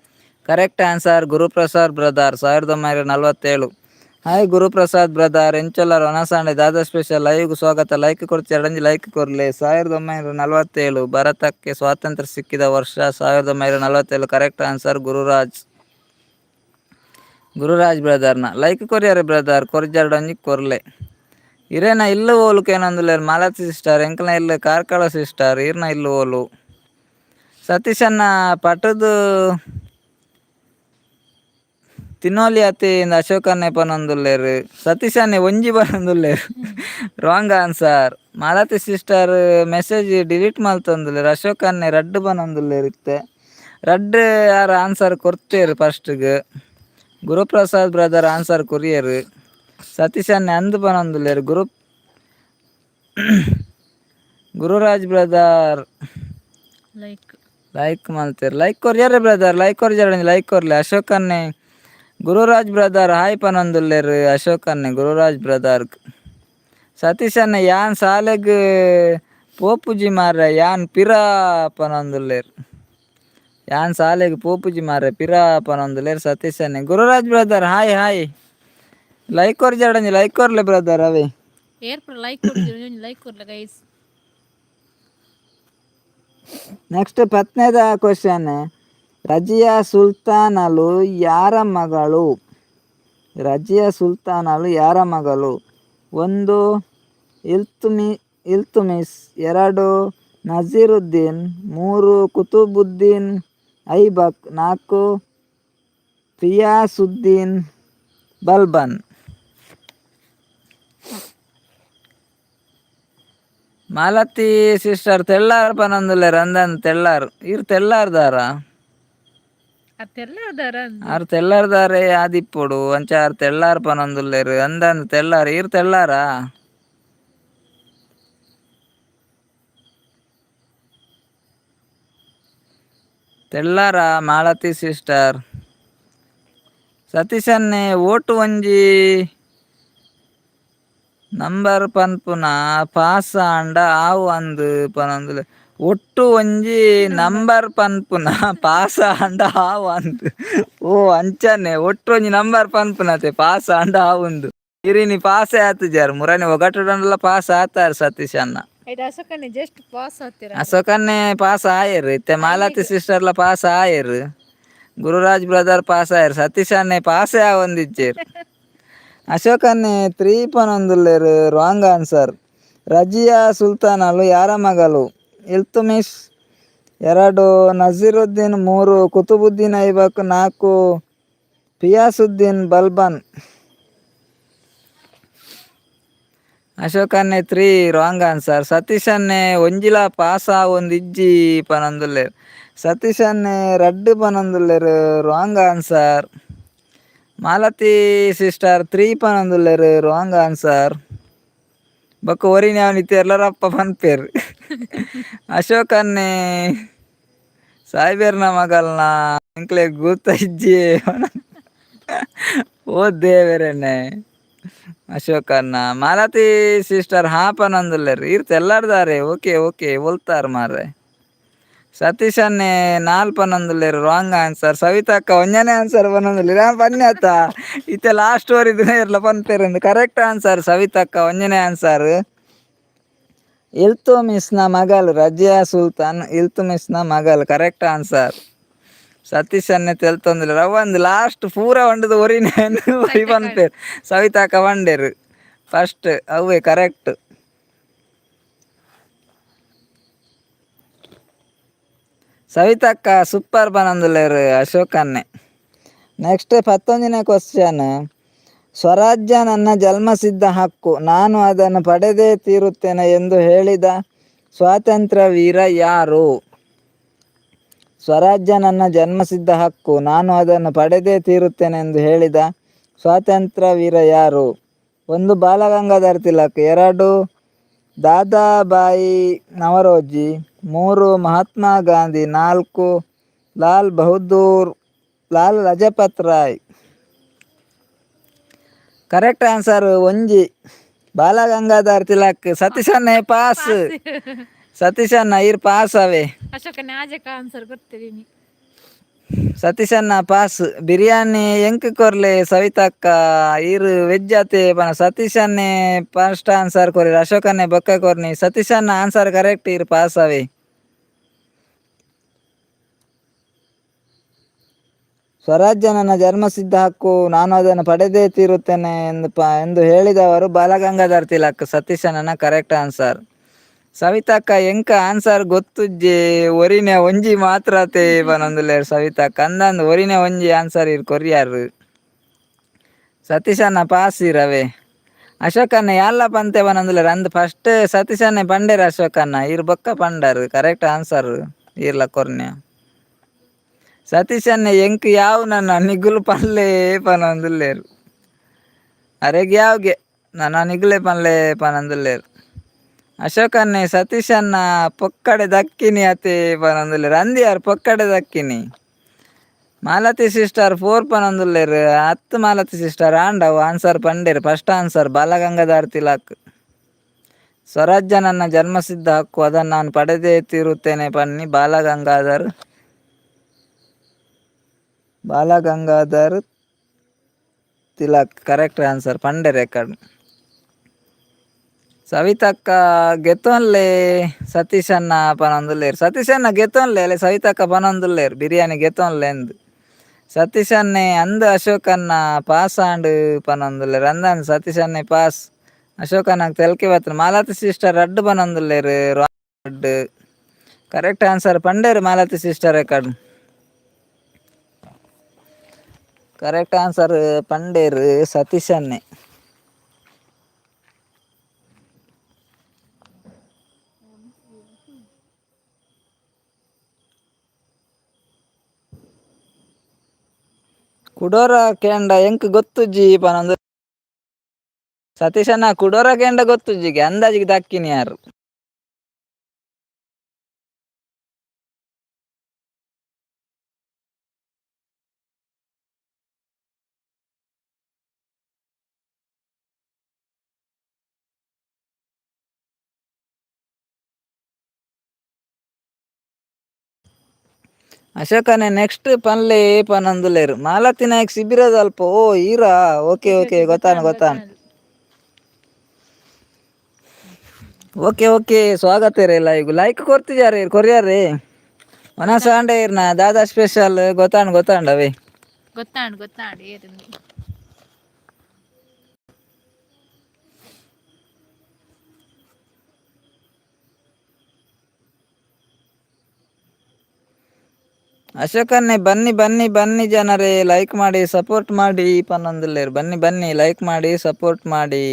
Correct answer Guruprasad brother, 1947. Hi Guruprasad brother, ಎಂಚೊಲ್ಲರ್? ಒನಸಾಂಡೆ ದಾದಾ ಸ್ಪೆಷಲ್ ಲೈವ್ಗೆ ಸ್ವಾಗತ. Like ಕೊಡ್ತಿ, ಎರಡಂಜಿ like ಕೊರ್ಲೆ. 1947, ಭಾರತಕ್ಕೆ ಸ್ವಾತಂತ್ರ್ಯ ಸಿಕ್ಕಿದ ವರ್ಷ 1947. Correct answer Gururaj. Gururaj ಬ್ರದರ್ನ like courier brother, ಕೊರ್ಜರ್ಡಂಜಿ ಕೊರ್ಲೆ. ಇರೇನ ಇಲ್ಲು ಓಲು ಕೇನೊಂದುಲ್ಲೆರ್ ಮಾಲತಿ ಸಿಸ್ಟರ್. ಎಂಕ್ಲ ಇಲ್ಲು ಕಾರ್ಕಳ ಸಿಸ್ಟರ್, ಈರ್ನ ಇಲ್ಲು ಓಲು? ಸತೀಶಣ್ಣ ಪಟುದು ತಿನ್ನೋಲಿ ಅತಿ ಅಶೋಕನ್ನೇ ಪನೊಂದುಲ್ಲೇರು. ಸತೀಶನ್ನೇ ಒಂಜಿ ಪನೊಂದುಲ್ಲೇರು. Wrong answer. Malathi sister message delete ಮಲ್ತೊಂದುಲ್ಲೇರು. ಅಶೋಕನ್ನೇ ರಡ್ಡ್ ಪನೊಂದುಲ್ಲೇರು. ಇತ್ತೆ ರಡ್ಡ್ ಯಾರು ಆನ್ಸರ್ ಕೊರ್ತೇರು ಫಸ್ಟ್ಗೆ. ಗುರುಪ್ರಸಾದ್ ಬ್ರದರ್ ಆನ್ಸರ್ ಕೊರಿಯರು. ಸತೀಶನ್ನೇ ಅಂದು ಪನೊಂದುಲ್ಲೇರು. Gururaj brother like like ಮಲ್ತೇರು. Like ಕೊರ್ಯಾರೆ brother? Like ಕೊರ್ಜಾರ, like ಕೊರ್ಲೆ. ಅಶೋಕನ್ನೇ, Gururaj brother hi ಪನೊಂದುಲ್ಲೇರು. ಅಶೋಕನ್ನೇ, Gururaj brother. ಸತೀಶನ್ನೇ ಯಾನ್ ಸಾಲೆಗ್ ಪೋಪುಜಿ ಮಾರ್ರೆ, ಯಾನ್ ಪಿರ ಪನೊಂದುಲ್ಲೇರು. ಯಾನ್ ಸಾಲೆಗ್ ಪೋಪುಜಿ ಮಾರ್ರೆ, ಪಿರ ಪನೊಂದುಲ್ಲೇರು ಸತೀಶನ್ನೇ. Gururaj brother hi hi. Like ಕೊರ್ಜಾಡಂಜಿ like ಕೊರ್ಲೆ brother ಅವೇ. ಏರ್ ಲೈಕ್ ಕೊಡ್ತೀರಿ? ಲೈಕ್ ಕೊರ್ಲ ಗೈಸ್. ನೆಕ್ಸ್ಟ್ 10ನೇದ ಕ್ವಶನ್. ರಜಿಯಾ ಸುಲ್ತಾನಲು ಯಾರ ಮಗಳು? ರಜಿಯಾ ಸುಲ್ತಾನಲು ಯಾರ ಮಗಳು? ಒಂದು ಇಲ್ತುಮಿಸ್, ಎರಡು ನಜೀರುದ್ದೀನ್, ಮೂರು ಕುತುಬುದ್ದೀನ್ ಐಬಕ್, ನಾಲ್ಕು ಫಿಯಾಸುದ್ದೀನ್ ಬಲ್ಬನ್. ಮಾಲತಿ ಸಿಸ್ಟರ್ ತೆಳ್ಳಾರ್ ಪನೊಂದುಲ್ಲೇರು. ಅಂದನ್ ತೆಳ್ಳಾರ್. ಇರ್ ತೆಳ್ಳಾರ್ದಾರ? ಅತ್ತೆಲ್ಲ ಅದಾರ. ಆರ್ ತೆಳ್ಳಾರ್ದಾರೆ ಆದಿಪ್ಪೊಡು. ಅಂಚ ಆರ್ ತೆಳ್ಳಾರ್ ಪನೊಂದುಲ್ಲೇರು. ಅಂದನ್ ತೆಳ್ಳಾರ್. ಈರ್ ತೆಳ್ಳಾರಾ? ತೆಳ್ಳಾರ ಮಾಲತಿ ಸಿಸ್ಟರ್? ಸತೀಶನ್ನೇ ಓಟು ಒಂಜಿ ನಂಬರ್ ಪನ್ಪುನ ಪಾಸ್ ಆಂಡ ಆವು ಅಂದ್ ಪನೊಂದುಲ್ಲೆ. ಒಟ್ಟು ಒಂಜಿ ನಂಬರ್ ಪನ್ಪುನ ಪಾಸ್ ಆಂಡ ಆವು ಅಂದ್. ಓ ಅಂಚನೆ, ಒಟ್ಟು ಒಂಜಿ ನಂಬರ್ ಪನ್ಪುನತೆ, ಪಾಸ್ ಆಂಡ ಆವುಂದು. ಇರಿನಿ ಪಾಸೇ ಆತುಜಾರ್. ಮುರನಿ ಒಗಟುಡಂಡಲ ಪಾಸ್ ಆತಾರ್ ಸತೀಶ್ ಅಣ್ಣ. ಐಟ್ ಅಶೋಕನ್ನೇ ಜಸ್ಟ್ ಪಾಸ್ ಆಗ್ತೀರ. ಅಶೋಕನ್ನೇ ಪಾಸ್ ಆಯೆರ್. ಇತ್ತೆ ಮಾಲತಿ ಸಿಸ್ಟರ್ಲ ಪಾಸ್ ಆಯೆರ್. ಗುರುರಾಜ್ ಬ್ರದರ್ ಪಾಸ್ ಆಯೆರ್. ಸತೀಶ್ ಅಣ್ಣೆ ಪಾಸೇ ಆವೊಂದಿಜ್ಜೆರ್. ಅಶೋಕನ್ನೇ ತ್ರೀ ಪನೊಂದುಲ್ಲೆರ್. Wrong answer. Razia ಸುಲ್ತಾನಲು ಯಾರ ಮಗಳು? ಇಲ್ತುಮಿಶ್, ಎರಡು ನಜೀರುದ್ದೀನ್, ಮೂರು ಕುತುಬುದ್ದೀನ್ ಐಬಕ್, ನಾಲ್ಕು ಫಿಯಾಸುದ್ದೀನ್ Balban. ಅಶೋಕನ್ನೇ three, wrong answer. ಸತೀಶನ್ನೇ ಒಂಜಿಲ pass ಆವೊಂದಿಜ್ಜಿ ಪನೊಂದುಲ್ಲೆರ್. ಸತೀಶನ್ನೇ ರಡ್ಡ್ ಪನೊಂದುಲ್ಲೆರ್. Wrong answer. Malathi sister three ಪನೊಂದುಲ್ಲೆರ್. Wrong answer. ಬೊಕ್ಕ ಒರಿನ ಇತ್ತೆರ್ಲರಪ್ಪ ಪನ್ಪೇರು. ಅಶೋಕನ್ನೇ ಸಾಯ್ಬೇರ್ನ ಮಗಲ್ನ ಎಂಕ್ಲೆ ಗೂತ ಇಜ್ಜಿ. ಓ ದೇವರೇನೆ. ಅಶೋಕನ್ನ, ಮಾಲತಿ ಸಿಸ್ಟರ್ ಹಾ ಪನೊಂದುಲ್ಲೆರ್. ಈರ್ ತೆಲ್ಲಾರ್ದಾರೆ. ಓಕೆ ಓಕೆ, ಒಲ್ತಾರ್ ಮಾರ್ರೆ. ಸತೀಶನ್ನೇ ನಾಲ್ ಪನೊಂದುಲ್ಲೆರ್. Wrong answer. ಸವಿತಕ್ಕ ಒಂಜನೇ ಆನ್ಸರ್ ಪನೊಂದುಲ್ಲೆರ್. ಪನ್ಯತ ಇತ್ತೆ ಲಾಸ್ಟ್ ಓರಿದಿನ ಇರ್ಲ ಪನ್ಪೆರ್. ಕರೆಕ್ಟ್ ಆನ್ಸರ್ ಸವಿತಕ್ಕ, ಒಂಜನೇ ಆನ್ಸರ್. ಇಲ್ತುಮಿಸ್ನ ಮಗಳು ರಜಿಯಾ ಸುಲ್ತಾನ್ ಇಲ್ತುಮಿಸ್ನ ಮಗಳು. Correct answer. Satish ಅನ್ನೆ ತೆಲ್ತೊಂದುಲ್ಲೆರ್. ಅವ್ವಂದು ಲಾಸ್ಟ್ ಪೂರ ಪಂಡುದು ಒರಿನೆ ಒರಿ ಪನ್ಪೆರ್. ಸವಿತಾಕ ಪಂಡೆರ್ ಫಸ್ಟ್, ಅವ್ವೆ ಕರೆಕ್ಟ್. ಸವಿತಕ್ಕ ಸೂಪರ್ ಪನೊಂದುಲ್ಲೆರ್ ಅಶೋಕನ್ನೆ. ನೆಕ್ಸ್ಟ್ 11ನೇ ಕ್ವಶನ್. ಸ್ವರಾಜ್ಯ ನನ್ನ ಜನ್ಮಸಿದ್ಧ ಹಕ್ಕು, ನಾನು ಅದನ್ನು ಪಡೆದೇ ತೀರುತ್ತೇನೆ ಎಂದು ಹೇಳಿದ ಸ್ವಾತಂತ್ರ್ಯ ವೀರ ಯಾರು? ಸ್ವರಾಜ್ಯ ನನ್ನ ಜನ್ಮಸಿದ್ಧ ಹಕ್ಕು, ನಾನು ಅದನ್ನು ಪಡೆದೇ ತೀರುತ್ತೇನೆ ಎಂದು ಹೇಳಿದ ಸ್ವಾತಂತ್ರ್ಯ ವೀರ ಯಾರು? ಒಂದು ಬಾಲಗಂಗಾಧರ್ ತಿಲಕ್, ಎರಡು ದಾದಾಬಾಯಿ ನವರೋಜಿ, ಮೂರು ಮಹಾತ್ಮ ಗಾಂಧಿ, ನಾಲ್ಕು ಲಾಲ್ ಬಹದ್ದೂರ್ ಲಾಲ್ ಲಜಪತ್ ರಾಯ್. ಕರೆಕ್ಟ್ ಆನ್ಸರ್ ಒಂಜಿ, ಬಾಲಗಂಗಾಧರ್ ತಿಲಕ್. ಸತೀಶನ್ನೇ ಪಾಸ್. ಸತೀಶಣ್ಣ ಈರ್ ಪಾಸ್ ಅವೇ. ಅಶೋಕನ್ನೇ ಆಜಕ ಆನ್ಸರ್ ಗೊತ್ತಿದ್ದೀನಿ. ಸತೀಶಣ್ಣ ಪಾಸ್. ಬಿರಿಯಾನಿ ಎಂಕ್ ಕೊರ್ಲೆ ಸವಿತಕ್ಕ. ಈರ್ ವೆಜ್ ಅತೆ ಪನ. ಸತೀಶನ್ನೇ ಫಸ್ಟ್ ಆನ್ಸರ್ ಕೊರಿ, ಅಶೋಕನ್ನೇ ಬೊಕ್ಕ ಕೊರ್ನಿ. ಸತೀಶಣ್ಣ ಆನ್ಸರ್ ಕರೆಕ್ಟ್, ಈರ್ ಪಾಸ್ ಅವೇ. ಸ್ವರಾಜ್ಯ ನನ್ನ ಜನ್ಮಸಿದ್ಧ ಹಕ್ಕು, ನಾನು ಅದನ್ನು ಪಡೆದೇ ತೀರುತ್ತೇನೆ ಎಂದು ಹೇಳಿದವರು ಬಾಲಗಂಗಾಧರ್ ತಿಲಕ್. ಸತೀಶಣ್ಣನ ಕರೆಕ್ಟ್ ಆನ್ಸರ್. ಸವಿತಕ್ಕ ಎಂಕ ಆನ್ಸರ್ ಗೊತ್ತುಜ್ಜಿ, ಒರಿನೆ ಒಂಜಿ ಮಾತ್ರತೆ ಪನೊಂದುಲ್ಲೆರ್ ಸವಿತಕ್ಕ. ಅಂದಂದ್ ಒರಿನೆ ಒಂಜಿ ಆನ್ಸರ್ ಇರ್ ಕೊರಿಯಾರ್. ಸತೀಶಣ್ಣ ಪಾಸ್ ಇರವೇ. ಅಶೋಕಣ್ಣ ಯಾಲ್ಲ ಪಂತೆ ಪನೊಂದುಲ್ಲೆರ್ ಅಂದ್ ಫಸ್ಟ್ ಸತೀಶಣ್ಣೆ ಪಂಡೆರ್. ಅಶೋಕಣ್ಣ ಈರ್ ಬೊಕ್ಕ ಪಂಡರ್. Correct answer ಈರ್ಲ ಕೊರ್ನ್ಯ. ಸತೀಶಣ್ಣೆ ಎಂಕ್ ಯಾವು, ನನ್ನ ನಿಗುಲು ಪನ್ಲೆ ಪನೊಂದುಲ್ಲೆರ್. ಅರೆಗ್ ಯಾವ್ಗೆ, ನನ ನಿಗುಲೆ ಪನ್ಲೆ ಪನೊಂದುಲ್ಲೆರ್. ಅಶೋಕಣ್ಣೆ ಸತೀಶಣ್ಣ ಪೊಕ್ಕಡೆ ದಕ್ಕಿನಿ ಅತೆ ಪನೊಂದುಲ್ಲೆರ್. ಅಂದ್ ಯಾರ್ ಪೊಕ್ಕಡೆ ದಕ್ಕಿನಿ. ಮಾಲತಿ ಸಿಸ್ಟರ್ 4 ಪನೊಂದುಲ್ಲೆರ್. ಅತ್ತ್ ಮಾಲತಿ ಸಿಸ್ಟರ್, ಆಂಡವು ಆನ್ಸರ್ ಪಂಡೆರ್. First answer Balagangadhar Tilak. ಸ್ವರಾಜ್ಯ ನನ್ನ ಜನ್ಮಸಿದ್ಧ ಹಕ್ಕು, ಅದನ್ನು ನಾನು ಪಡೆದೇ ತೀರುತ್ತೇನೆ ಪನ್ನಿ ಬಾಲಗಂಗಾಧರ್, ಬಾಲಗಂಗಾಧರ್ ತಿಲಕ್ ಕರೆಕ್ಟ್ ಆನ್ಸರ್ ಪಂಡೆ ರೆಕಾರ್ಡ್. ಸವಿತಕ್ಕ ಗೆತೊನ್ಲೆ ಸತೀಶಣ್ಣ ಪನೊಂದುಲ್ಲೆರ್. ಸತೀಶಣ್ಣ ಗೆತೊನ್ಲೆ ಅಲೆ. ಸವಿತಕ್ಕ ಪನೊಂದುಲ್ಲೆರ್ ಬಿರಿಯಾನಿ ಗೆತೊನ್ಲೆ ಅಂದ್. ಸತೀಶಣ್ಣೆ ಅಂದ್ ಅಶೋಕಣ್ಣ ಪಾಸ್ ಆಂಡ್ ಪನೊಂದುಲ್ಲೆರ್. ಅಂದಂದ್ ಸತೀಶಣ್ಣೆ ಪಾಸ್. ಅಶೋಕಣ್ಣಗ್ ತೆಲ್ಕೆ ಬತ್ತ್ಂಡ್. ಮಾಲತಿ ಸಿಸ್ಟರ್ ರಡ್ಡ್ ಪನೊಂದುಲ್ಲೆರ್. ರಡ್ಡ್ ಕರೆಕ್ಟ್ ಆನ್ಸರ್ ಪಂಡೆರ್ Malathi sister. Record correct answer ಪಂಡೆರ್ ಸತೀಶಣ್ಣೆ. ಕುಡೋರ ಕೇಂಡ ಎಂಕ್ ಗೊತ್ತುಜ್ಜಿ ಪನೊಂದು ಸತೀಶಣ್ಣ. ಕುಡೋರ ಕೇಂಡ ಗೊತ್ತುಜ್ಜಿಗೆ, ಅಂದಾಜಿಗೆ ದಕ್ಕಿನಿ ಯಾರು. ಅಶೋಕನೆ ನೆಕ್ಸ್ಟ್ ಪನ್ಲೆ ಪನೊಂದುಲ್ಲೆರ್. ಮಾಲತಿ ನಾಯಕ್ ಶಿಬಿರದಲ್ಪ. ಓ ಈರಾ, ಓಕೆ ಓಕೆ, ಗೊತ್ತಾನ ಗೊತ್ತಾನ. ಓಕೆ ಓಕೆ, ಸ್ವಾಗತ ರೇ. ಲೈಕ್ ಲೈಕ್ ಕೊರ್ತಿಜಾರೆ, ಕೊರಿಯಾರೆ. ಮನಸ ಆಂಡೆ ಇರ್ನ ದಾದಾ ಸ್ಪೆಷಲ್? ಗೊತ್ತಾಂಡ್ ಗೊತ್ತಾಂಡವೇ. ಗೊತ್ತಾಂಡ್ ಗೊತ್ತಾಂಡ್ ಏರಿಂದು. ಅಶೋಕನ್ನೇ ಬನ್ನಿ ಬನ್ನಿ ಬನ್ನಿ ಜನರೇ, ಲೈಕ್ ಮಾಡಿ ಸಪೋರ್ಟ್ ಮಾಡಿ ಪನ್ನೊಂದುಲ್ಲೆರ್. ಬನ್ನಿ ಬನ್ನಿ, ಲೈಕ್ ಮಾಡಿ ಸಪೋರ್ಟ್ ಮಾಡಿ.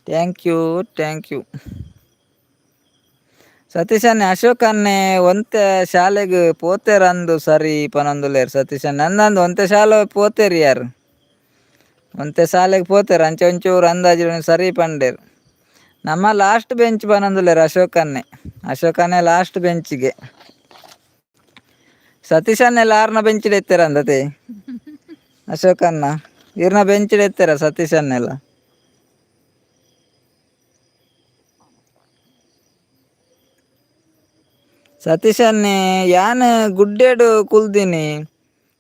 Thank you thank you. ಸತೀಶನ್ನೇ ಅಶೋಕನ್ನೇ ಒಂತೆ ಶಾಲೆಗ್ ಪೋತೆರಂದು ಸರಿ ಪನೊಂದುಲ್ಲೆರ್ ಸತೀಶನ್ನೇ. ಅಂದಂದು ಒಂತೆ ಶಾಲೆ ಪೋತೆರ್ ಯಾರ್, ಒಂತೆ ಶಾಲೆಗ್ ಪೋತೆರ್. ಅಂಚೆ ಒಂಚೂರು ಅಂದಾಜು ಸರಿ ಪಂಡೆರ್. ನಮ್ಮ ಲಾಸ್ಟ್ ಬೆಂಚ್ ಪನೊಂದುಲ್ಲೆರ್ ಅಶೋಕನ್ನೇ. ಅಶೋಕನ್ನೇ ಲಾಸ್ಟ್ ಬೆಂಚಿಗೆ, ಸತೀಶನ್ನೆಲ್ಲ ಆರ್ನ ಬೆಂಚಿಡ್ ಎತ್ತೆರಂದತೆ. ಅಶೋಕನ್ನ ಇರ್ನ ಬೆಂಚಿಡ್ ಎತ್ತೆರ ಸತೀಶನ್ನೆಲ್ಲ. ಸತೀಶನ್ನೇ ಯಾನ್ ಗುಡ್ಡೆಡು ಕುಲ್ದಿನಿ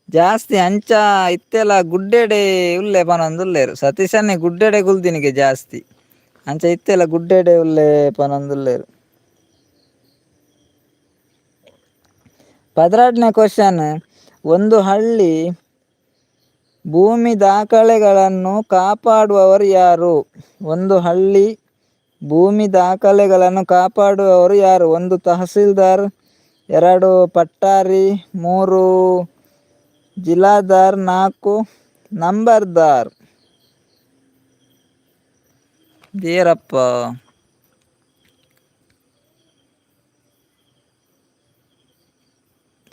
ಜಾಸ್ತಿ, ಅಂಚ ಇತ್ತೆಲ ಗುಡ್ಡೆಡೆ ಉಲ್ಲೆ ಪನೊಂದುಲ್ಲೆರ್. ಸತೀಶನ್ನೇ ಗುಡ್ಡೆಡೆ ಕುಲ್ದಿನಿಗೆ ಜಾಸ್ತಿ, ಅಂಚ ಇತ್ತೆಲ ಗುಡ್ಡೆಡೆ ಉಲ್ಲೆ ಪನೊಂದುಲ್ಲೆರ್. 12ನೇ ಕ್ವಶನ್. ಒಂದು ಹಳ್ಳಿ ಭೂಮಿ ದಾಖಲೆಗಳನ್ನು ಕಾಪಾಡುವವರು ಯಾರು? ಒಂದು ಹಳ್ಳಿ ಭೂಮಿ ದಾಖಲೆಗಳನ್ನು ಕಾಪಾಡುವವರು ಯಾರು? ಒಂದು ತಹಸೀಲ್ದಾರ್, ಎರಡು ಪಟ್ಟಾರಿ, ಮೂರು ಜಿಲಾದಾರ್, ನಾಲ್ಕು ನಂಬರ್ದಾರ್. ದೇರಪ್ಪ.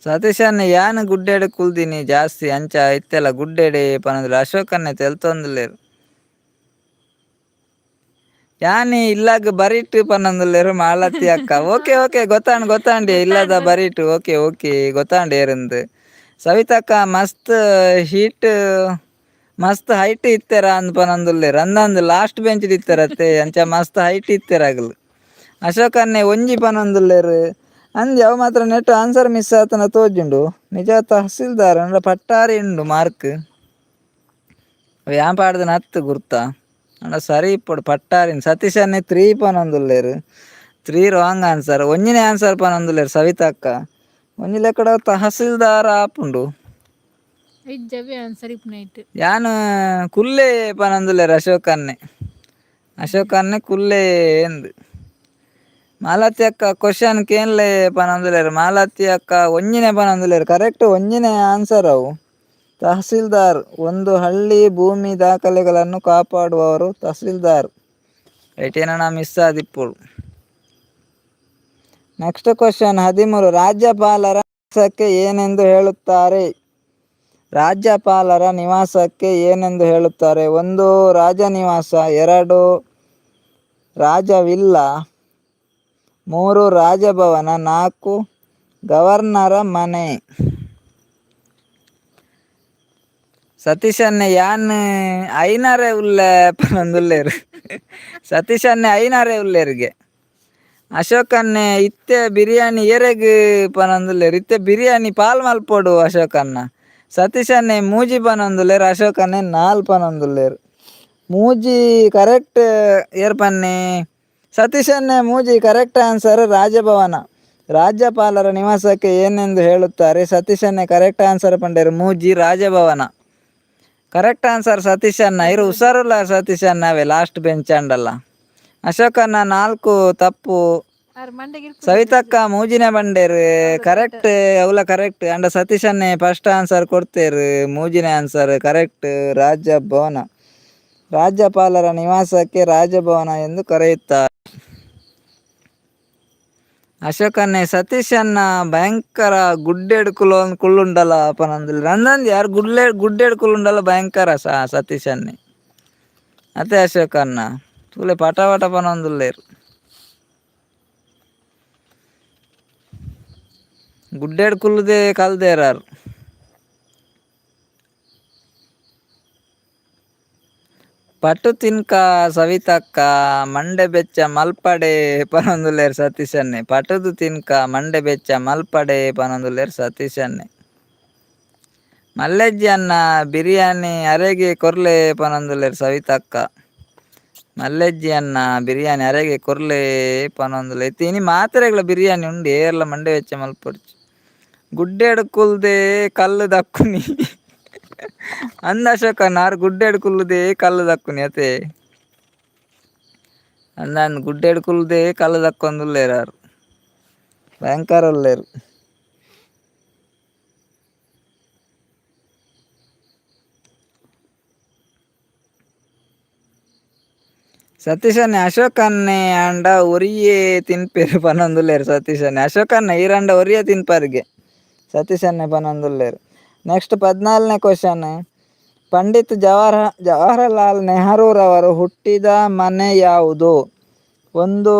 ಸತೀಶನ್ನ ಯಾನ್ ಗುಡ್ಡೆಡೆ ಕುಲ್ದಿನಿ ಜಾಸ್ತಿ, ಅಂಚ ಇತ್ತೆಲ ಗುಡ್ಡೆಡೆ ಪನೊಂದುಲ್ಲೆರ್. ಅಶೋಕನ್ನೇ ತೆಲ್ತೊಂದುಲ್ಲೆರ್. ಯಾನಿ ಇಲ್ಲಾಗ ಬರಿಟ್ ಪನೊಂದುಲ್ಲೆರ್ ಮಾಲತಿ ಅಕ್ಕ. ಓಕೆ ಓಕೆ, ಗೊತ್ತಾಂಡ್ ಗೊತ್ತಾಂಡಿ. ಇಲ್ಲದ ಬರಿಟ್, ಓಕೆ ಓಕೆ, ಗೊತ್ತಾಂಡ್ ಏರಂದು. ಸವಿತಕ್ಕ ಮಸ್ತ್ ಹೀಟ್ ಮಸ್ತ್ ಹೈಟ್ ಇತ್ತೆರ ಅಂದ್ ಪನೊಂದುಲ್ಲೆರ್. ಅಂದಂದು ಲಾಸ್ಟ್ ಬೆಂಚ್ ಇತ್ತೆರತ್ತೆ, ಅಂಚ ಮಸ್ತ್ ಹೈಟ್ ಇತ್ತೆರ ಅಗಲು. ಅಶೋಕನ್ನೇ ಒಂಜಿ ಪನೊಂದುಲ್ಲೆರ್. ಅಂದ್ ಅವು ಮಾತ್ರ net answer miss ಆತನ ತೋಜುಂಡು. ನಿಜ ತಹಸೀಲ್ದಾರ್ ಅಂಡ ಪಟ್ಟಾರಿ ಉಂಡು ಮಾರ್ಕ್. ಯಾನ್ ಪಾಡ್ದನ ಅತ್ತು ಗುರ್ತ ಅಂಡ ಸರಿ ಇಪ್ಪೊಡು ಪಟ್ಟಾರಿನ್. ಸತೀಶನ್ನೇ 3 ಪನೊಂದುಲ್ಲೆರ್. 3 ರಾಂಗ್ ಆನ್ಸರ್. ಒಂಜಿನೇ ಆನ್ಸರ್ ಪನೊಂದುಲ್ಲೆರ್ ಸವಿತಕ್ಕ. ಒಂಜಿ ಲೆಕ್ಕಡ ತಹಸೀಲ್ದಾರ್ ಆಪುಂಡು. ಇಜ್ಜವೇ ಆನ್ಸರ್ ಇಪ್ಪುನೈಟ್. ಯಾನ್ ಕುಲ್ಲೆ ಪನೊಂದುಲ್ಲೆರ್ ಅಶೋಕನ್ನೇ. ಅಶೋಕನ್ನೇ ಕುಲ್ಲೆ ಎಂದ್. ಮಾಲತಿ ಅಕ್ಕ ಕ್ವಶನ್ ಕೇನ್ಲೆ ಪನೊಂದುಲ್ಲೆರ್. ಮಾಲತಿ ಅಕ್ಕ ಒಂಜಿನೇ ಪನೊಂದುಲ್ಲೆರ್. ಕರೆಕ್ಟ್ ಒಂಜಿನೇ ಆನ್ಸರ್ ಅವು. Tahsildar. ಒಂದು ಹಳ್ಳಿ ಭೂಮಿ ದಾಖಲೆಗಳನ್ನು ಕಾಪಾಡುವವರು ತಹಸೀಲ್ದಾರ್. ಏಟೇನ ಮಿಸ್ ಆದಿಪ್ಪುಡು. Next question 13. ರಾಜ್ಯಪಾಲರ ನಿವಾಸಕ್ಕೆ ಏನೆಂದು ಹೇಳುತ್ತಾರೆ? ರಾಜ್ಯಪಾಲರ ನಿವಾಸಕ್ಕೆ ಏನೆಂದು ಹೇಳುತ್ತಾರೆ? ಒಂದು, ರಾಜನಿವಾಸ. ಎರಡು, ರಾಜವಿಲ್ಲ. ಮೂರು, ರಾಜಭವನ. ನಾಲ್ಕು, ಗವರ್ನರ ಮನೆ. ಸತೀಶನ್ನೆ ಯಾನ್ ಐನಾರೆ ಉಲ್ಲೆ ಪನೊಂದುಲ್ಲೇರು. ಸತೀಶನ್ನೆ ಐನಾರೆ ಉಲ್ಲೇರಿಗೆ. ಅಶೋಕನ್ನೆ ಇತ್ತೆ ಬಿರಿಯಾನಿ ಏರೆಗ್ ಪನೊಂದುಲ್ಲೇರು. ಇತ್ತೆ ಬಿರಿಯಾನಿ ಪಾಲ್ ಮಲ್ಪೊಡು ಅಶೋಕನ್ನ. ಸತೀಶನ್ನೆ ಮೂಜಿ ಪನೊಂದುಲ್ಲೇರು, ಅಶೋಕನ್ನೆ ನಾಲ್ ಪನೊಂದುಲ್ಲೇರು. ಮೂಜಿ ಕರೆಕ್ಟ್ ಏರ್ ಪನ್ನೆ? ಸತೀಶನ್ನೆ ಮೂಜಿ ಕರೆಕ್ಟ್ ಆನ್ಸರ್. ರಾಜಭವನ. ರಾಜ್ಯಪಾಲರ ನಿವಾಸಕ್ಕೆ ಏನೆಂದು ಹೇಳುತ್ತಾರೆ? ಸತೀಶನ್ನೆ ಕರೆಕ್ಟ್ ಆನ್ಸರ್ ಪಂಡೇರು. ಮೂಜಿ ರಾಜಭವನ ಕರೆಕ್ಟ್ ಆನ್ಸರ್ ಸತೀಶನ್ನ. ಇರು ಹುಷಾರುಲ್ಲ ಸತೀಶನ್ನ. ಅವೇ ಲಾಸ್ಟ್ ಬೆಂಚ್ ಅಂಡಲ್ಲ. ಅಶೋಕನ್ನ ನಾಲ್ಕು ತಪ್ಪು. ಆರ್ ಮಂಡೆಗೆ. ಸವಿತಕ್ಕ ಮೂಜಿನ ಬಂಡೇರು, ಕರೆಕ್ಟ್. ಅವಲ ಕರೆಕ್ಟ್. ಅಂಡ ಸತೀಶನ್ನೇ ಫಸ್ಟ್ ಆನ್ಸರ್ ಕೊಡ್ತೇರು. ಮೂಜಿನ ಆನ್ಸರ್ ಕರೆಕ್ಟ್. ರಾಜಭವನ. ರಾಜ್ಯಪಾಲರ ನಿವಾಸಕ್ಕೆ ರಾಜಭವನ ಎಂದು ಕರೆಯುತ್ತಾರೆ. ಅಶೋಕನ್ನೇ ಸತೀಶನ್ನ ಭಯಂಕರ ಗುಡ್ಡೆಡ್ ಕುಲೋ ಕುಳ್ಳುಂಡಲ ಪನಂದಿಲ್ಲ. ನಂದಂದು ಯಾರು ಗುಡ್ಲೆ ಗುಡ್ಡೆಡ್ ಕುಳ್ಳುಂಡಲ ಭಯಂಕರ ಸತೀಶನ್ನೇ. ಅತ್ತೆ ಅಶೋಕನ್ನ ತೂಲೆ ಪಟ ಪಟ ಪನೊಂದುಲ್ಲೇರು. ಗುಡ್ಡೆಡ್ ಕುಲ್ಲುದೇ ಕಲ್ದೇರಾರು. ಪಟ್ಟು ತಿನ್ಕ ಸವಿತಕ್ಕ, ಮಂಡೆ ಬೆಚ್ಚ ಮಲ್ಪಡೆ ಪನೊಂದುಲ್ಲೇರು ಸತೀಶನ್ನೆ. ಪಟುದು ತಿನ್ಕ, ಮಂಡೆ ಬೆಚ್ಚ ಮಲ್ಪಡೆ ಪನೊಂದುಲ್ಲೇರು ಸತೀಶನ್ನೆ. ಮಲ್ಲೆಜ್ಜಿ ಅನ್ನ ಬಿರಿಯಾನಿ ಅರೆಗೆ ಕೊರ್ಲೆ ಪನೊಂದುಲ್ಲೇರು ಸವಿತಕ್ಕ. ಮಲ್ಲೆಜ್ಜಿ ಅನ್ನ ಬಿರಿಯಾನಿ ಅರೆಗೆ ಕೊರ್ಲೆ ಪನೊಂದುಲ್ಲೆ. ಇನಿ ಮಾತೆರೆಗ್ಲ ಬಿರಿಯಾನಿ ಉಂಡು. ಏರ್ಲ ಮಂಡೆ ಬೆಚ್ಚ ಮಲ್ಪೊಡ್ಚಿ. ಗುಡ್ಡೆಡ್ ಕುಲ್ದೆ ಕಲ್ಲು ದಕ್ಕುನಿ ಅಂದ ಅಶೋಕಣ್ಣ. ಆರ್ ಗುಡ್ಡೆಡ್ ಕುಲ್ಲುದೆ ಕಲ್ಲು ದಕ್ಕುನಿ ಅತೆ ಅಂದಾನ್. ಗುಡ್ಡೆಡ್ ಕುಲ್ಲುದೆ ಕಲ್ಲು ದಕ್ಕೊಂದುಲ್ಲೇರು ಆರ್. ಭಯಂಕರ ಉಲ್ಲೇರು. ಸತೀಶನ್ನೆ ಅಶೋಕನ್ನೆ ಆಂಡ ಒರಿಯೇ ತಿನ್ಪೇರು ಪನೊಂದುಲ್ಲೇರು ಸತೀಶನ್ನೆ. ಅಶೋಕನ್ನ ಈರಂಡ ಒರಿಯೇ ತಿನ್ಪರ್ಗೆ ಸತೀಶನ್ನೆ ಪನೊಂದುಲ್ಲೇರು. ನೆಕ್ಸ್ಟ್ 14ನೇ ಕ್ವಶನ್. ಪಂಡಿತ್ ಜವಾಹರಲಾಲ್ ನೆಹರೂರವರು ಹುಟ್ಟಿದ ಮನೆ ಯಾವುದು? ಒಂದು,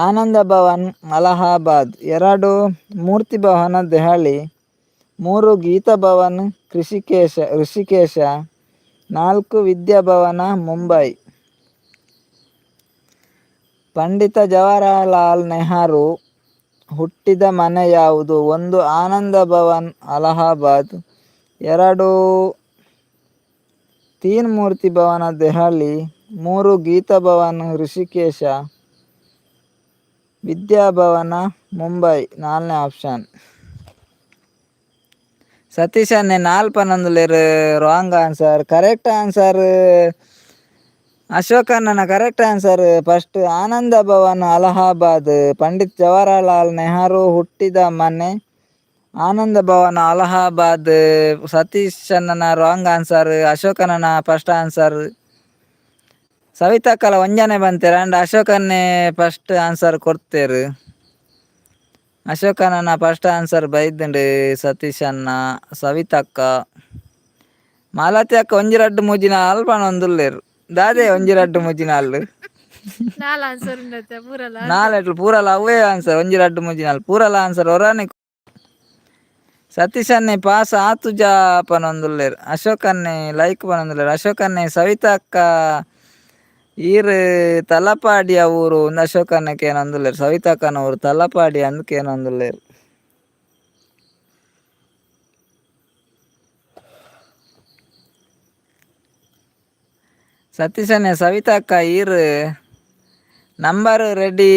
ಆನಂದ ಭವನ್, ಅಲಹಾಬಾದ್. ಎರಡು, ಮೂರ್ತಿ ಭವನ, ದೆಹಲಿ. ಮೂರು, ಗೀತಾ ಭವನ್, ಋಷಿಕೇಶ. ನಾಲ್ಕು, ವಿದ್ಯಾಭವನ, ಮುಂಬೈ. ಪಂಡಿತ ಜವಾಹರಲಾಲ್ ನೆಹರು ಹುಟ್ಟಿದ ಮನೆ ಯಾವುದು? ಒಂದು, ಆನಂದ ಭವನ್, ಅಲಹಾಬಾದ್. ಎರಡು, ತೀನ್ ಮೂರ್ತಿ ಭವನ, ದೆಹಲಿ. ಮೂರು, ಗೀತಾ ಭವನ್, ಋಷಿಕೇಶ. ವಿದ್ಯಾಭವನ, ಮುಂಬೈ ನಾಲ್ನೇ ಆಪ್ಷನ್. ಸತೀಶನ್ನೆ ನಾಲ್ ಪನೊಂದುಲ್ಲೇರು. Wrong answer. Correct answer ಅಶೋಕಣ್ಣನ correct answer first Ananda Bhavan, Allahabad. Pandit Jawaharlal Nehru ಹುಟ್ಟಿದ ಮನೆ ಆನಂದ ಭವನ್, ಅಲಹಾಬಾದ್. ಸತೀಶಣ್ಣನ ರಾಂಗ್ ಆನ್ಸರ್. ಅಶೋಕಣ್ಣನ ಫಸ್ಟ್ ಆನ್ಸರ್. ಸವಿತಕ್ಕಲ ಒಂಜನೆ ಬಂತೇರು. ಅಂಡ್ ಅಶೋಕನ್ನೇ ಫಸ್ಟ್ ಆನ್ಸರ್ ಕೊಡ್ತೇರು. ಅಶೋಕಣ್ಣನ ಫಸ್ಟ್ ಆನ್ಸರ್ ಬೈದುಂಡು. ಸತೀಶಣ್ಣ, ಸವಿತಕ್ಕ, ಮಾಲತಿ ಅಕ್ಕ ಒಂಜಿ ರಡ್ಡು ಮೂಜಿನ ಅಲ್ಪ ಒಂದುಲ್ಲೇರು. ದಾದೆ ಒಂಜಿ ರಡ್ಡು ಮೂಜಿ ನಾಲ್? ನಾಲ್ ಆನ್ಸರ್ ಉಂಡತ್ತೆ ಪೂರಲ. ನಾಲೆಟ್ಲು ಪೂರಲ ಅವೇ ಆನ್ಸರ್. ಒಂಜಿ ರಡ್ಡು ಮೂಜಿ ನಾಲ್ ಪೂರಲ ಆನ್ಸರ್ ಒರಾನೆ. ಸತೀಶನ್ನೆ ಪಾಸ್ ಆತುಜ ಪನೊಂದುಲ್ಲೇರು. ಅಶೋಕನ್ನೆ ಲೈಕ್ ಪನೊಂದುಲ್ಲೇರು. ಅಶೋಕನ್ನೆ ಸವಿತಾ ಅಕ್ಕ ಈರ್ ತಲಪಾಡಿಯ ಊರು ಒಂದು ಅಶೋಕನ್ನೆ ಕೇನೊಂದುಲ್ಲೇರು. ಸವಿತಕ್ಕನ ಊರು ತಲಪಾಡಿ ಅಂದ್ ಕೇನೊಂದುಲ್ಲೇರು. ಸತೀಶನ್ನೆ ಸವಿತಕ್ಕ ಈರ್ ನಂಬರ್ ರೆಡಿ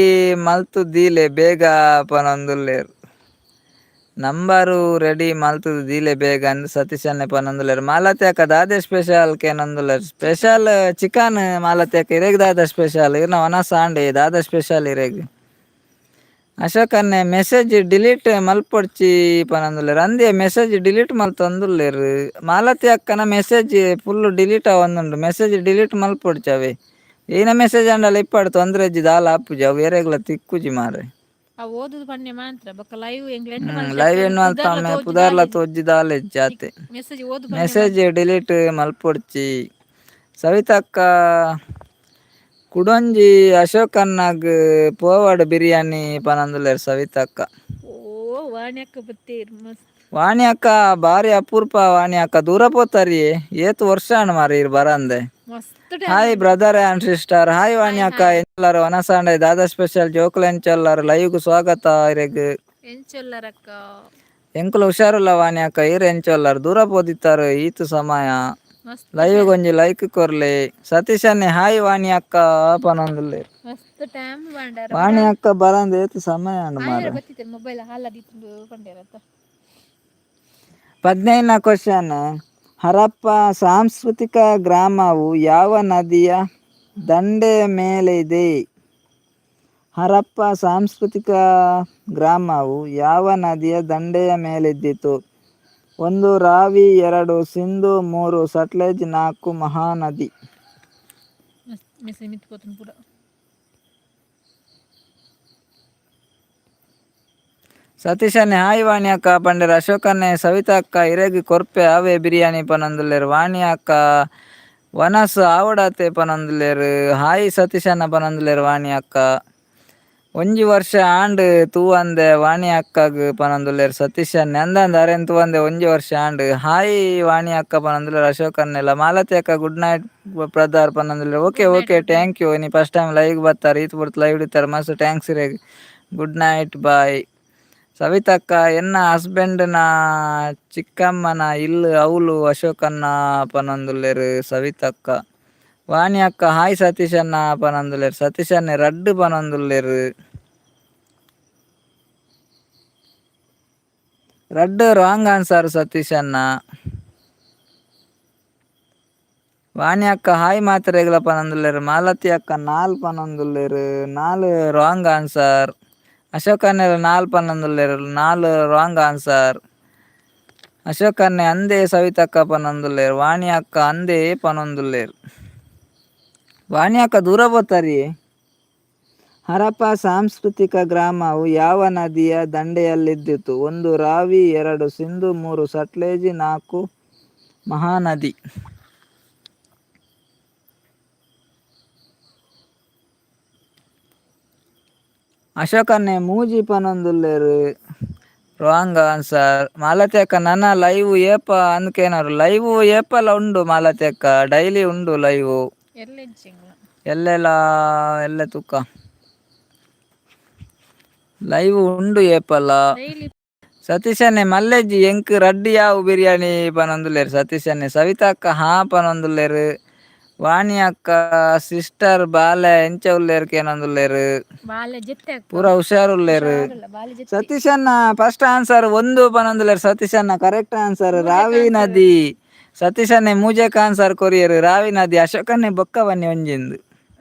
ಮಲ್ತು ದೀಲೆ ಬೇಗ ಪನೊಂದುಲ್ಲೇರು. ನಂಬರು ರೆಡಿ ಮಲ್ತುದು ದೀಲೆ ಬೇಗ ಅಂದ್ ಸತೀಶನ್ನೆ ಪನೊಂದುಲ್ಲೇರು. ಮಾಲತಿ ಅಕ್ಕ ದಾದೆ ಸ್ಪೆಷಲ್ ಕೇನೊಂದುಲ್ಲೇರು. Special chicken. ಮಾಲತಿ ಅಕ್ಕ, ಇರೆಗ್ ದಾದ ಸ್ಪೆಷಲ್? ಇರ್ನ ವನಸ್ ಆಂಡೆ. ದಾದ ಸ್ಪೆಷಲ್ ಇರೆಗ್? ಅಶೋಕನ್ನೆ ಮೆಸೇಜ್ ಡಿಲೀಟ್ ಮಲ್ಪೊಡ್ಚಿ ಪನೊಂದುಲ್ಲೆರ್. ಅಂದೇ, ಮೆಸೇಜ್ ಡಿಲೀಟ್ ಮಲ್ತೊಂದುಲ್ಲೆರ್. ಮಾಲತಿ ಅಕ್ಕನ message full delete ಆವೊಂದುಂಡು. Message delete ಮಲ್ಪೊಡ್ಚಿ ಅವೇ. ಏನ ಮೆಸೇಜ್ ಆಂಡಲ ಇಪ್ಪಡ್, ತೊಂದ್ರೆ ಇಜ್ಜಿ, ದಾಲ ಆಪುಜಿ. ಅವು ಏರೆಗ್ಲ ತಿಕ್ಕುಜಿ ಮಾರೆ. ಆ ಓದುದು ಪನ್ನೆ ಮಾತ್ರ. ಬೊಕ್ಕ ಲೈವ್ ಎಂಕ್ಲೆ ಎಂಡ್ ಲೈವ್ ಎಣ್ಣು ಮಲ್ತಮ್ಮೆ ಪುದಾರ್ಲ ತೋಜಿ ದಾಲ ಇಜ್ಜಿ ಆತೆ. ಮೆಸೇಜ್ ಓದು ಪನ್ನೆ. Message delete ಮಲ್ಪೊಡ್ಚಿ. ಸವಿತಕ್ಕ, ಕುಡೊಂಜಿ ಅಶೋಕಣ್ಣಗ್ ಪೋವಡ್ ಬಿರಿಯಾನಿ ಪನೊಂದುಲ್ಲೆರ್ ಸವಿತಕ್ಕ. ಓ, ವಾಣ್ಯಕ್ಕ ಬತ್ತೇರ್ ಮಸ್ತ್. ವಾಣಿ ಅಕ್ಕ, ಬಾರಿ ಅಪೂರ್ಪ. ವಾಣಿ ಅಕ್ಕ ದೂರ ಪೋತಾರಿಯೇ. ಏತ್ ವರ್ಷ ಆಂಡ್ ಮಾರ್ರೆ ಈರ್ ಬರಂದೆ. ಮಸ್ತ್. Hi brother and sister, hi ವಾಣಿ ಅಕ್ಕ. ಎಂಚೊಲ್ಲರ್? ವನಸಾಂಡೆ ದಾದಾ ಸ್ಪೆಷಲ್? ಜೋಕುಲು ಎಂಚೊಲ್ಲರ್? ಲೈವ್ಗ್ ಸ್ವಾಗತ ಇರೆಗ್. ಎಂಚೊಲ್ಲರಕ್ಕ? ಎಂಕುಲು ಹುಷಾರುಲ್ಲ ವಾಣಿ ಅಕ್ಕ, ಈರ್ ಎಂಚೊಲ್ಲರ್? ದೂರ ಪೋದಿತ್ತಾರು ಈತ್ ಸಮಯ. ಮಸ್ತ್. ಲೈವ್ ಒಂಜಿ ಲೈಕ್ ಕೊರ್ಲೆ. ಸತೀಶ್ ಅನ್ನೆ ಹಾಯ್ ವಾಣಿ ಅಕ್ಕ ಪನೊಂದುಲ್ಲೆರ್. ಮಸ್ತ್ ಟೈಮ್ ಬಂಡಾರ. ವಾಣಿ ಅಕ್ಕ ಬರಂದೆ ಏತ್ ಸಮಯ ಆಂಡ್ ಮಾರ್ರೆ. ಬತ್ತಿತ್ತೆ, ಮೊಬೈಲ್ ಹಾಲದಿತ್ತು ಪಂಡೇರತ್ತ. 15ನೇ ಕ್ವಶನ್. ಹರಪ್ಪ ಸಾಂಸ್ಕೃತಿಕ ಗ್ರಾಮವು ಯಾವ ನದಿಯ ದಂಡೆಯ ಮೇಲೆ ಇದೆ? ಹರಪ್ಪ ಸಾಂಸ್ಕೃತಿಕ ಗ್ರಾಮವು ಯಾವ ನದಿಯ ದಂಡೆಯ ಮೇಲಿದ್ದಿತು? 1 ರಾವಿ, 2 ಸಿಂಧು, 3 ಸಟ್ಲೇಜ್, 4 ಮಹಾನದಿ. ಮಸ್ತ್ ಮೆಸೇಜ್ ಮಿತ್ ಪೋತುಂಡು ಪೂರ. ಸತೀಶನ್ನೆ ಹಾಯ್ ವಾಣಿ ಅಕ್ಕ ಪಂಡೆರ್. ಅಶೋಕನ್ನೆ ಸವಿತಾ ಅಕ್ಕ ಇರೆಗ್ ಕೊರ್ಪೆ ಆವೆ ಬಿರಿಯಾನಿ ಪನೊಂದುಲ್ಲೆರ್. ವಾಣಿ ಅಕ್ಕ ವನಸ್ ಆವಡಾತೆ ಪನೊಂದುಲ್ಲೆರ್. ಹಾಯ್ ಸತೀಶಣ್ಣ ಪನೊಂದುಲ್ಲೆರ್ ವಾಣಿ ಅಕ್ಕ. ಒಂಜಿ ವರ್ಷ ಆಂಡ್ ತೂವಂದೆ ವಾಣಿ ಅಕ್ಕಗ್ ಪನೊಂದುಲ್ಲೆರ್ ಸತೀಶನ್ನೆ. ಅಂದಂದ, ಅರೆನ್ ತೂವಂದೆ ಒಂಜಿ ವರ್ಷ ಆಂಡ್. ಹಾಯ್ ವಾಣಿ ಅಕ್ಕ ಪನೊಂದುಲ್ಲೆರ್ ಅಶೋಕನ್ನೆಲ್ಲ. ಮಾಲತಿ ಅಕ್ಕ good night brother ಪನೊಂದುಲ್ಲೆರ್. Okay okay, thank you. ನೀ first time live ಬರ್ತಾರೆ, ಈತ್ ಪೊರ್ತು ಲೈವ್ ಇತ್ತಾರೆ, ಮಸ್ತ್ thanks ಇರೆಗ್. Good night, boy. ಸವಿತಕ್ಕ, ಎನ್ನ ಹಸ್ಬೆಂಡ್ನ ಚಿಕ್ಕಮ್ಮನ ಇಲ್ಲು ಅವುಲು ಅಶೋಕಣ್ಣ ಪನೊಂದುಲ್ಲೆರ್ ಸವಿತಕ್ಕ. ವಾಣಿ ಅಕ್ಕ ಹಾಯ್ ಸತೀಶಣ್ಣ ಪನೊಂದುಲ್ಲೆರ್. ಸತೀಶಣ್ಣೆ ರಡ್ಡ್ ಪನೊಂದುಲ್ಲೆರ್. ರಡ್ಡ್ ರಾಂಗ್ ಆನ್ಸರ್ ಸತೀಶಣ್ಣ. ವಾಣಿ ಅಕ್ಕ ಹಾಯ್ ಮಾತ್ರೆಗ್ಲ ಪನೊಂದುಲ್ಲೆರ್. ಮಾಲತಿ ಅಕ್ಕ ನಾಲ್ ಪನೊಂದುಲ್ಲೆರ್. ನಾಲ್ ರಾಂಗ್ ಆನ್ಸರ್. ಅಶೋಕಣ್ಣೆಲ ನಾಲ್ ಪನೊಂದುಲ್ಲೆರ್. ನಾಲ್ ರಾಂಗ್ ಆನ್ಸರ್. ಅಶೋಕಣ್ಣೆ ಅಂದೇ ಸವಿತಕ್ಕ ಪನೊಂದುಲ್ಲೆರ್. ವಾಣಿ ಅಕ್ಕ ಅಂದೇ ಪನೊಂದುಲ್ಲೆರ್. ವಾಣಿ ಅಕ್ಕ ದೂರ ಪೋತಾರಿಯೇ. ಹರಪ್ಪ ಸಾಂಸ್ಕೃತಿಕ ಗ್ರಾಮವು ಯಾವ ನದಿಯ ದಂಡೆಯಲ್ಲಿದ್ದಿತು? 1 ರಾವಿ, 2 ಸಿಂಧು, 3 ಸಟ್ಲೇಜ್, 4 ಮಹಾನದಿ. ಅಶೋಕನ್ನೆ ಮೂಜಿ ಪನೊಂದುಲ್ಲೆರ್. Wrong answer. ಮಾಲತಿ ಅಕ್ಕ, ನನ್ನ ಲೈವ್ ಏಪ ಅಂದ್ಕೇನವ್ರು. ಲೈವ್ ಏಪಲ ಉಂಡು ಮಾಲತಿ ಅಕ್ಕ, ಡೈಲಿ ಉಂಡು ಲೈವ್. ಎಲ್ಲ ಇಜ್ಜಿಂಗ್ಲ. ಎಲ್ಲೆಲ್ಲ ಎಲ್ಲೆ ತೂಕ, ಲೈವ್ ಉಂಡು ಏಪಲ. ಡೈಲಿ. ಸತೀಶನ್ನೆ ಮಲ್ಲೆಜ್ಜಿ, ಎಂಕ್ ರಡ್ಡ್ ಯಾವು ಬಿರಿಯಾನಿ ಪನೊಂದುಲ್ಲೆರ್ ಸತೀಶನ್ನೆ. ಸವಿತಾ ಅಕ್ಕ ಹಾ ಪನೊಂದುಲ್ಲೆರ್. ವಾಣಿ ಅಕ್ಕ ಸಿಸ್ಟರ್ ಬಾಲೆ ಎಂಚ ಉಲ್ಲೆರ್ ಕೇನೊಂದುಲ್ಲೆರ್. ಬಾಲೆ ಜೆತ್ತೆ ಅಕ್ಕ. ಪೂರ ಹುಷಾರುಲ್ಲೆರ್. ಹುಷಾರುಲ್ಲ, ಬಾಲೆ ಜೆತ್ತೆ. ಸತೀಶಣ್ಣ ಫಸ್ಟ್ ಆನ್ಸರ್ ಒಂದು ಪನೊಂದುಲ್ಲೆರ್. ಸತೀಶಣ್ಣ ಕರೆಕ್ಟ್ ಆನ್ಸರ್, ರಾವಿ ನದಿ. ಸತೀಶನ್ನೆ ಮೂಜೆಕ್ ಆನ್ಸರ್ ಕೊರಿಯರ್, ರಾವಿ ನದಿ. ಅಶೋಕನ್ನೆ ಬೊಕ್ಕ ಬನ್ನಿ ಒಂಜಿಂದು.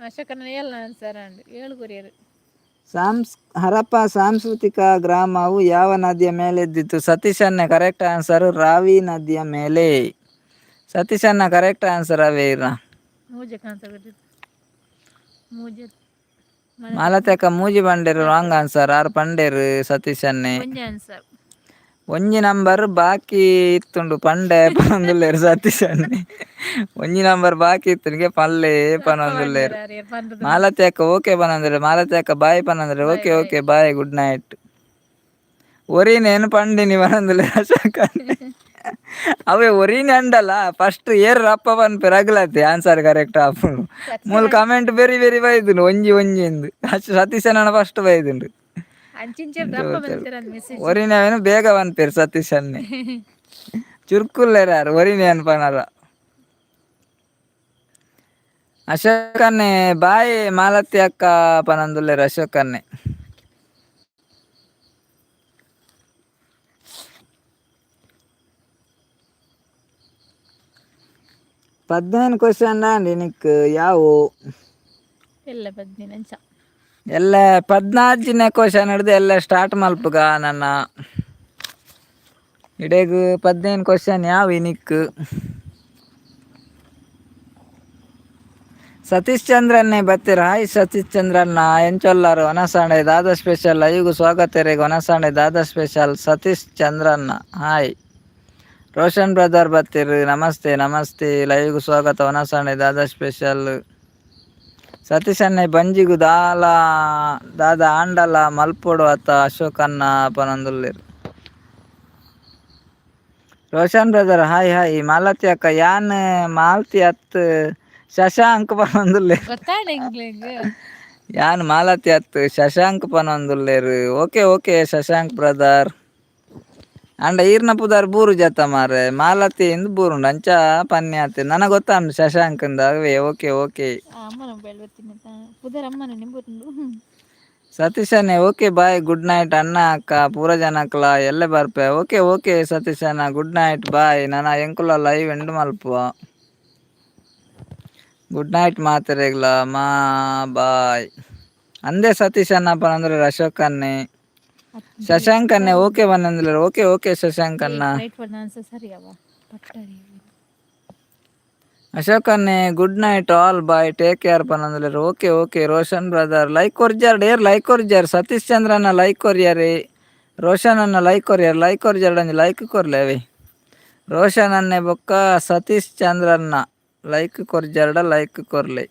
ಅಶೋಕನ ಏಳ್ ಆನ್ಸರ್ ಅಂಡ್ ಏಳು ಕೊರಿಯರ್. ಹರಪ್ಪ ಸಾಂಸ್ಕೃತಿಕ ಗ್ರಾಮವು ಯಾವ ನದಿಯ ಮೇಲೆ ಇದ್ದಿತ್ತು? ಸತೀಶನ್ನೆ ಕರೆಕ್ಟ್ ಆನ್ಸರ್, ರಾವಿ ನದಿಯ ಮೇಲೆ. ಸತೀಶಣ್ಣ ಕರೆಕ್ಟ್ ಆನ್ಸರ್ ಅವೇ ಇರ. ಮೂಜೆಕ್ ಆನ್ಸರ್ ಕೊಟ್ಟಿದ್ದು ಮೂಜೆ. ಮಾಲತಿ ಅಕ್ಕ ಮೂಜಿ ಪಂಡೇರು, ರಾಂಗ್ ಆನ್ಸರ್. ಆರು ಪಂಡೇರು ಸತೀಶನ್ನೆ. ಒಂಜಿ ಆನ್ಸರ್. ಒಂಜಿ ನಂಬರ್ ಬಾಕಿ ಇತ್ತುಂಡು ಪಂಡೆ ಪನೊಂದುಲ್ಲೆರ್ ಸತೀಶನ್ನೆ. ಒಂಜಿ ನಂಬರ್ ಬಾಕಿ ಇತ್ತುಂಡು ಪಲ್ಲೆ ಪನೊಂದುಲ್ಲೆರ್. ಮಾಲತಿ ಅಕ್ಕ ಓಕೆ ಪನೊಂದುಲ್ಲೆರ್. ಮಾಲತಿ ಅಕ್ಕ ಬಾಯ್ ಪನೊಂದುಲ್ಲೆರ್. Okay okay, bye, good night. ಒರಿನೇನು ಪಂಡಿನಿ ಪನೊಂದುಲ್ಲೆರ್ ಅಶೋಕ. ಅವೇ ಒರಿನೆ ಅಂಡಲ್ಲ, ಫಸ್ಟ್ ಏರ್ ರಪ್ಪ ಪನ್ಪೆರ್ ಅಗಲತ್ತೆ ಆನ್ಸರ್ ಕರೆಕ್ಟ್ ಆಪುಂಡು. ಮೂಲು ಕಮೆಂಟ್ ಬೇರಿ ಬೇರಿ ಬೈದುಂಡು, ಒಂಜಿ ಒಂಜಿ ಇಂದು. ಸತೀಶನ ಫಸ್ಟ್ ಬೈದುಂಡು. ಅಂಚಿಂಚೆ ರಪ್ಪ ಬಂದಿರ ಮೆಸೇಜ್. ಒರಿನವೇನು ಬೇಗ ಪನ್ಪೆರ್ ಸತೀಶನ್ನೆ. ಚುರುಕುಲ್ಲೆರ್ ಯಾರು ಒರಿನೆ ಅನ್ಪನರ. ಅಶೋಕನ್ನೆ ಬಾಯ್ ಮಾಲತಿ ಅಕ್ಕ ಪನೊಂದುಲ್ಲೆರ್ ಅಶೋಕನ್ನೆ. 15 ಕ್ವಶನ್ ಅಂಡ್ ನಿಕ್ ಯಾವು. ಎಲ್ಲ 15 ಅಂಚ. ಎಲ್ಲ 14ನೇ ಕ್ವಶನ್ ಹಿಡ್ದು ಎಲ್ಲ ಸ್ಟಾರ್ಟ್ ಮಲ್ಪುಗ ನನ್ನ. ಇಡೆಗ್ 15 ಕ್ವಶನ್ ಯಾವ ಇನಿಕ್. ಸತೀಶ್ ಚಂದ್ರನ್ನೇ ಬತ್ತೀರ. ಹಾಯ್ ಸತೀಶ್ ಚಂದ್ರಣ್ಣ, ಎಂಚೊಲ್ಲಾರು? ವನಸಾಂಡೆ ದಾದ ಸ್ಪೆಷಲ್? ಲೈವ್ಗೆ ಸ್ವಾಗತ ರೇಗ್. ವನಸಾಂಡೆ ದಾದ ಸ್ಪೆಷಲ್? ಸತೀಶ್ ಚಂದ್ರಣ್ಣ ಹಾಯ್. ರೋಷನ್ ಬ್ರದರ್ ಬತ್ತೀರ್, ನಮಸ್ತೆ ನಮಸ್ತೆ. ಲೈವ್ಗೆ ಸ್ವಾಗತ. ವನಸಾಂಡೆ ದಾದ ಸ್ಪೆಷಲ್? ಸತೀಶ್ ಅಣ್ಣೆ, ಬಂಜಿಗು ದಾಲ ದಾದ ಆಂಡಲ ಮಲ್ಪೊಡು ಅತ್ತ ಅಶೋಕಣ್ಣ ಪನೊಂದುಲ್ಲೆರ್. Roshan brother hi hi. Malathi ಅಕ್ಕ, ಯಾನ್ ಮಾಲ್ತಿ ಅತ್ ಶಶಾಂಕ್ ಪನೊಂದುಲ್ಲೆರ್. ಗೊತ್ತಾಂಡ ಎಂಕ್ಲೆಗ್. ಯಾನ್ ಮಾಲತಿ ಅತ್ Shashank ಪನೊಂದುಲ್ಲೆರ್. Okay okay Shashank brother. ಅಂಡ ಈರ್ನ ಪುದರ್ ಬೂರು ಜತ ಮಾರೆ, ಮಾಲತಿ ಇಂದ್ ಬೂರುಂಡು ಅಂಚ ಪನ್ಯಾತೆ. ನನ ಗೊತ್ತಾಂಡ್ ಶಶಾಂಕ್ ಇಂದ್ ಅವೇ. Okay okay. ಅಮ್ಮನ ಮೊಬೈಲ್ ಬತ್ತಿನ ಪುದರ್ ಅಮ್ಮನ ನಿಂಬುಂಡು. ಸತೀಶಣ್ಣೆ ಓಕೆ ಬಾಯ್, ಗುಡ್ ನೈಟ್ ಅಣ್ಣ ಅಕ್ಕ ಪೂರ ಜನಕ್ಲ, ಎಲ್ಲೆ ಬರ್ಪೆ. ಓಕೆ ಓಕೆ ಸತೀಶಣ್ಣ, ಗುಡ್ ನೈಟ್, ಬಾಯ್. ನನ ಎಂಕುಲ ಲೈವ್ ಎಂಡ್ ಮಲ್ಪುವ. ಗುಡ್ ನೈಟ್ ಮಾತೆರೆಗ್ಲ ಮಾ, ಬಾಯ್. ಅಂದೇ ಸತೀಶಣ್ಣ ಪನಂದ್ರೆ ಅಶೋಕ್ ಅಣ್ಣೆ. ಶಶಾಂಕ್ ಅಣ್ಣೆ ಓಕೆ ಪನಂದ್ರೆ. ಓಕೆ ಓಕೆ ಶಶಾಂಕ್ ಅಣ್ಣ. Right for answer ಸರಿ ಅವ ಪಟ್ಟರಿ. Ashok ಅಣ್ಣೆ good night all, bye, take care ಪನಂದ್ರೆ. Okay okay. Roshan brother like ಕೊರ್ಜಾರ್ Deere? Like ಕೊರ್ಜಾರ್. Satish ಚಂದ್ರನ ಲೈಕ್ ಕೊರಿಯರಿ. ರೋಷನ್ ಅನ್ನ ಲೈಕ್ ಕೊರಿಯರ್. ಲೈಕ್ ಕೊರ್ಜಾರ್, ಒಂಜಿ ಲೈಕ್ ಕೊರ್ಲೆ ಅವೆ. ರೋಷನ್ ಅನ್ನೆ ಬೊಕ್ಕ ಸತೀಶ್ ಚಂದ್ರನ್ನ ಲೈಕ್ ಕೊರ್ಜಾರ್ಡ ಲೈಕ್ ಕೊರ್ಲೆ.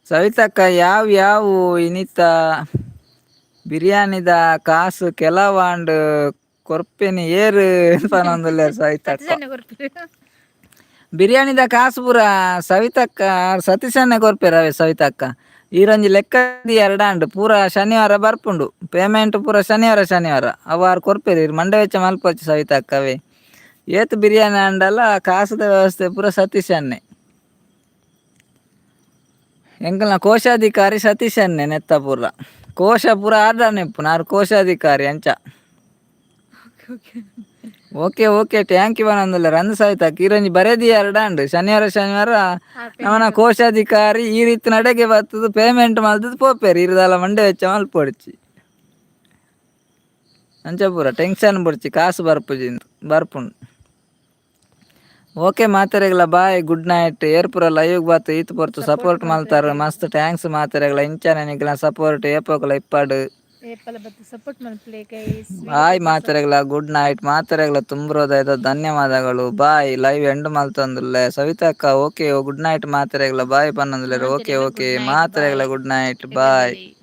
ಸವಿತಕ್ಕ, ಯಾವ ಯಾವ ಇನಿತ ಬಿರಿಯಾನಿದ ಕಾಸು ಕೆಲವಾಂಡ್ ಕೊರ್ಪೆನಿ ಏರು ಪನೊಂದುಲ್ಲೆರ್ ಸವಿತಕ್ಕ. ಸತೀಶಣ್ಣ ಕೊರ್ಪೆರ್. ಬಿರಿಯಾನಿದ ಕಾಸು ಪೂರ ಸವಿತಕ್ಕ ಸತೀಶನ್ನೇ ಕೊರ್ಪೆರ್ ಅವೇ. ಸವಿತಕ್ಕ, ಈರೊಂಜಿ ಲೆಕ್ಕ ಎರಡಾಂಡ್ ಪೂರ ಶನಿವಾರ ಬರ್ಪುಂಡು ಪೇಮೆಂಟ್. ಪೂರ ಶನಿವಾರ ಶನಿವಾರ ಅವಾರ್ ಕೊರ್ಪೆರ್. ಇರ್ ಮಂಡೆ ವೆಚ್ಚ ಮಲ್ಪೊಚ್ಚಿ ಸವಿತಕ್ಕ ಅವೇ. ಏತ್ ಬಿರಿಯಾನಿ ಆಂಡಲ ಕಾಸುದ ವ್ಯವಸ್ಥೆ ಪೂರ ಸತೀಶನ್ನೇ. ಎಂಕಲ್ನ ಕೋಶಾಧಿಕಾರಿ ಸತೀಶನ್ನೇ. ನೆತ್ತ ಪೂರ ಕೋಶ ಪೂರ ಆರ್ಡರ್ ಇಪ್ಪುನ ಆರ್ ಕೋಶಾಧಿಕಾರಿ ಅಂಚ. Okay. Okay okay, thank you ಪನೊಂದುಲ್ಲೆರ್. ಅಂದ್ ಸವಿತಕ್ಕ, ಈರೊಂಜಿ ಬರೆದಿ ಎರಡಾಂಡ್ ಶನಿವಾರ ಶನಿವಾರ ನಮನ ಕೋಶಾಧಿಕಾರಿ ಈ ರೀತಿ ನಡೆಗೆ ಬರ್ತದೆ, ಪೇಮೆಂಟ್ ಮಲ್ತದ್ ಪೋಪೆರ್. ಇರ್ದಾಲ ಮಂಡೆ ವೆಚ್ಚ ಮಲ್ಪೊಡ್ಚಿ. ಅಂಚ ಪೂರ ಟೆನ್ಷನ್ ಬೊಡ್ಚಿ, ಕಾಸು ಬರ್ಪುಜಿ ಬರ್ಪುಂಡು. ಓಕೆ, ಮಾತೆರೆಗ್ಲ ಬಾಯ್, ಗುಡ್ ನೈಟ್. ಏರ್ ಪೂರ ಲೈವ್ ಬಾತ್ ಈತ್ ಪೊರ್ತು ಸಪೋರ್ಟ್ ಮಲ್ತಾರ, ಮಸ್ತ್ thanks ಮಾತೆರೆಗ್ಲ. ಇಂಚನೆ ನಿಕ್ಲೆನ ಸಪೋರ್ಟ್ ಏಪೊಗ್ಲ ಇಪ್ಪಡ್. ಏಪಲ ಬತ್ತು ಸಪೋರ್ಟ್ ಮಲ್ಪುಲೆ ಗೈಸ್. ಬಾಯ್ ಮಾತೆರೆಗ್ಲ, ಗುಡ್ ನೈಟ್ ಮಾತೆರೆಗ್ಲ. ತುಂಬು ಹೃದಯದ ಧನ್ಯವಾದಗಳು. ಬಾಯ್. ಲೈವ್ ಎಂಡ್ ಮಲ್ತೊಂದುಲ್ಲೆ. ಸವಿತಕ್ಕ okay, good night ಮಾತೆರೆಗ್ಲ, ಬಾಯ್ ಪನ್ನೊಂದುಲ್ಲೆರ್. ಓಕೆ. ಮಾತೆರೆಗ್ಲ okay. Good night. ಮಾತೆರೆಗ್ಲ bye. Good night, bye. Boy.